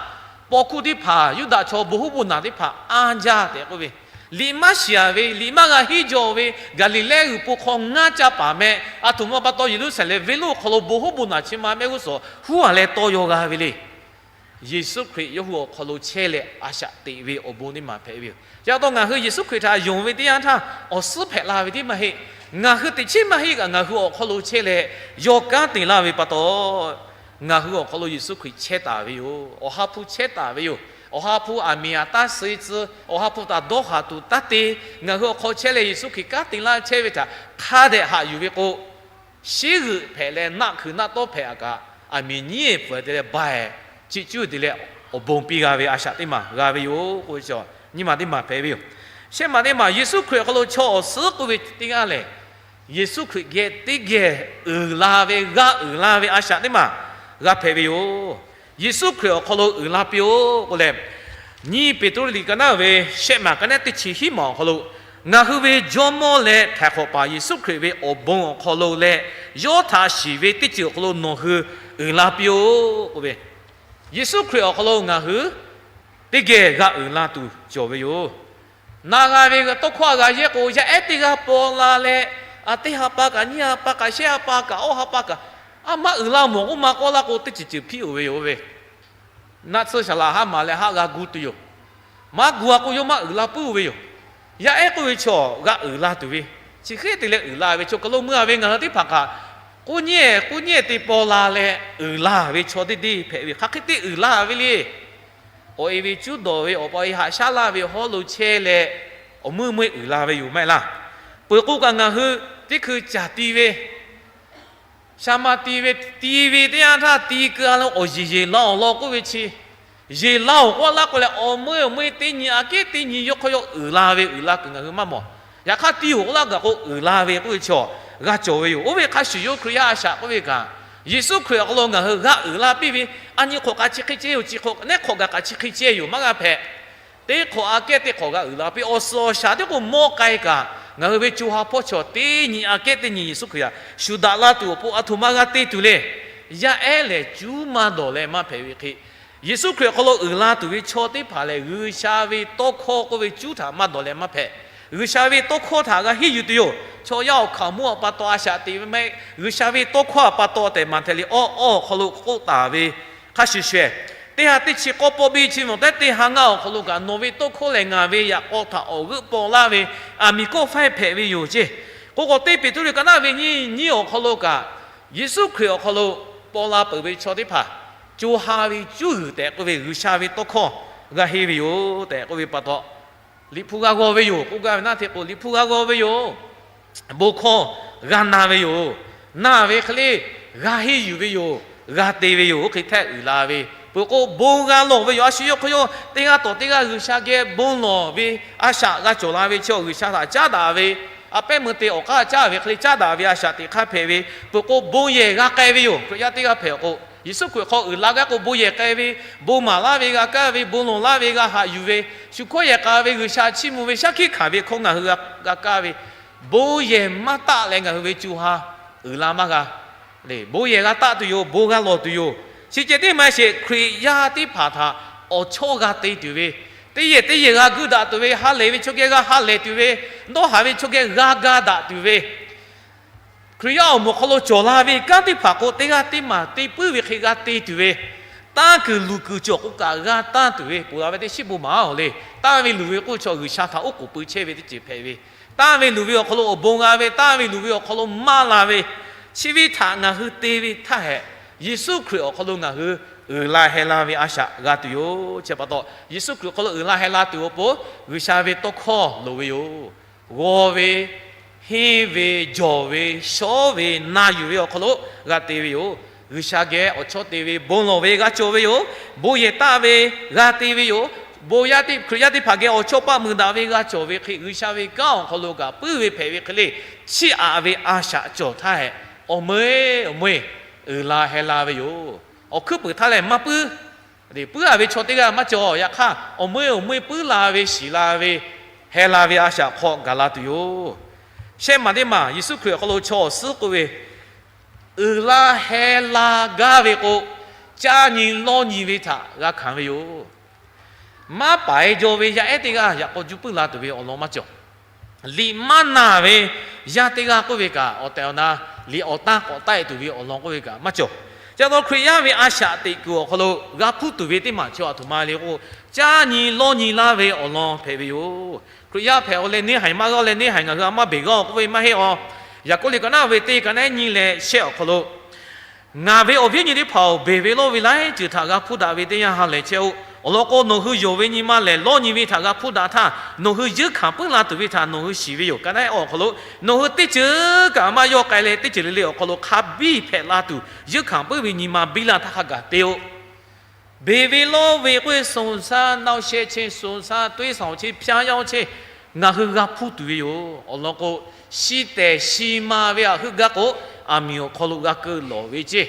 paw hkuˇ teˇ hpaˍ Yuˇdaꞈ chaw bon hoˉ bon naˬ teˇ hpaˍ anˇ jaˇ tehꞈ k'oˆ ve, liꞈ maˇ shiˍ-a ve, liꞈ maˇ g'a henˇ jaw ve Gaˍliˍlehˇ g'uiˬ po hk'aw ngaˇ caˇ paˍ meh, aˬ htoꞈ ma pa taw Yeˍruˆsaˍlehnˍ venˇ lonˉ awˬ hk'aw lo bon hoˉ bon naˬ chi ma mehˆ g'uˇ suhˍ huˉ-a leh tawˇ yaw g'a ve le. Yeˍsuˆ Hkriꞈ yawˇ hui awˬ hk'aw lo chehˇ leh a shaꞈ teꞈ ve awˬ bon teˇ maˬ hpehꞈ ve yoˬ. Chi pa taw ngaˬ hui Yeˍsuˆ Hkriꞈ htaꞈ yonˍ ve teˇ yanˇ htaˇ, awˬ suhˉ hpehꞈ la ve tiˉ maˇ heˆ. Ngaˬ hui teꞈ chiˉ maˇ heˆ kaꞈ ngaˬ hui awˬ hk'aw lo chehˇ leh, yawˇ kanˉ te laˇ ve pa taw, ngaˬ hui awˬ hk'aw lo Yeˍsuˆ Hkriꞈ chehˇ taˍ ve yoˬ. Awˬ ha hpu chehˇ taˍ ve yoˬ. Awˬ ha hpu aˬ miˍ htaꞈ taˇ suh tcuh, Awˬ ha hpu htaꞈ dawˇ haˍ tuˬ taˇ te, ngaˬ hui awˬ hk'aw chehˇ leh Yeˍsuˆ Hkriꞈ kanˉ te laˇ chehˇ ve htaꞈ hk'a dehꞈ haꞈ yuˬ ve k'o, shiˉ g'euꞈ hpehꞈ leh naˆ hkui naˆ tawˉ hpehꞈ-a kaꞈ, aˬ miˍ nyiˉ-ehˍ pfuhˍ-ehˍ te leh ba-ehˍ, chiˇ cuˉ te leh awˬ bon piˇ g'a ve a shaꞈ teˇ maˬ g'a ve yoˬ k'oˆ ve chaw, nyiˇ maˬ teˇ maˬ hpehꞈ ve yoˬ. Shehˆ maˬ teˇ maˬ, Yeˍsuˆ Hkriꞈ awˬ hk'aw lo chaw awˬ suhˉ k'oˆ ve teˇ g'aˇ lehˬ, Yeˍsuˆ Hkriꞈ geh teˇ geh uiˍ la ve, g'aˇ uiˍ la ve a shaꞈ teˇ maˬ g'a hpehꞈ ve yoˬ. Yeˍsuˆ Hkriꞈ awˬ hk'aw lo uiˍ la piˇ-oˆ k'oˆ leh, Nyiˇ Peˍtruˆ liꞈ ka naˉ ve shehˆ maˬ ka naˉ teˇ chi hiˉ maˬ awˬ hk'aw lo, ngaˬ hui ve Jawˇmawˇ leh Htaiˍ hk'awꞈ paˍ Yeˍsuˆ Hkriꞈ ve awˬ bon awˬ hk'aw lo leh yawˇ htaꞈ shiˍ ve teˇ ceuˬ awˬ hk'aw lo nawˬ hui uiˍ la piˇ-oˆ k'oˆ ve, Yeˍsuˆ Hkriꞈ awˬ hk'aw lo ngaˬ hui teˇ geh g'a uiˍ la tuˬ cawˬ ve yoˬ. Na g'a ve tawˇ hkawˇ a g'a yehˇ k'o, yaˇ ehˉ teˇ g'aˇ paw la leh, a teˇ ha pa kaꞈ, nyiˇ ha pa kaꞈ, shehˆ ha pa kaꞈ, awˇ ha pa kaꞈ, a maˇ uiˍ la mawˬ k'oˆ ma k'awˇ laˇ k'o, teˇ ceuˬ ceuˬ hpiˇ-oˬ ve yoˬ ve. Naˆ tsuhˇ shaˍ laꞈ haˉ maˍ leh haˆ g'a gu tuˬ yoˬ. Maˇ gu-a k'o, yawˇ maˇ uiˍ la puiˉ-oˬ ve yoˬ. Yaˇ ehˉ k'oˆ ve chaw g'a uiˍ la tuˬ ve, chi hk'e te leh uiˍ la ve chaw, ka lo meuˇ-a ve ngaˬ hui teˇ hpaˍ kaꞈ, k'oˆ nyi-ehˍ k'oˆ nyi-ehˍ te paw la leh uiˍ la ve chaw deˇ deˇ hpehꞈ ve, hk'aˬ hk'e te uiˍ la ve le. Awˬ e ve cuˉ dawˬ ve, awˬ pa e haꞈ shaˉ laˇ ve hawˉ lo chehˇ leh, awˬ meuˇ meuˇ uiˍ la ve yoˬ maˇ heˆ laˇ. Peuˬ k'o kaꞈ ngaˬ hui teˇ hkui caˬ ti ve, sha ma ti ve, ti ve teˇ yanˇ htaˇ ti keu-a lo awˬ yeˬ yeˬ la-oˬ law k'oˆ ve chi, yeˬ la-oˬ k'oˆ laˇ k'o leh, awˬ meuˇ awˬ meuˇ teˇ nyi aꞈ kehˉ teˇ nyi yawˇ hk'aw yawˇ uiˍ la ve uiˍ la kuiˬ ngaˬ hui maˇ mawˬ. Yaꞈ hk'aˇ ti-oˬ k'oˆ laˇ gaˬ k'o uiˍ la ve k'oˆ ve chaw g'a cawˬ ve yoˬ. Oˇ ve hk'a shuˍ yoˬ, Hkriꞈ yaˇ a shaꞈ k'oˆ ve kaꞈ, Yeˍsuˆ Hkriꞈ awˬ hk'aw lo ngaˬ hui g'a uiˍ la piˇ ve, a nyi hk'awꞈ kaꞈ chi hk'e ceh yoˬ, chi hk'awꞈ nehˉ hk'awꞈ gaˬ kaꞈ chi hk'e ceh yoˬ maˇ g'a hpehꞈ. Teˇ hk'awꞈ aꞈ kehˉ teˇ hk'awꞈ g'a uiˍ la piˇ, awˬ suhˍ awˬ shaˍ teˇ k'o mawˇ k'ai kaꞈ, ngaˬ hui ve co ha hpawˇ chaw teˇ nyi aꞈ kehˉ teˇ nyi Yeˍsuˆ Hkriꞈ htaꞈ shuˍ daꞈ la tuˬ awˬ pon a htoꞈ ma g'a te tuˬ le. Yaˇ ehˉ lehˬ cuˉ maˇ dawˬ leh maˇ hpehꞈ ve hk'e, Yeˍsuˆ Hkriꞈ awˬ hk'aw lo uiˍ la tuˬ ve chaw teˇ hpaˍ lehˬ, G'uiˬsha ve tawˇ hkawˇ k'oˆ ve cuˉ htaꞈ maˇ dawˬ leh maˇ hpehꞈ. G'uiˬsha ve tawˇ hkawˇ htaꞈ g'a henˇ yuˬ tuˬ yoˬ. Chaw yaˇ awˬ hkaoˍmonˇ awˬ pa taw a shaꞈ teꞈ ve maˇ heˆ. G'uiˬsha ve tawˇ hkawˇ awˬ pa taw tehꞈ maˍ htaꞈ le awˇ awˇ awˬ hk'aw lo k'oˆ taˍ ve hk'a shuˍ shuˍ, teˇ ha teˇ chi k'awˇ pawˆ biˇ chi mawˬ tehˉ teˇ ha ngaˇ awˬ hk'aw lo kaꞈ nawˬ ve tawˇ hkawˇ lehˬ ngaˬ ve yaꞈ k'aw htaꞈ awˬ g'euˆ paw laˇ ve aˬ miˍ kawˆ faiˇ hpehꞈ ve yoˬ ceˇ. K'o k'o teˇ Peˍtruˆ ka naˉ ve nyiˇ nyiˇ awˬ hk'aw lo kaꞈ, Yeˍsuˆ Hkriꞈ awˬ hk'aw lo paw la peuˬ ve chaw teˇ hpaˍ co ha ve cuˉ g'uiˬ tehꞈ k'oˆ ve G'uiˬsha ve tawˇ hkawˇ g'a henˇ ve yoˬ tehꞈ k'oˆ ve pa taw, Liꞈ hpu g'a g'aw ve yoˬ k'oˆ gaˇ ve naˆ hteˇ k'o, Liꞈ hpu g'a g'aw ve yoˬ. Bon hkawˇ g'a na ve yoˬ. Na ve hk'e le g'a henˇ yuˬ ve yoˬ. G'a te ve yoˬ. Oˇ hk'e htehˆ uiˍ la ve peuˬ k'o, bon g'a lawˬ ve yoˬ. A shu yawˇ hk'aw yawˇ teˇ g'aˇ tawˬ teˇ g'aˇ G'uiˬsha geh bon lawˬ ve a shaꞈ g'a cawˬ la ve chi awˬ G'uiˬsha htaꞈ caˉ daꞈ ve, a pehˉ meuˇ te awˬ k'aˉ caˉ ve hk'e le caˉ daꞈ ve a shaꞈ teꞈ hk'aˇ hpehꞈ ve peuˬ k'o, bon yehˬ g'a k'ai ve yoˬ. Hkriꞈ yaˇ teˇ g'aˇ hpehꞈ k'o, Yeˍsuˆ Hkriꞈ hk'aw uiˍ la gaˇ k'o, bon yehˬ k'ai ve, bon maˍ laˇ ve g'a kaˇ ve, bon lawˬ laˇ ve g'a haꞈ yuˬ ve, shu hkawˇ yehˬ k'a ve, G'uiˬsha chiˇ mvuh ve, shaˉ hkiˆ hkanˍ ve hkawˇ ngaˬ hui g'a kaˇ ve, bon yehˬ maˇ taˆ leh ngaˬ hui ve co ha uiˍ la maˇ g'a. Bon yehˬ g'a taˆ tuˬ yoˬ. Bon g'a lawˬ tuˬ yoˬ. Chi ceh tiˉ maˇ sheˍ, Hkriꞈ yaˇ teˇ hpaˍ htaꞈ awˬ chawˇ g'a te tuˬ ve, teˇ yehˬ teˇ yehˬ g'a guiˇ daꞈ tuˬ ve, ha lehˬ ve chaw geh g'a ha lehˬ tuˬ ve, dawˇ haˍ ve chaw geh g'a ga daꞈ tuˬ ve, Hkriꞈ yaˇ awˬ moˍ hk'aw lo cawˬ la ve kanˉ teˇ hpaˍ k'o, teˇ g'aˇ teˇ maˬ te puiˉ ve hk'e g'a te tuˬ ve, tanˇ kuiˬ luˬ kuiˬ cawˬ k'o kaꞈ g'a tanˇ tuˬ ve, ponˬ laˬ ve teˇ shiˉ bon maˍ-aˬ le. Tanˇ ve luˬ ve k'oˆ chaw G'uiˬsha htaꞈ oˉ k'oˍ pui chehˇ ve teˇ ceuˬ hpehꞈ ve, tanˇ ve luˬ ve awˬ hk'aw lo awˬ bon g'a ve, tanˇ ve luˬ ve awˬ hk'aw lo maˇ la ve, chi ve htaꞈ ngaˬ hui te ve htaˇ hehꞈ, Yeˍsuˆ Hkriꞈ awˬ hk'aw lo ngaˬ hui uiˍ la heh la ve a shaꞈ g'a tuˬ yoˬ. Chi pa taw, Yeˍsuˆ Hkriꞈ awˬ hk'aw lo uiˍ la heh la tuˬ awˬ pon G'uiˬsha ve tawˇ hkawˇ loˍ ve yoˬ. G'aw ve, henˇ ve, jawˬ ve, shawˉ ve, na yuˬ ve awˬ hk'aw lo g'a te ve yoˬ. G'uiˬsha geh awˬ chawˇ te ve, bon lawˬ ve g'a cawˬ ve yoˬ. Bon yehˬ taˆ ve g'a te ve yoˬ. Bon yaˇ teˇ, Hkriꞈ yaˇ teˇ hpaˍ geh awˬ chawˇ paˆ mui daꞈ ve g'a cawˬ ve hk'e, G'uiˬsha ve kanˉ awˬ hk'aw lo kaꞈ puiˉ ve hpehꞈ ve hk'e le, chiˇ aꞈ ve a shaꞈ cawˬ htaˇ hehꞈ, awˬ meuˇ awˬ meuˇ uiˍ la heh la ve yoˬ. Awˬ hkuiˉ puiˍ htaˇ lehˬ maˇ puiˉ. Puiˉ-a ve chaw teˇ g'aˇ maˇ cawˬ. Yaꞈ hk'aˇ, awˬ meuˇ awˬ meuˇ puiˉ la ve, shiˍ la ve, heh la ve a shaꞈ hk'aw gaˬ la tuˬ yoˬ. Shehˆ maˬ teˇ maˬ Yeˍsuˆ Hkriꞈ awˬ hk'aw lo chaw awˬ suhˉ k'oˆ ve, uiˍ la heh la gaˇ ve k'o, caˇ nyi lawˇ nyi ve htaꞈ g'a hkanˍ ve yoˬ. Maˇ paˍ-e jaw ve yaˇ ehˉ teˇ g'aˇ yaꞈ k'aw juˇ puiˉ la tuˬ ve awˬ lawn maˇ cawˬ. Liꞈ maˇ naˬ ve yaˇ teˇ g'aˇ k'oˆ ve kaꞈ, awˬ tehˬ awˬ na liꞈ awˬ tanˇ k'awꞈ taˆ-e tuˬ ve awˬ lawn k'oˆ ve kaꞈ maˇ cawˬ. Chi pa taw Hkriꞈ yaˇ ve a shaꞈ teꞈ kuiˬ awˬ hk'aw lo g'a hpuˇ tuˬ ve teˇ maˬ chi a htoꞈ ma le k'o, caˇ nyi lawˇ nyi laˇ ve awˬ lawn hpehꞈ ve yoˬ. Hkriꞈ yaˇ hpehꞈ-aw leh neˇ haiˬ maˇ g'aˇ leh neˇ haiˬ ngaˬ hui a maˇ beˬ g'aˇ-oˬ k'oˆ ve maˇ heˆ-aˬ. Yaˍkoˆ liꞈ ka naˉ ve teˇ ka naˉ nyi leh shehˆ awˬ hk'aw lo, Ngaˬ ve awˬ viˉ awˬ nyi teˇ hpaˍ-oˬ, beˬ ve lawˇ ve laiˉ ceuˬ htaꞈ g'a hpuˇ daꞈ ve teˇ yanˇ ha lehˬ chehˇ-oˆ. Awˬ lawn k'o, nawˬ hui yonˍ ve nyi ma lehˬ lawˇ nyi ve htaꞈ g'a hpuˇ daꞈ htaˇ, nawˬ hui yeunˇ hkanˍ puiˉ la tuˬ ve htaꞈ nawˬ hui shiˍ ve yoˬ. Ka naˉ awˬ hk'aw lo, nawˬ hui teˇ ceuˬ kaꞈ maˇ yawˇ k'ai leh, teˇ ceuˬ le le awˬ hk'aw lo hk'a biˇ hpehꞈ la tuˬ, yeunˇ hkanˍ puiˉ ve nyi ma biˇ la htaˇ hk'a gaˬ te-o. Beˬ ve lawˇ ve k'oˆ ve สุขสันต์ နောက်ဆက်ခြင်း สุขสันต์ သွေးဆောင်ခြင်း ဖြတ်ရောက်ခြင်း ngaˬ hui g'a hpuˇ tuˬ ve yoˬ. Awˬ lawn k'o, shi tehˬ shi ma ve aˬ heuˆ gaˇ k'o, aˬ miˍ awˬ hk'aw lo g'a keu lawˬ ve ceˇ.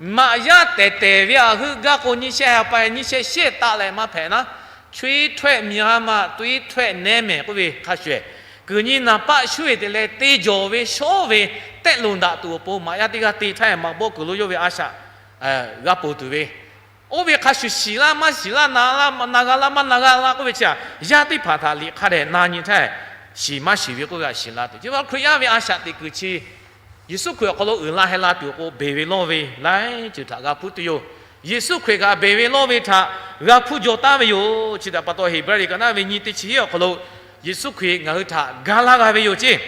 Maꞈ yaˇ tehˬ tehˬ ve aˬ heuˆ gaˇ k'o, nyiˇ shehˆ ha pa nyiˇ shehˆ shehˆ taˆ leh maˇ hpehꞈ naˉ, ချွေးထွဲ့ မၢမႃး သွေးထွက် နဲမယ် k'oˆ ve hk'a shuˍ, kuiˬ nyi naˍ paˆ shuˉ-e te leh te jawˬ ve shawˉ ve tehˆ loˍ daꞈ tuˬ awˬ pon maꞈ yaˇ teˇ g'aˇ te htaˇ, maꞈ bawˆ kuiˬ lo yawˇ ve a shaꞈ g'a ponˬ tuˬ ve, oˇ ve hk'a shuˍ shiˍ laˇ maˇ shiˍ laˇ, na g'a laˇ maˇ na g'a laˇ k'oˆ ve chi htaꞈ yaˇ teˇ hpaˍ htaꞈ liꞈ hk'a dehꞈ na nyi htaˇ, shiˍ maˇ shiˍ ve k'oˆ ve htaꞈ shiˍ la tuˬ. Chi pa Hkriꞈ yaˇ ve a shaꞈ teꞈ kuiˬ chi Yeˍsuˆ Hkriꞈ awˬ hk'aw lo uiˍ la heh la tuˬ awˬ pon beˬ ve lawˇ ve laiˉ ceuˬ htaꞈ g'a hpuˇ tuˬ yoˬ. Yeˍsuˆ Hkriꞈ kaꞈ beˬ ve lawˇ ve htaꞈ g'a hpuˇ jaw taˉ ve yoˬ. Chi htaꞈ pa taw Heˍbrehˇ liꞈ ka naˉ ve nyi teˇ chi hiˉ awˬ hk'aw lo Yeˍsuˆ Hkriꞈ ngaˬ hui htaꞈ ga laˇ g'a ve yoˬ ceˇ.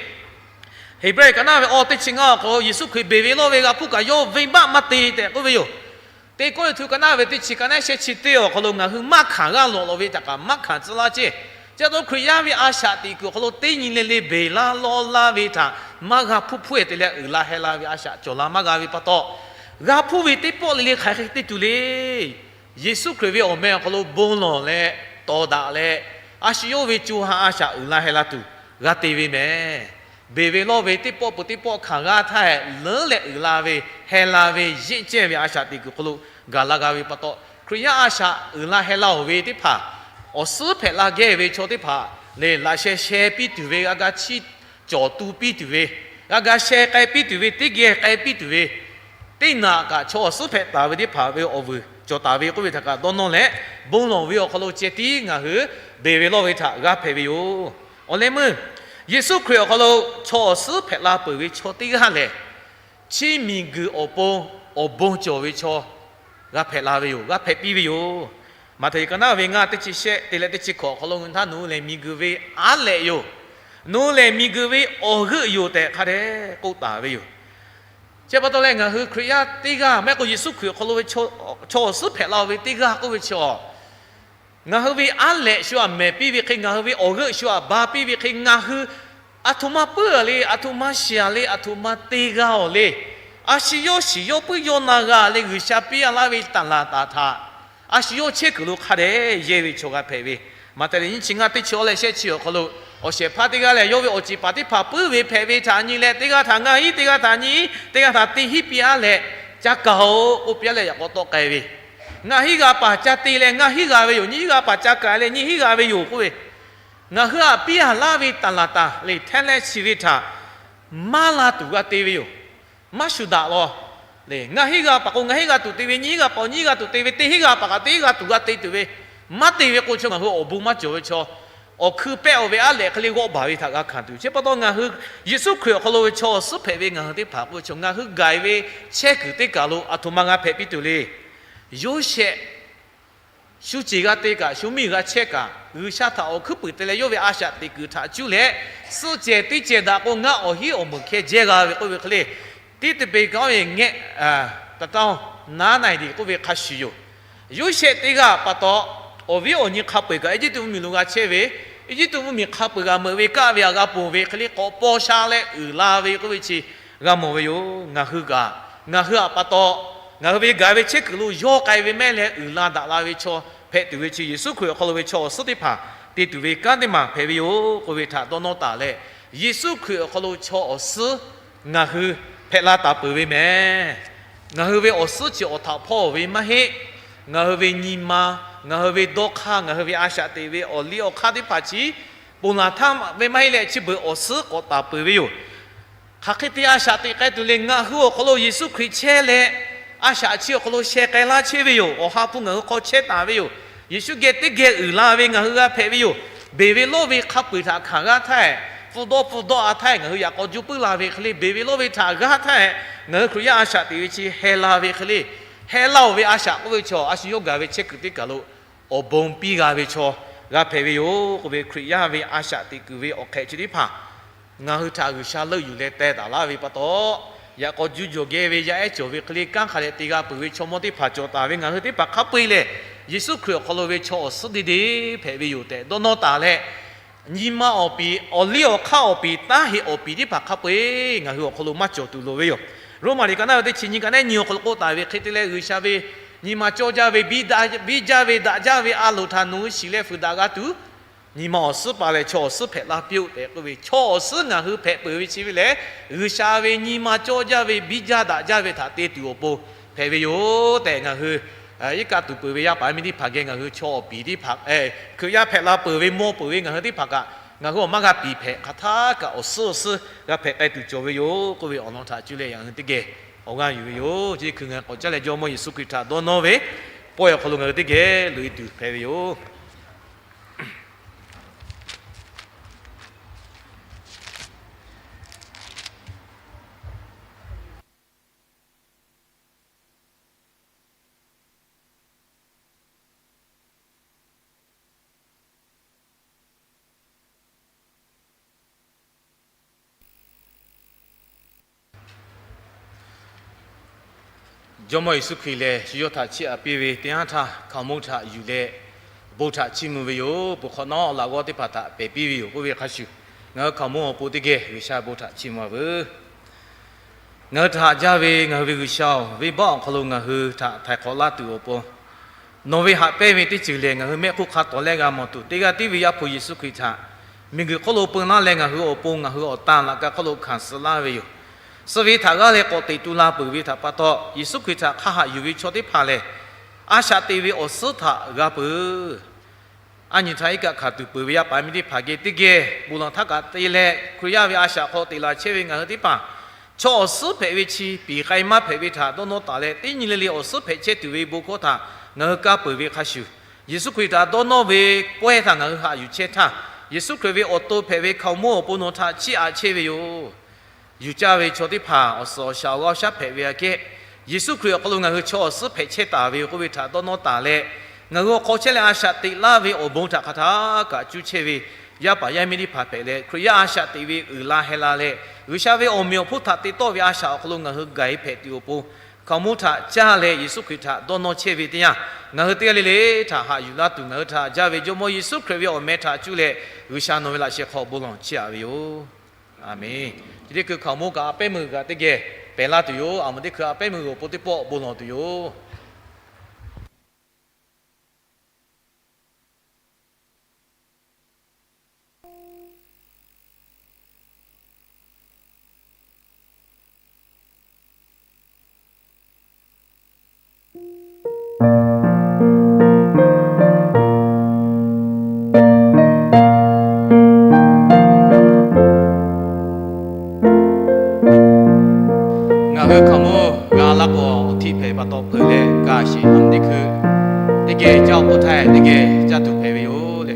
Heˍbrehˇ ka naˉ ve awˬ teˇ chi ngaˇ awˬ hk'aw lo Yeˍsuˆ Hkriꞈ beˬ ve lawˇ ve g'a hpuˇ kaꞈ yawˇ venˇbaˆ maˇ te tehꞈ k'oˆ ve yoˬ. Teˇ Kawˇrenˍhtuˆ ka naˉ ve teˇ chi ka naˉ shehˆ chi teˇ awˬ hk'aw lo ngaˬ hui maˇ hkanˍ g'a lawˬ lawˬ ve htaꞈ kaꞈ maˇ hkanˍ tcuh laˇ ceˇ. Chi pa taw Hkriꞈ yaˇ ve a shaꞈ teꞈ kuiˬ awˬ hk'aw lo teˇ nyi le le beˬ laˇ lawˇ laˇ ve htaꞈ maˇ g'a hpuˇ hpuˇ-e te leh uiˍ la heh la ve a shaꞈ cawˬ la maˇ g'a ve pa taw, g'a hpuˇ ve teˇ pawˆ le le hk'aˬ hk'e te tuˬ le. Yeˍsuˆ Hkriꞈ ve awˬ meh awˬ hk'aw lo bon lawˬ leh tawˍ daꞈ leh, a shu yawˇ ve co ha a shaꞈ uiˍ la heh la tuˬ g'a te ve mehˍ. Beˬ ve lawˇ ve teˇ pawˆ peuˬ teˇ pawˆ hkanˍ g'a htaˇ, leuˉ leh uiˍ la ve, heh la ve, yeˆ cehˇ ve a shaꞈ teꞈ kuiˬ hk'aw lo gaˬ la g'a ve pa taw, Hkriꞈ yaˇ a shaꞈ uiˍ la heh la-oˬ ve teˇ hpaˍ, awˬ suhˉ hpehꞈ la geh ve chaw teˇ hpaˍ lehˬ, laꞈ sheh sheh piˇ tuˬ ve, g'a ga chiˇ cawˬ tu piˇ tuˬ ve, g'a ga sheh k'ai piˇ tuˬ ve, teˇ geh k'ai piˇ tuˬ ve, teˇ naꞈ kaꞈ chaw awˬ suhˉ hpehꞈ taˍ ve teˇ hpaˍ ve awˬ vuiˬ cawˬ taˍ ve k'oˆ ve htaꞈ kaꞈ dawˇ nawˇ leh, bon lawˬ ve awˬ hk'aw lo ceh tiˉ ngaˬ hui beˬ ve lawˇ ve htaꞈ g'a hpehꞈ ve yoˬ. Awˬ leh meuˇ Yeˍsuˆ Hkriꞈ awˬ hk'aw lo chaw awˬ suhˉ hpehꞈ la peuˬ ve chaw teˇ g'aˇ lehˬ, chi miˬguiˬ awˬ pon awˬ bon cawˬ ve chaw g'a hpehꞈ la ve yoˬ, g'a hpehꞈ piˇ ve yoˬ. Maꞈhtehˍ ka naˉ ve ngaˇ teˇ chi shehˆ te leh teˇ chi hkawꞈ awˬ hk'aw lo nyi htaˇ, nawˬ hui lehˬ miˬguiˬ ve aˉ lehꞈ yoˬ. Nawˬ hui lehˬ miˬguiˬ ve awˬ g'euˆ yoˬ tehꞈ hk'a dehꞈ k'oˆ taˍ ve yoˬ. Chi pa taw leh ngaˬ hui Hkriꞈ yaˇ teˇ g'aˇ maˇ heˆ k'o Yeˍsuˆ Hkriꞈ awˬ hk'aw lo ve chaw awˬ suhˉ hpehꞈ la-oˬ ve teˇ g'aˇ k'oˆ ve chi, ngaˬ hui ve aˉ lehꞈ shu aꞈ mehˍ piˇ ve hk'e, ngaˬ hui ve awˬ g'euˆ shu aꞈ ba piˇ ve hk'e, ngaˬ hui aˬ htoꞈ ma puiˉ-a le, aˬ htoꞈ ma shiˍ-a le, aˬ htoꞈ ma te g'a-oˬ le, a shu yawˇ shiˍ yawˇ puiˉ yawˇ na g'a le, G'uiˬsha piˇ-a laˇ ve tanˬ laˬ taˍ htaꞈ a shu yawˇ chehˇ kuiˬ lo hk'a dehꞈ yehˇ ve chaw g'a hpehꞈ ve. Maꞈhtehˍ liꞈ nyiˇ chi ngaˇ teˇ chi awˇ leh shehˆ chi awˬ hk'aw lo, awˬ shehˍ hpaˇ teˇ g'aˇ lehˬ, yawˇ ve awˬ ceˬ paˍ teˇ hpaˍ puiˉ ve hpehꞈ ve htaꞈ nyi leh, teˇ g'aˇ htaꞈ ngaˇ hinˉ, teˇ g'aˇ htaꞈ nyiˇ hinˉ, teˇ g'aˇ htaꞈ teˇ hinˉ piˇ-a leh, ca kaˍ-oˬ k'oˆ piˇ-a leh yaꞈ k'aw tawˆ k'ai ve, ngaˇ hinˉ g'a paˍ ca te leh ngaˇ hinˉ g'a ve yoˬ. Nyiˇ hinˉ g'a paˍ ca kaˍ leh nyiˇ hinˉ g'a ve yoˬ k'oˆ ve, ngaˬ hui aꞈ piˇ-a laˇ ve tanˬ laˬ taˍ le hteˇ leh chi ve htaꞈ maˇ la tuˬ g'a te ve yoˬ. Maˇ shuˍ daꞈ law. Ngaˇ hinˉ g'a paˍ k'o ngaˇ hinˉ g'a tuˬ te ve, nyiˇ hinˉ g'a paˍ nyiˇ hinˉ g'a tuˬ te ve, teˇ hinˉ g'a paˍ kaꞈ teˇ hinˉ g'a tuˬ g'a te tuˬ ve, maˇ te ve k'o chaw ngaˬ hui awˬ bon maˇ cawˬ ve chaw, awˬ hkui pehˆ-oˬ ve aˉ lehꞈ hk'e le g'awˆ baˬ ve htaꞈ g'a hkanˍ tuˬ. Chi pa taw ngaˬ hui Yeˍsuˆ Hkriꞈ awˬ hk'aw lo ve chaw awˬ suhˉ hpehꞈ ve ngaˬ hui teˇ hpaˍ k'oˆ ve chaw, ngaˬ hui gaˬ-e ve chehˇ kuiˬ teˇ kaˬ lo aˬ htoꞈ ma g'a hpehꞈ piˇ tuˬ le. Yoˇsehꞈ shu ceˬ g'a te kaꞈ, shu miˬ g'a chehˇ kaꞈ, G'uiˬsha htaꞈ awˬ hkuiˉ puiˍ te leh yawˇ ve a shaꞈ teꞈ kuiˬ htaꞈ cuˇ leh, suhˆ cehˬ teˇ cehˬ daꞈ k'o ngaˇ awˬ hinˉ awˬ meunˍ hkeh jehˇ g'a ve k'oˆ ve hk'e le, tiˉ te peˬ kaꞈ-oˬ ve ngehˆ taˍ taˍ-oˬ, naˉ na-e deˬ k'oˆ ve hk'a shuˍ yoˬ. Yoˇsehꞈ teˇ g'aˇ pa taw, awˬ viˉ awˬ nyi hk'a peu-eˬ kaꞈ Eˇjiˇtuꞈ mvuhˇmiˬ lo g'a chehˇ ve, Eˇjiˇtuꞈ mvuhˇmiˬ hk'a peu-eˬ g'a meuꞈ ve kaˆ ve aꞈ g'a ponˬ ve hk'e le, k'awꞈ paw sha leh uiˍ la ve k'oˆ ve chi g'a mawˬ ve yoˬ. Ngaˬ hui kaꞈ, ngaˬ hui aꞈ pa taw, ngaˬ hui ve gaˬ ve chehˇ kuiˬ lo yawˇ k'ai ve mehˆ leh uiˍ la daꞈ la ve chaw hpehꞈ tuˬ ve chi Yeˍsuˆ Hkriꞈ awˬ hk'aw lo ve chaw awˬ suhˉ teˇ hpaˍ te tuˬ ve kanˉ teˇ maˬ hpehꞈ ve yoˬ k'oˆ ve htaꞈ dawˇ nawˇ taˍ leh, Yeˍsuˆ Hkriꞈ awˬ hk'aw lo chaw awˬ suhˉ ngaˬ hui hpehꞈ la taˍ peuˬ ve mehˍ. Ngaˬ hui ve awˬ suhˉ chi awˬ htaꞈ hpawˇ-oˬ ve maˇ heˆ. Ngaˬ hui ve nyi ma, ngaˬ hui ve dawˇ hk'aˇ, ngaˬ hui ve a shaꞈ teꞈ ve awˬ liˇ awˬ hk'aˇ teˇ hpaˍ chi ponˬ laˬ htaˇ ve maˇ heˆ leh, chi beuꞈ awˬ suhˉ k'awꞈ taˍ peuˬ ve yoˬ. Hk'aˬ hk'e te a shaꞈ teꞈ k'ai tuˬ le. Ngaˬ hui awˬ hk'aw lo Yeˍsuˆ Hkriꞈ chehˇ leh, a shaꞈ chi awˬ hk'aw lo sheh k'ai laˇ chehˇ ve yoˬ. Awˬ ha hpu ngaˬ hui hk'aw chehˇ taˍ ve yoˬ. Yeˍsuˆ geh teˇ geh uiˍ la ve ngaˬ hui g'a hpehꞈ ve yoˬ. Beˬ ve lawˇ ve hk'a peu-eˬ htaꞈ hkanˍ g'aˇ htaˇ, hpu dawˇ hpu dawˇ-a htaˇ ngaˬ hui yaꞈ k'aw juˇ puiˉ la ve hk'e le, beˬ ve lawˇ ve htaꞈ g'aˇ htaˇ ngaˬ hui Hkriꞈ yaˇ a shaꞈ teꞈ ve chi heh la ve hk'e le, heh la-oˬ ve a shaꞈ k'oˆ ve chaw, a shu yawˇ gaˬ ve chehˇ kuiˬ teˇ kaˬ lo awˬ bon piˇ g'a ve chaw g'a hpehꞈ ve yoˬ k'oˆ ve, Hkriꞈ yaˇ ve a shaꞈ teꞈ kuiˬ ve awˬ hk'ehꞈ chi teˇ hpaˍ ngaˬ hui htaꞈ G'uiˬsha leuˆ yuˬ leh teh taˍ laˇ ve pa taw, yaꞈ k'aw juˇ jawˬ geh ve yaˇ ehˉ cawˬ ve hk'e le kanˉ hk'a dehꞈ te g'a peuˬ ve chaw mawˇ teˇ hpaˍ cawˬ taˍ ve ngaˬ hui teˇ hpaˍ hk'a peu-eˬ lehˬ, Yeˍsuˆ Hkriꞈ awˬ hk'aw lo ve chaw awˬ suhˉ deˇ deˇ hpehꞈ ve yoˬ tehꞈ dawˇ nawˇ taˍ leh, nyi ma awˬ piˍ, awˬ liˇ awˬ hk'aˇ awˬ piˍ, taˇ heꞈ awˬ piˍ teˇ hpaˍ hk'a peu-eˬ ngaˬ hui awˬ hk'aw lo maˇ cawˬ tuˬ loˍ ve yoˬ. Roˉmaꞈ liꞈ ka naˉ ve teˇ chi nyi ka naˉ nyi awˬ hk'aw lo k'oˆ taˍ ve hk'e te leh, G'uiˬsha ve nyi ma cawˇ jaˇ ve, biˇ jaˇ ve, daꞈ jaˇ ve a loˍ htaꞈ nawˬ hui shiˍ leh fuiˍ daꞈ g'a tuˬ, nyi ma awˬ suhˉ pa leh chaw awˬ suhˉ hpehꞈ la piˇ-oˆ tehꞈ k'oˆ ve, chaw awˬ suhˉ ngaˬ hui hpehꞈ peuˬ ve chi ve lehˬ, G'uiˬsha ve nyi ma cawˇ jaˇ ve, biˇ jaˇ daꞈ jaˇ ve htaꞈ te tuˬ awˬ pon hpehꞈ ve yoˬ tehꞈ ngaˬ hui iˉ kaˆ tuˬ peuˬ ve yaˇ paˍ yaˇ miˇ teˇ hpaˍ geh ngaˬ hui chaw awˬ piˍ teˇ hpaˍ, Hkriꞈ yaˇ hpehꞈ la peuˬ ve mawˇ peuˬ ve ngaˬ hui teˇ hpaˍ kaꞈ ngaˬ hui awˬ maˇ g'a piˍ hpehꞈ hk'aˬ htaˇ kaꞈ awˬ suhˉ awˬ suhˉ g'a hpehꞈ k'ai tuˬ cawˬ ve yoˬ k'oˆ ve awˬ lawn htaꞈ cuˇ leh ngaˬ hui teˇ geh awˬ g'aˇ yuˬ ve yoˬ. Chi hkui ngaˬ hui k'awꞈ caˇ leh Jawˇmawˇ Yeˍsuˆ Hkriꞈ htaꞈ dawˇ nawˇ ve pawehˇ awˬ hk'aw lo ngaˬ hui teˇ geh loꞈ e tuˬ hpehꞈ ve yoˬ. Jawˇmawˇ Yeˍsuˆ Hkriꞈ lehˬ, shu yawˇ htaꞈ chiˇ aꞈ piˇ ve teˇ yanˇ htaˇ hkaoˍmonˇ htaꞈ yuˬ leh bon htaꞈ chiˇ mvuh ve yoˬ. Bon hk'awꞈ nawˉ awˬ laꞈ g'awˇ teˇ hpaˍ htaꞈ pehˬ piˇ ve yoˬ k'oˆ ve hk'a shuˍ, ngaˬ hui hkaoˍmonˇ awˬ pon teˇ geh G'uiˬsha bon htaꞈ chiˇ mvuh-a veuˬ. Ngaˬ hui htaꞈ haꞈ jaˇ ve ngaˬ hui ve G'uiˬsha-oˬ, venˇbaˆ awˬ hk'aw lo ngaˬ hui htaꞈ htaiˍ hk'awꞈ laˇ tuˬ awˬ pon, nawˬ ve haꞈ pehnˇ ve teˇ ceuˬ lehˬ, ngaˬ hui mehˆ hk'oˆ hk'a tawˍ leh g'a mawˬ tuˬ, teˇ g'aˇ tiˉ ve Yaˇ hpu Yeˍsuˆ Hkriꞈ htaꞈ miˬguiˬ hk'oˆ lo peu laˇ leh, ngaˬ hui awˬ pon ngaˬ hui awˬ tan laꞈ ka hk'oˆ lo hkanˍ suh laˇ ve yoˬ. Suh ve htaꞈ g'aˇ leh k'awꞈ teꞈ tu la peuˬ ve htaꞈ pa taw, Yeˍsuˆ Hkriꞈ htaꞈ hk'a haꞈ yuˬ ve chaw teˇ hpaˍ lehˬ, a shaꞈ teꞈ ve awˬ suhˉ htaꞈ g'a peuˬ. A nyi htaˇ iˉ kaˆ hkanˍ tuˬ peuˬ ve yaˇ paˍ yaˇ miˇ teˇ hpaˍ geh teˇ geh bon lawˬ htaˇ kaꞈ te leh, Hkriꞈ yaˇ ve a shaꞈ hk'aw teꞈ la chehˇ ve ngaˬ hui teˇ hpaˍ, chaw awˬ suhˉ hpehꞈ ve chi piˍ k'ai maˇ hpehꞈ ve htaꞈ dawˇ nawˇ taˍ leh, teˇ nyi le le awˬ suhˉ hpehꞈ chehˇ tuˬ ve bon hkawˇ htaꞈ ngaˬ hui kaˇ peuˬ ve hk'a shuˍ, Yeˍsuˆ Hkriꞈ htaꞈ dawˇ nawˇ ve pawehˇ htaꞈ ngaˬ hui haꞈ yuˬ chehˇ htaˇ, Yeˍsuˆ Hkriꞈ ve awˬ to hpehꞈ ve hkaoˍmonˇ awˬ pon nawˬ htaꞈ chiˇ aꞈ chehˇ ve yoˬ. Yuˬ caˇ ve chaw teˇ hpaˍ awˬ suhˍ awˬ shaˍ awˬ g'aˇ awˬ shaˉ hpehꞈ ve aꞈ kehˉ, Yeˍsuˆ Hkriꞈ awˬ hk'aw lo ngaˬ hui chaw awˬ suhˉ hpehꞈ chehˇ taˍ ve yoˬ k'oˆ ve htaꞈ dawˇ nawˇ taˍ leh, ngaˬ hui awˬ hk'aw chehˇ leh a shaꞈ teꞈ laˇ ve awˬ bon htaꞈ hk'aˬ htaˇ kaꞈ cuˇ chehˇ ve yaˇ paˍ yaˇ miˇ teˇ hpaˍ hpehꞈ leh, Hkriꞈ yaˇ a shaꞈ teꞈ ve uiˍ la heh la leh, G'uiˬsha ve awˬ meꞈ awˬ hponˇ htaꞈ te tawˆ ve a shaꞈ awˬ hk'aw lo ngaˬ hui gaˬ e hpehꞈ tuˬ awˬ pon, hkaoˍmonˇ htaꞈ caˇ leh Yeˍsuˆ Hkriꞈ htaꞈ dawˇ nawˇ chehˇ ve teˇ yanˇ, ngaˬ hui teˇ g'aˇ le le htaꞈ haꞈ yuˬ laˇ tuˬ, ngaˬ hui htaꞈ jaˇ ve Jawˇmawˇ Yeˍsuˆ Hkriꞈ ve awˬ meh htaꞈ cuˇ leh G'uiˬsha nawˬ ve laꞈ sheh hk'aw bon lawˬ chiˇ aꞈ ve yoˬ. Aˬmenˍ. Chi teˇ hkui hkaoˍmonˇ kaꞈ a pehˉ meuˇ g'uiˬ kaꞈ teˇ geh pehˬ laˇ tuˬ yoˬ. Aˬ meuꞈ teˇ hkui a pehˉ meuˇ g'uiˬ awˬ pon teˇ pawˆ bon lawˬ tuˬ yoˬ. Ngaˬ hui hkaoˍmonˇ g'a laˇ k'o, awˬ htiˆ hpehꞈ pa taw hpeuꞈ leh ga sheˍ. Aˬ meuꞈ teˇ hkui teˇ geh caˇ awˬ k'oˆ htaˇ, teˇ geh caˇ tuˬ hpehꞈ ve yoˬ le.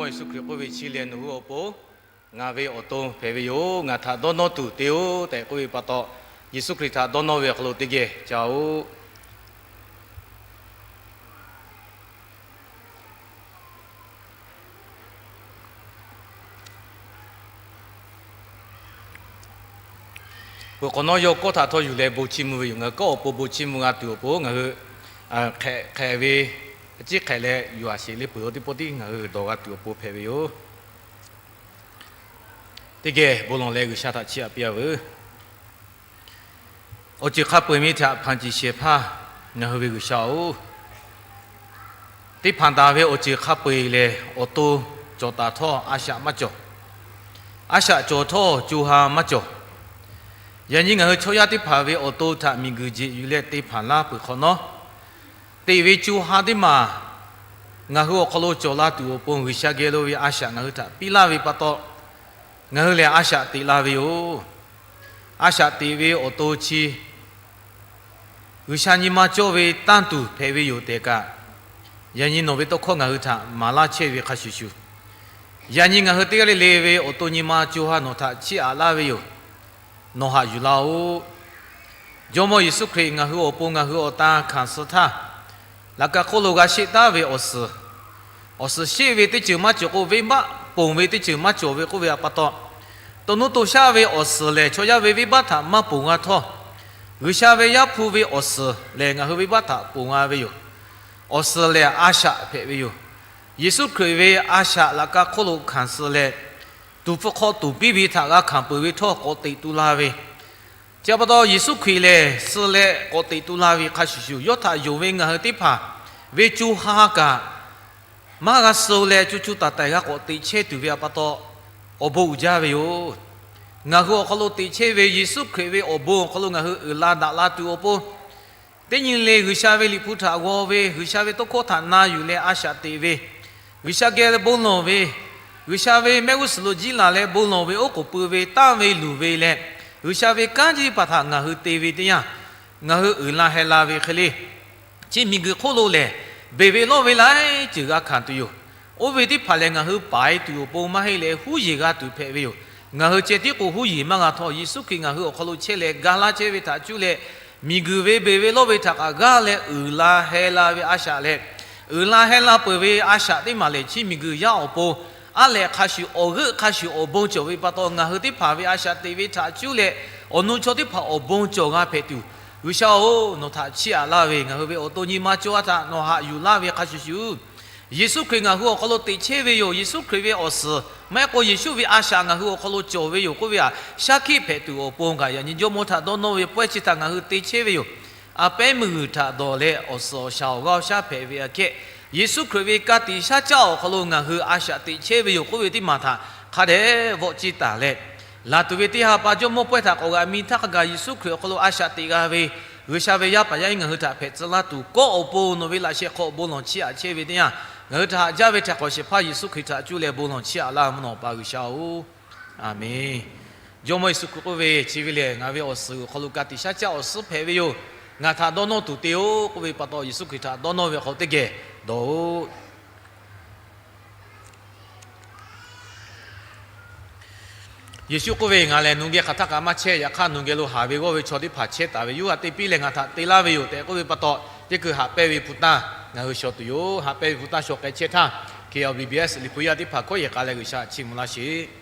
Jawˇmawˇ Yeˍsuˆ Hkriꞈ k'oˆ ve, Chi lehˬ nawˬ hui awˬ pon ngaˬ ve awˬ to hpehꞈ ve yoˬ. Ngaˬ htaꞈ dawˇ nawˇ tuˬ te-oˆ tehꞈ k'oˆ ve pa taw, Yeˍsuˆ Hkriꞈ htaꞈ dawˇ nawˇ ve awˬ hk'aw lo teˇ geh ca-oˆ. Peuˬ hk'awꞈ nawˉ yawˇ kawˆ htaꞈ htawˇ yuˬ leh bon chiˇ mvuh ve yoˬ. Ngaˬ hui kawˆ awˬ pon bon chiˇ mvuh g'a tuˬ awˬ pon ngaˬ hui hk'ehꞈ hk'ehꞈ ve, a ciˉ hk'ehꞈ leh yuˬ-a sheˍ le peuˬ-oˬ teˇ pawˆ tiˉ ngaˬ hui dawˬ g'a tuˬ awˬ pon hpehꞈ ve yoˬ. Teˇ geh bon lawˬ leh G'uiˬsha htaꞈ chiˇ aꞈ piˇ-a veuˬ. Awˬ ceuˬ hk'a peu-eˬ miˇ htaꞈ hpanˍ ciˍ shehˍ hpaˇ ngaˬ hui ve G'uiˬsha-oˬ, teˇ hpaˍ taˍ ve awˬ ceuˬ hk'a peu-eˬ lehˬ, awˬ to cawˬ taˍ htawˇ a shaꞈ maˇ cawˬ. A shaꞈ cawˬ htawˇ co ha maˇ cawˬ. Yaꞈ nyi ngaˬ hui chaw yaˇ teˇ hpaˍ ve awˬ to htaꞈ miˬguiˬ jeꞈ yuˬ leh te hpanˍ laˇ peuˬ hk'awꞈ nawˉ, teꞈ ve co ha teˇ maˬ ngaˬ hui awˬ hk'aw lo cawˬ la tuˬ awˬ pon G'uiˬsha geh lo ve a shaꞈ ngaˬ hui htaꞈ piˇ laˇ ve pa taw, ngaˬ hui lehˬ a shaꞈ teꞈ la ve yoˬ. A shaꞈ teꞈ ve awˬ to chi G'uiˬsha nyi ma cawˇ ve tanˇ tuˬ hpehꞈ ve yoˬ tehꞈ kaꞈ, yaꞈ nyi nawˬ ve tawˇ hkawˇ ngaˬ hui htaꞈ maˍ laˇ chehˇ ve hk'a shuˍ shuˍ, yaꞈ nyi ngaˬ hui teˇ g'aˇ le le ve awˬ to nyi ma co ha nawˬ htaꞈ chiˇ aꞈ laˇ ve yoˬ. Nawˬ haꞈ yuˬ laˇ-oˆ. Jawˇmawˇ Yeˍsuˆ Hkriꞈ ngaˬ hui awˬ pon ngaˬ hui awˬ tan hkanˍ suh htaˇ, laꞈ ka hk'oˆ lo g'a sheˆ taˉ ve awˬ suhˍ, awˬ suhˍ sheˆ ve teˇ ceuˬ maˇ cawˬ k'o, venˇbaˆ ponˬ ve teˇ ceuˬ maˇ cawˬ ve k'oˆ ve pa taw, to nuˇ to shaˆ ve awˬ suhˍ lehˬ chaw yaˇ ve venˇbaˆ htaꞈ maˇ ponˬ g'a htawˇ, G'uiˬsha ve Yaˇ hpu ve awˬ suhˍ lehˬ ngaˬ hui venˇbaˆ htaꞈ ponˬ g'a ve yoˬ. Awˬ suhˍ lehˬ a shaꞈ hpehꞈ ve yoˬ. Yeˍsuˆ Hkriꞈ ve a shaꞈ laꞈ ka hk'oˆ lo hkanˍ suh leh, tuˍ hpfuh hk'aw tuˍ piˇ ve htaꞈ g'a hkanˍ peuˬ ve htawˇ k'awꞈ teꞈ tu la ve, chi pa taw Yeˍsuˆ Hkriꞈ lehˬ suh leh k'awꞈ teꞈ tu la ve hk'a shuˍ shuˍ, yawˇ htaꞈ yonˍ ve ngaˬ hui teˇ hpaˍ ve co ha kaꞈ maˇ g'a suh leh co co taiˍ taiˍ g'a k'awꞈ teꞈ chehˇ tuˬ ve pa taw, awˬ bon uiˍ jaˇ ve yoˬ. Ngaˬ hui awˬ hk'aw lo teꞈ chehˇ ve Yeˍsuˆ Hkriꞈ ve awˬ bon awˬ hk'aw lo ngaˬ hui uiˍ la daꞈ la tuˬ awˬ pon, teˇ nyi le G'uiˬsha ve Liꞈ hpu htaꞈ g'aw ve, G'uiˬsha ve tawˇ hkawˇ htaꞈ na yuˬ leh a shaꞈ teꞈ ve, G'uiˬsha geh bon lawˬ ve, G'uiˬsha ve mehˆ g'uˇ suhˍ lo jiˇ laˬ leh bon lawˬ ve oˉ k'oˍ pui ve tanˇ ve luˬ ve leh, G'uiˬsha ve kanˉ jiˇ paˍ htaꞈ ngaˬ hui te ve teˇ yanˇ, ngaˬ hui uiˍ la heh la ve hk'e le, chi miˬguiˬ hk'oˆ lo lehˬ, beˬ ve lawˇ ve laiˉ ceuˬ g'a hkanˍ tuˬ yoˬ. Oˇ ve teˇ hpaˍ lehˬ ngaˬ hui paˍ-e tuˬ awˬ pon maˇ heˆ leh huˉ yeˬ g'a tuˬ hpehꞈ ve yoˬ. Ngaˬ hui ceh tiˉ k'o huˉ yeˬ maˇ g'a htawˇ, Yeˍsuˆ Hkriꞈ ngaˬ hui awˬ hk'aw lo chehˇ leh ga laˇ chehˇ ve htaꞈ cuˇ leh, miˬguiˬ ve beˬ ve lawˇ ve htaꞈ kaꞈ g'aˇ leh uiˍ la heh la ve a shaꞈ leh, uiˍ la heh la peuˬ ve a shaꞈ teˇ maˬ lehˬ chi miˬguiˬ yaˇ awˬ pon aˉ lehꞈ hk'a shuˍ awˬ g'euˆ hk'a shuˍ awˬ bon cawˬ ve pa taw, ngaˬ hui teˇ hpaˍ ve a shaꞈ teꞈ ve htaꞈ cuˇ leh, awˬ nu chaw teˇ hpaˍ awˬ bon cawˬ g'a hpehꞈ tuˬ, G'uiˬsha-oˬ, nawˬ htaꞈ chiˇ aꞈ laˇ ve ngaˬ hui ve awˬ to nyi ma co ha htaꞈ nawˬ haꞈ yuˬ laˇ ve hk'a shuˍ shuˍ, Yeˍsuˆ Hkriꞈ ngaˬ hui awˬ hk'aw lo teꞈ chehˇ ve yoˬ. Yeˍsuˆ Hkriꞈ ve awˬ suhˍ maˇ heˆ k'o Yeˍsuˆ ve a shaꞈ ngaˬ hui awˬ hk'aw lo cawˬ ve yoˬ k'oˆ ve htaꞈ shaˉ hkiˆ hpehꞈ tuˬ awˬ pon kaꞈ, yaꞈ nyi Jawˇmawˇ htaꞈ dawˇ nawˇ ve pawehˇ chi htaꞈ ngaˬ hui te chehˇ ve yoˬ. A pehˉ meuˇ g'uiˬ htaꞈ dawˬ leh awˬ suhˍ awˬ shaˍ awˬ g'aˇ awˬ shaˉ hpehꞈ ve aꞈ kehˉ, Yeˍsuˆ Hkriꞈ ve ka tiꞈ shaˉ caˆ awˬ hk'aw lo ngaˬ hui a shaꞈ teꞈ chehˇ ve yoˬ k'oˆ ve teˇ maˬ htaꞈ hk'a dehꞈ vawˆ ciˇ taˍ leh, laˬ tuˬ ve teˇ ha pa Jawˇmawˇ pawehˇ htaꞈ k'awꞈ g'a miˇ htaˇ hk'a gaˬ Yeˍsuˆ Hkriꞈ awˬ hk'aw lo a shaꞈ teꞈ g'a ve G'uiˬsha ve yaˇ paˍ yaˇ iˉ ngaˬ hui htaꞈ hpehꞈ tcuh laˇ tuˬ, kawˆ awˬ pon nawˬ ve laꞈ sheh hk'aw bon lawˬ chiˇ aꞈ chehˇ ve teˇ yanˇ, ngaˬ hui htaꞈ haꞈ jaˇ ve htaꞈ k'awꞈ shehˍ hpaˇ Yeˍsuˆ Hkriꞈ htaꞈ cuˇ leh bon lawˬ chiˇ aꞈ laˇ mvuhˇ naw Awˬ pa G'uiˬsha-oˬ, Aˍmenˇ. Jawˇmawˇ Yeˍsuˆ Hkriꞈ k'oˆ ve, Chi ve lehˬ ngaˬ ve awˬ suhˍ awˬ hk'aw lo ka tiꞈ shaˉ caˆ awˬ suhˉ hpehꞈ ve yoˬ. Ngaˬ htaꞈ dawˇ nawˇ tuˬ te-oˆ k'oˆ ve pa taw, Yeˍsuˆ Hkriꞈ htaꞈ dawˇ nawˇ ve hk'aw teˇ geh dawˬ-oꞈ. Yeˍsuˆ k'oˆ ve, Ngaˬ lehˬ nawˬ geh hk'aˬ htaˇ kaꞈ maˇ chehˇ. Yaꞈ hk'aˇ nawˬ geh lo haˍ ve g'awˇ ve chaw teˇ hpaˍ chehˇ taˍ ve, Yawˇ haꞈ te piˇ leh ngaˬ htaꞈ te laˇ ve yoˬ tehꞈ k'oˆ ve pa taw, teˇ hkui haꞈ pehnˇ ve hpu tanˇ ngaˬ hui shaw tuˬ yoˬ. Haꞈ pehnˇ ve hpu tanˇ shaw k'ai chehˇ htaˇ, K B B S Liꞈ hpu yaˇ teˇ hpaˍ hkawˇ yehˬ k'a leh G'uiˬsha chiˇ mvuh laˇ sheˍ.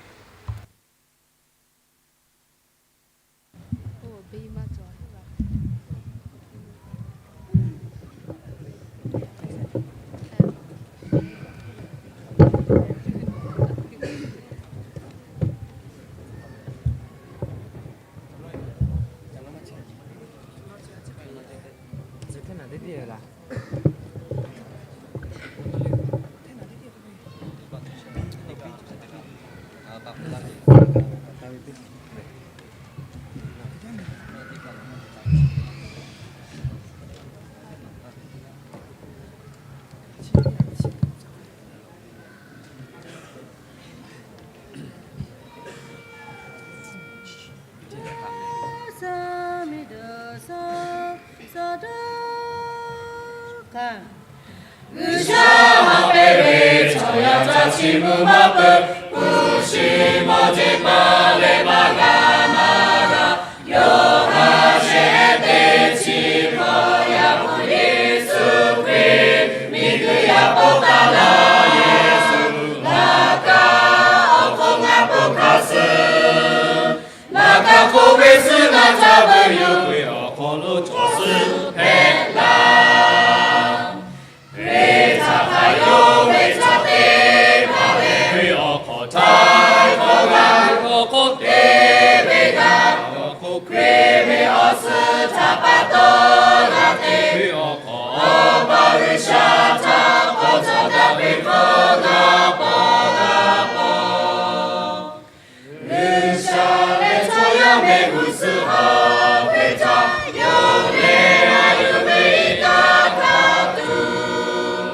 G'uiˬsha haꞈ pehnˇ ve chaw yaˇ Ca chi mvuh maˇ peuˬ, hpu shi mawˬ jeˬ paˍ leh maˇ g'a maˇ g'a, yawˇ haꞈ shehˍ teˇ chi hkawˇ yaˇ hpu Yeˍsuˆ Hkriꞈ miˬguiˬ yaˇ pawˆ taˍ laˇ. Yeˍsuˆ laꞈ ka awˬ hk'oˆ ngaˬ pon hkanˍ suh, laꞈ ka hk'oˆ venˇ suhˉ ngaˬ ca veuꞈ yoˬ. Hkriꞈ awˬ hk'aw lo cawˬ suhˉ hpehꞈ laˇ. Hkriꞈ htaꞈ hk'aˬ yawˇ ve chaw teˇ hpaˍ lehˬ, Hkriꞈ awˬ hk'aw htaiˍ hk'awꞈ g'a, Hkriꞈ awˬ hk'oˆ te ve g'a, Hkriꞈ ve awˬ suhˉ htaꞈ pa taw g'a te, Hkriꞈ awˬ hk'aw Awˬ pa G'uiˬsha htaꞈ k'awꞈ cawˬ daꞈ ve hkawˇ g'a paw g'a paw. G'uiˬsha leh chaw yaˇ mehˆ g'uˇ suhˍ hk'aw Hkriꞈ htaꞈ yonˍ leh a yuˬ ve iˉ kaˆ hk'a tuˬ,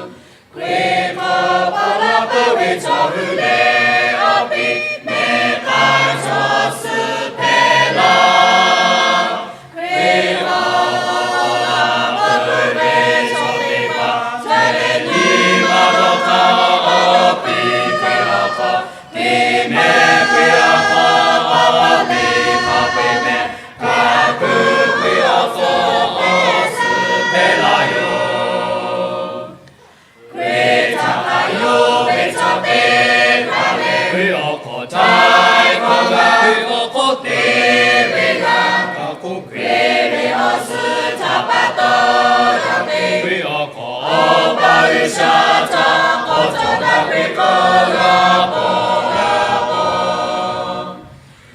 Hkriꞈ hk'aw paw la peuˬ ve chaw hui lehˬ, awˬ piˇ mehˆ k'ai chaw suhˉ hpehꞈ laˇ. Hkriꞈ hk'aw paw la peuˬ ve chaw teˇ hpaˍ, ca leh nyi ma dawˇ hk'aˇ, awˬ piˇ Hkriꞈ awˬ hk'aw, teˇ mehˆ Hkriꞈ awˬ hk'aw, awˬ piˇ hk'a peu-eˬ mehˆ k'ai peuˬ Hkriꞈ awˬ hk'aw, awˬ suhˉ hpehꞈ laˇ yoˬ. Hkriꞈ htaꞈ hk'aˬ yawˇ ve chaw teˇ hpaˍ lehˬ, Hkriꞈ awˬ hk'aw htaiˍ hk'awꞈ g'a, Hkriꞈ awˬ hk'oˆ te ve g'a, Hkriꞈ ve awˬ suhˉ htaꞈ pa taw g'a te, Hkriꞈ awˬ hk'aw Awˬ pa G'uiˬsha htaꞈ k'awꞈ cawˬ daꞈ ve hkawˇ g'a paw g'a paw.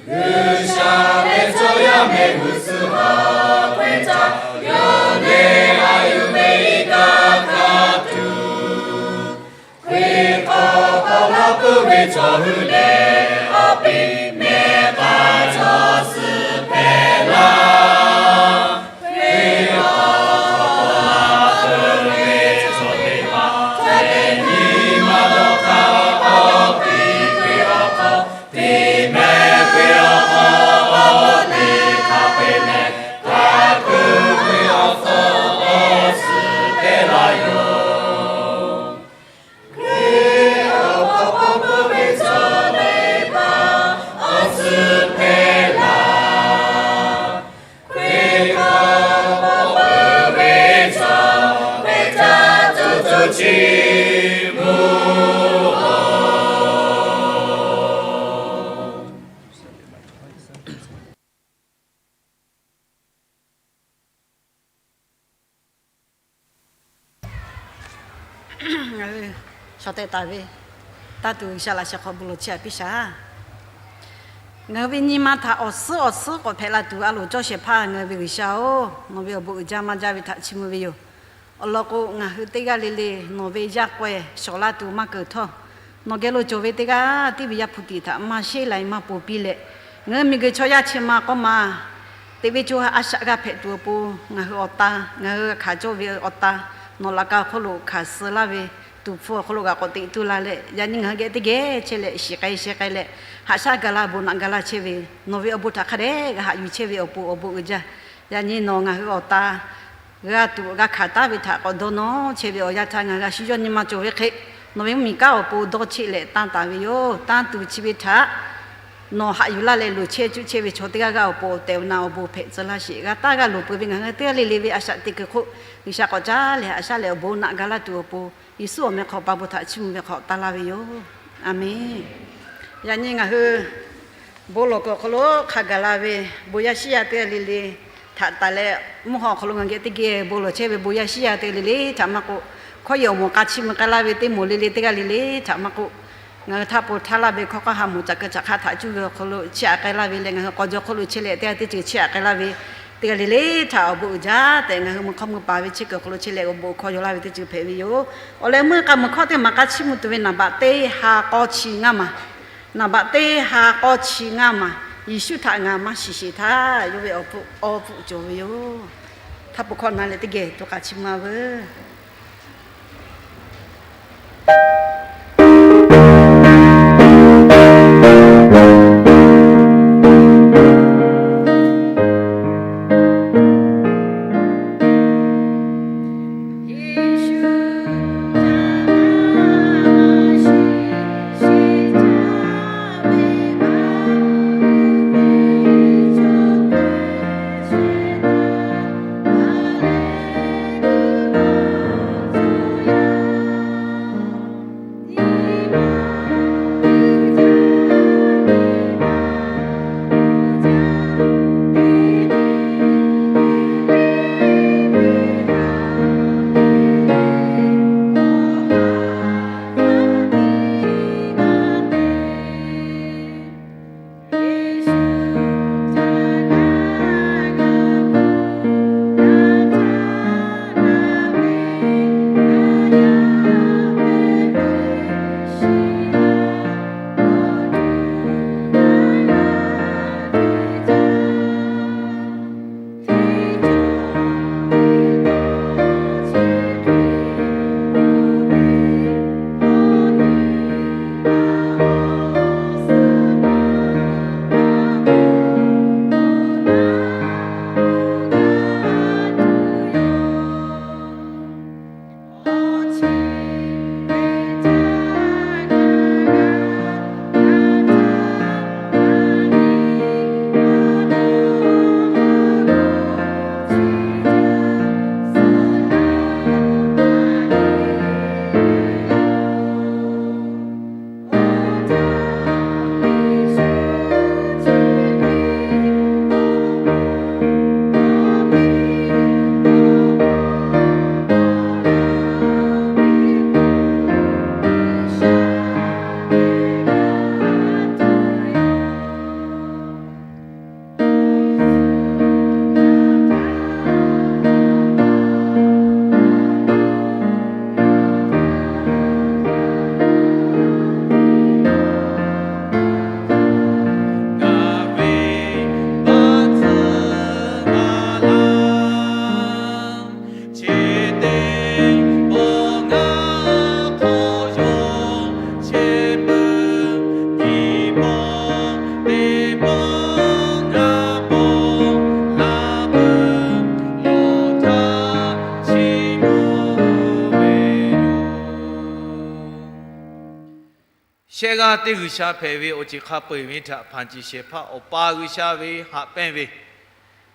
G'uiˬsha ve chaw yaˇ mehˆ g'uˇ suhˍ hk'aw Hkriꞈ htaꞈ yonˍ leh a yuˬ ve iˉ kaˆ hk'a tuˬ, Hkriꞈ hk'aw paw la peuˬ ve chaw hui lehˬ, awˬ piˇ mehˆ k'ai chaw suhˉ hpehꞈ laˇ. Hkriꞈ awˬ hk'aw paw la peuˬ ve chaw teˇ hpaˍ, ca leh nyi ma dawˇ hk'aˇ, awˬ piˇ Hkriꞈ awˬ hk'aw, teˇ mehˆ Hkriꞈ awˬ hk'aw, awˬ piˇ hk'a peu-eˬ mehˆ k'ai peuˬ Hkriꞈ awˬ hk'aw, awˬ suhˉ hpehꞈ laˇ yoˬ. Hkriꞈ awˬ hk'aw paw peuˬ ve chaw teˇ hpaˍ awˬ suhˉ hpehꞈ laˇ. Hkriꞈ hk'aw paw peuˬ ve chaw, Hkriꞈ htaꞈ co co chi mvuh-oˬ. Ngaˬ hui chaw tehꞈ taˍ ve, taˇ tuˬ G'uiˬsha laꞈ sheh hk'aw bon lawˬ chehˇ-a piˇ shaˍ. Ngaˬ hui ve nyi ma htaꞈ awˬ suhˉ awˬ suhˉ k'awꞈ hpehꞈ la tuˬ a loˍ cawˇ shehˍ hpaˇ ngaˬ hui ve G'uiˬsha-oˬ, nawˬ ve awˬ bon uiˍ jaˇ maˇ jaˇ ve htaꞈ chiˇ mvuh ve yoˬ. Awˬ lawn k'o, ngaˬ hui teˇ g'aˇ le le nawˬ ve yaˇ k'awehˇ shawˍ laˇ tuˬ maˇ keunˍ htawˇ, nawˬ geh lo cawˬ ve teˇ g'aˇ tiˉ ve Yaˇ hpu tiꞈ htaꞈ maˇ sheˉ lai maˇ ponˬ piˇ leh, ngaˬ hui miˬguiˬ chaw yaˇ chi ma k'awˇ ma teꞈ ve co ha a shaꞈ g'a hpehꞈ tuˬ awˬ pon, ngaˬ hui awˬ ta, ngaˬ hui hkanˍ cawˇ ve awˬ ta, nawˬ laꞈ ka awˬ hk'oˆ lo hkanˍ suh laˇ ve tuˍ hpfuh awˬ hk'aw lo g'a k'awꞈ teꞈ tuˬ la leh, yaꞈ nyi ngaˬ hui geh teˇ geh chehˇ leh shiˍ k'ai sheh k'ai leh, haꞈ shaˉ ga laˇ bon naꞈ ga laˇ chehˇ ve, nawˬ ve awˬ bon htaꞈ hk'a dehꞈ g'a haꞈ yuˬ chehˇ ve awˬ pon awˬ bon uiˍ jaˇ. Yaꞈ nyi nawˬ ngaˬ hui awˬ ta g'a tuꞈ g'a hkanˍ taˉ ve htaꞈ k'awꞈ dawˇ nawˇ chehˇ ve awˬ yanˇ htaˇ, ngaˬ hui g'a shu yawˇ nyi ma cawˬ ve hk'e, nawˬ ve mvuhˇmiˬ kanˉ awˬ pon dawˇ cheˆ leh tanˇ taˍ ve yoˬ. Tanˇ tuˬ chi ve htaꞈ nawˬ haꞈ yuˬ laˇ leh loˍ chehˇ cuˆ chehˇ ve chaw teˇ g'aˇ g'aˇ awˬ pon awˬ tehˬ awˬ na awˬ bon hpehꞈ tcuh laˇ sheˍ. G'a taˇ g'a loˍ peuˬ ve ngaˬ hui teˇ g'aˇ le le ve a shaꞈ teꞈ kuiˬ hk'oˆ, G'uiˬsha k'awꞈ caˉ leh haꞈ shaˉ leh awˬ bon naꞈ ga laˇ tuˬ awˬ pon, Yeˍsuˆ awˬ meh hk'aw pa bon htaꞈ chiˇ mvuh ve hk'aw taˇ laˇ ve yoˬ. A menˬ. Yaꞈ nyi ngaˬ hui bon lawˬ kuiˬ awˬ hk'aw lo hk'a gaˬ la ve bon yaˇ shiˉ yaˇ teˇ g'aˇ le le htaꞈ taˍ leh, mvuhˇ haw awˬ hk'aw lo ngaˬ geh teˇ geh bon lawˬ chehˇ ve bon yaˇ shiˉ yaˇ teˇ g'aˇ le le htaꞈ maˇ k'oˆ, hkawˇ yehˬ awˬ moˍ k'a chiˇ mvuh k'ai laˇ ve teˇ moˍ le le teˇ g'aˇ le le htaꞈ maˇ k'oˆ, ngaˬ hui htaˇ pon htaˇ laˇ ve hkawˇ k'aˇ ha moˍ caꞈ keu caꞈ hk'aˇ htaꞈ cuˇ ve awˬ hk'aw lo chiˇ aꞈ k'ai laˇ ve leh, ngaˬ hui k'aw jaw hk'oˆ lo chehˇ leh teˇ g'aˇ teˇ ceuˬ chiˇ aꞈ k'ai laˇ ve teˇ g'aˇ le le htaꞈ awˬ bon uiˍ jaˇ tehꞈ, ngaˬ hui mvuhˇ hk'awˇ mvuhˇ paˍ ve chehˇ kuiˬ awˬ hk'aw lo chehˇ leh awˬ bon awˬ hkawˇ yaw laˇ ve teˇ ceuˬ hpehꞈ ve yoˬ. Awˬ leh meuˇ k'a mvuhˇ hkawˇ teˇ maˬ k'a chiˇ mvuh tuˬ ve naˍ baꞈ teˇ ha k'awˇ chi ngaˇ maˬ, naˍ baꞈ teˇ ha k'awˇ chi ngaˇ maˬ, Yeˍsuˆ htaꞈ ngaˬ maˇ shiˍ sheˍ htaˇ yawˇ ve awˬ hpfuhˆ awˬ hpfuhˆ cawˬ ve yoˬ. Htaˇ pon hkawˇ na leh teˇ geh to k'a chiˇ mvuh veuˬ. Chehˇ g'aˇ teˇ G'uiˬsha hpehꞈ ve awˬ ceuˬ hk'a peu-eˬ ve htaꞈ hpanˍ ciˬ shehˍ hpaˇ Awˬ pa G'uiˬsha ve haꞈ pehnˇ ve,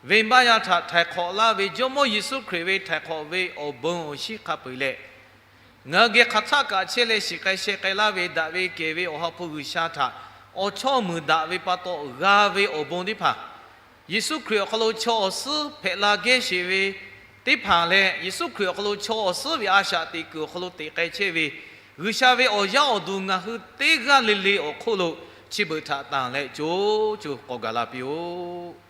venˇbaˆ yaˇ htaꞈ htaiˍ hk'awꞈ laˇ ve Jawˇmawˇ Yeˍsuˆ Hkriꞈ ve htaiˍ hk'awꞈ ve awˬ bon awˬ shinˉ hk'a peu-eˬ leh, ngaˬ hui geh hk'aˬ htaˆ kaꞈ chehˇ leh shiˍ k'ai sheh k'ai laˇ ve daꞈ ve kehˬ ve Awˬ ha hpu G'uiˬsha htaꞈ awˬ chawˇ muiˬ daꞈ ve pa taw g'a ve awˬ bon teˇ hpaˍ, Yeˍsuˆ Hkriꞈ awˬ hk'aw lo chaw awˬ suhˉ hpehꞈ la gehˇ sheˍ ve teˇ hpaˍ leh, Yeˍsuˆ Hkriꞈ awˬ hk'aw lo chaw awˬ suhˉ ve a shaꞈ teꞈ kuiˬ awˬ hk'aw lo teꞈ k'ai chehˇ ve G'uiˬsha ve awˬ yaˇ awˬ duˬ ngaˬ hui teˇ g'aˇ le le awˬ hk'oˆ lo chi beuꞈ htaꞈ tanˬ leh co co k'awꞈ gaˬ la piˇ-oˆ.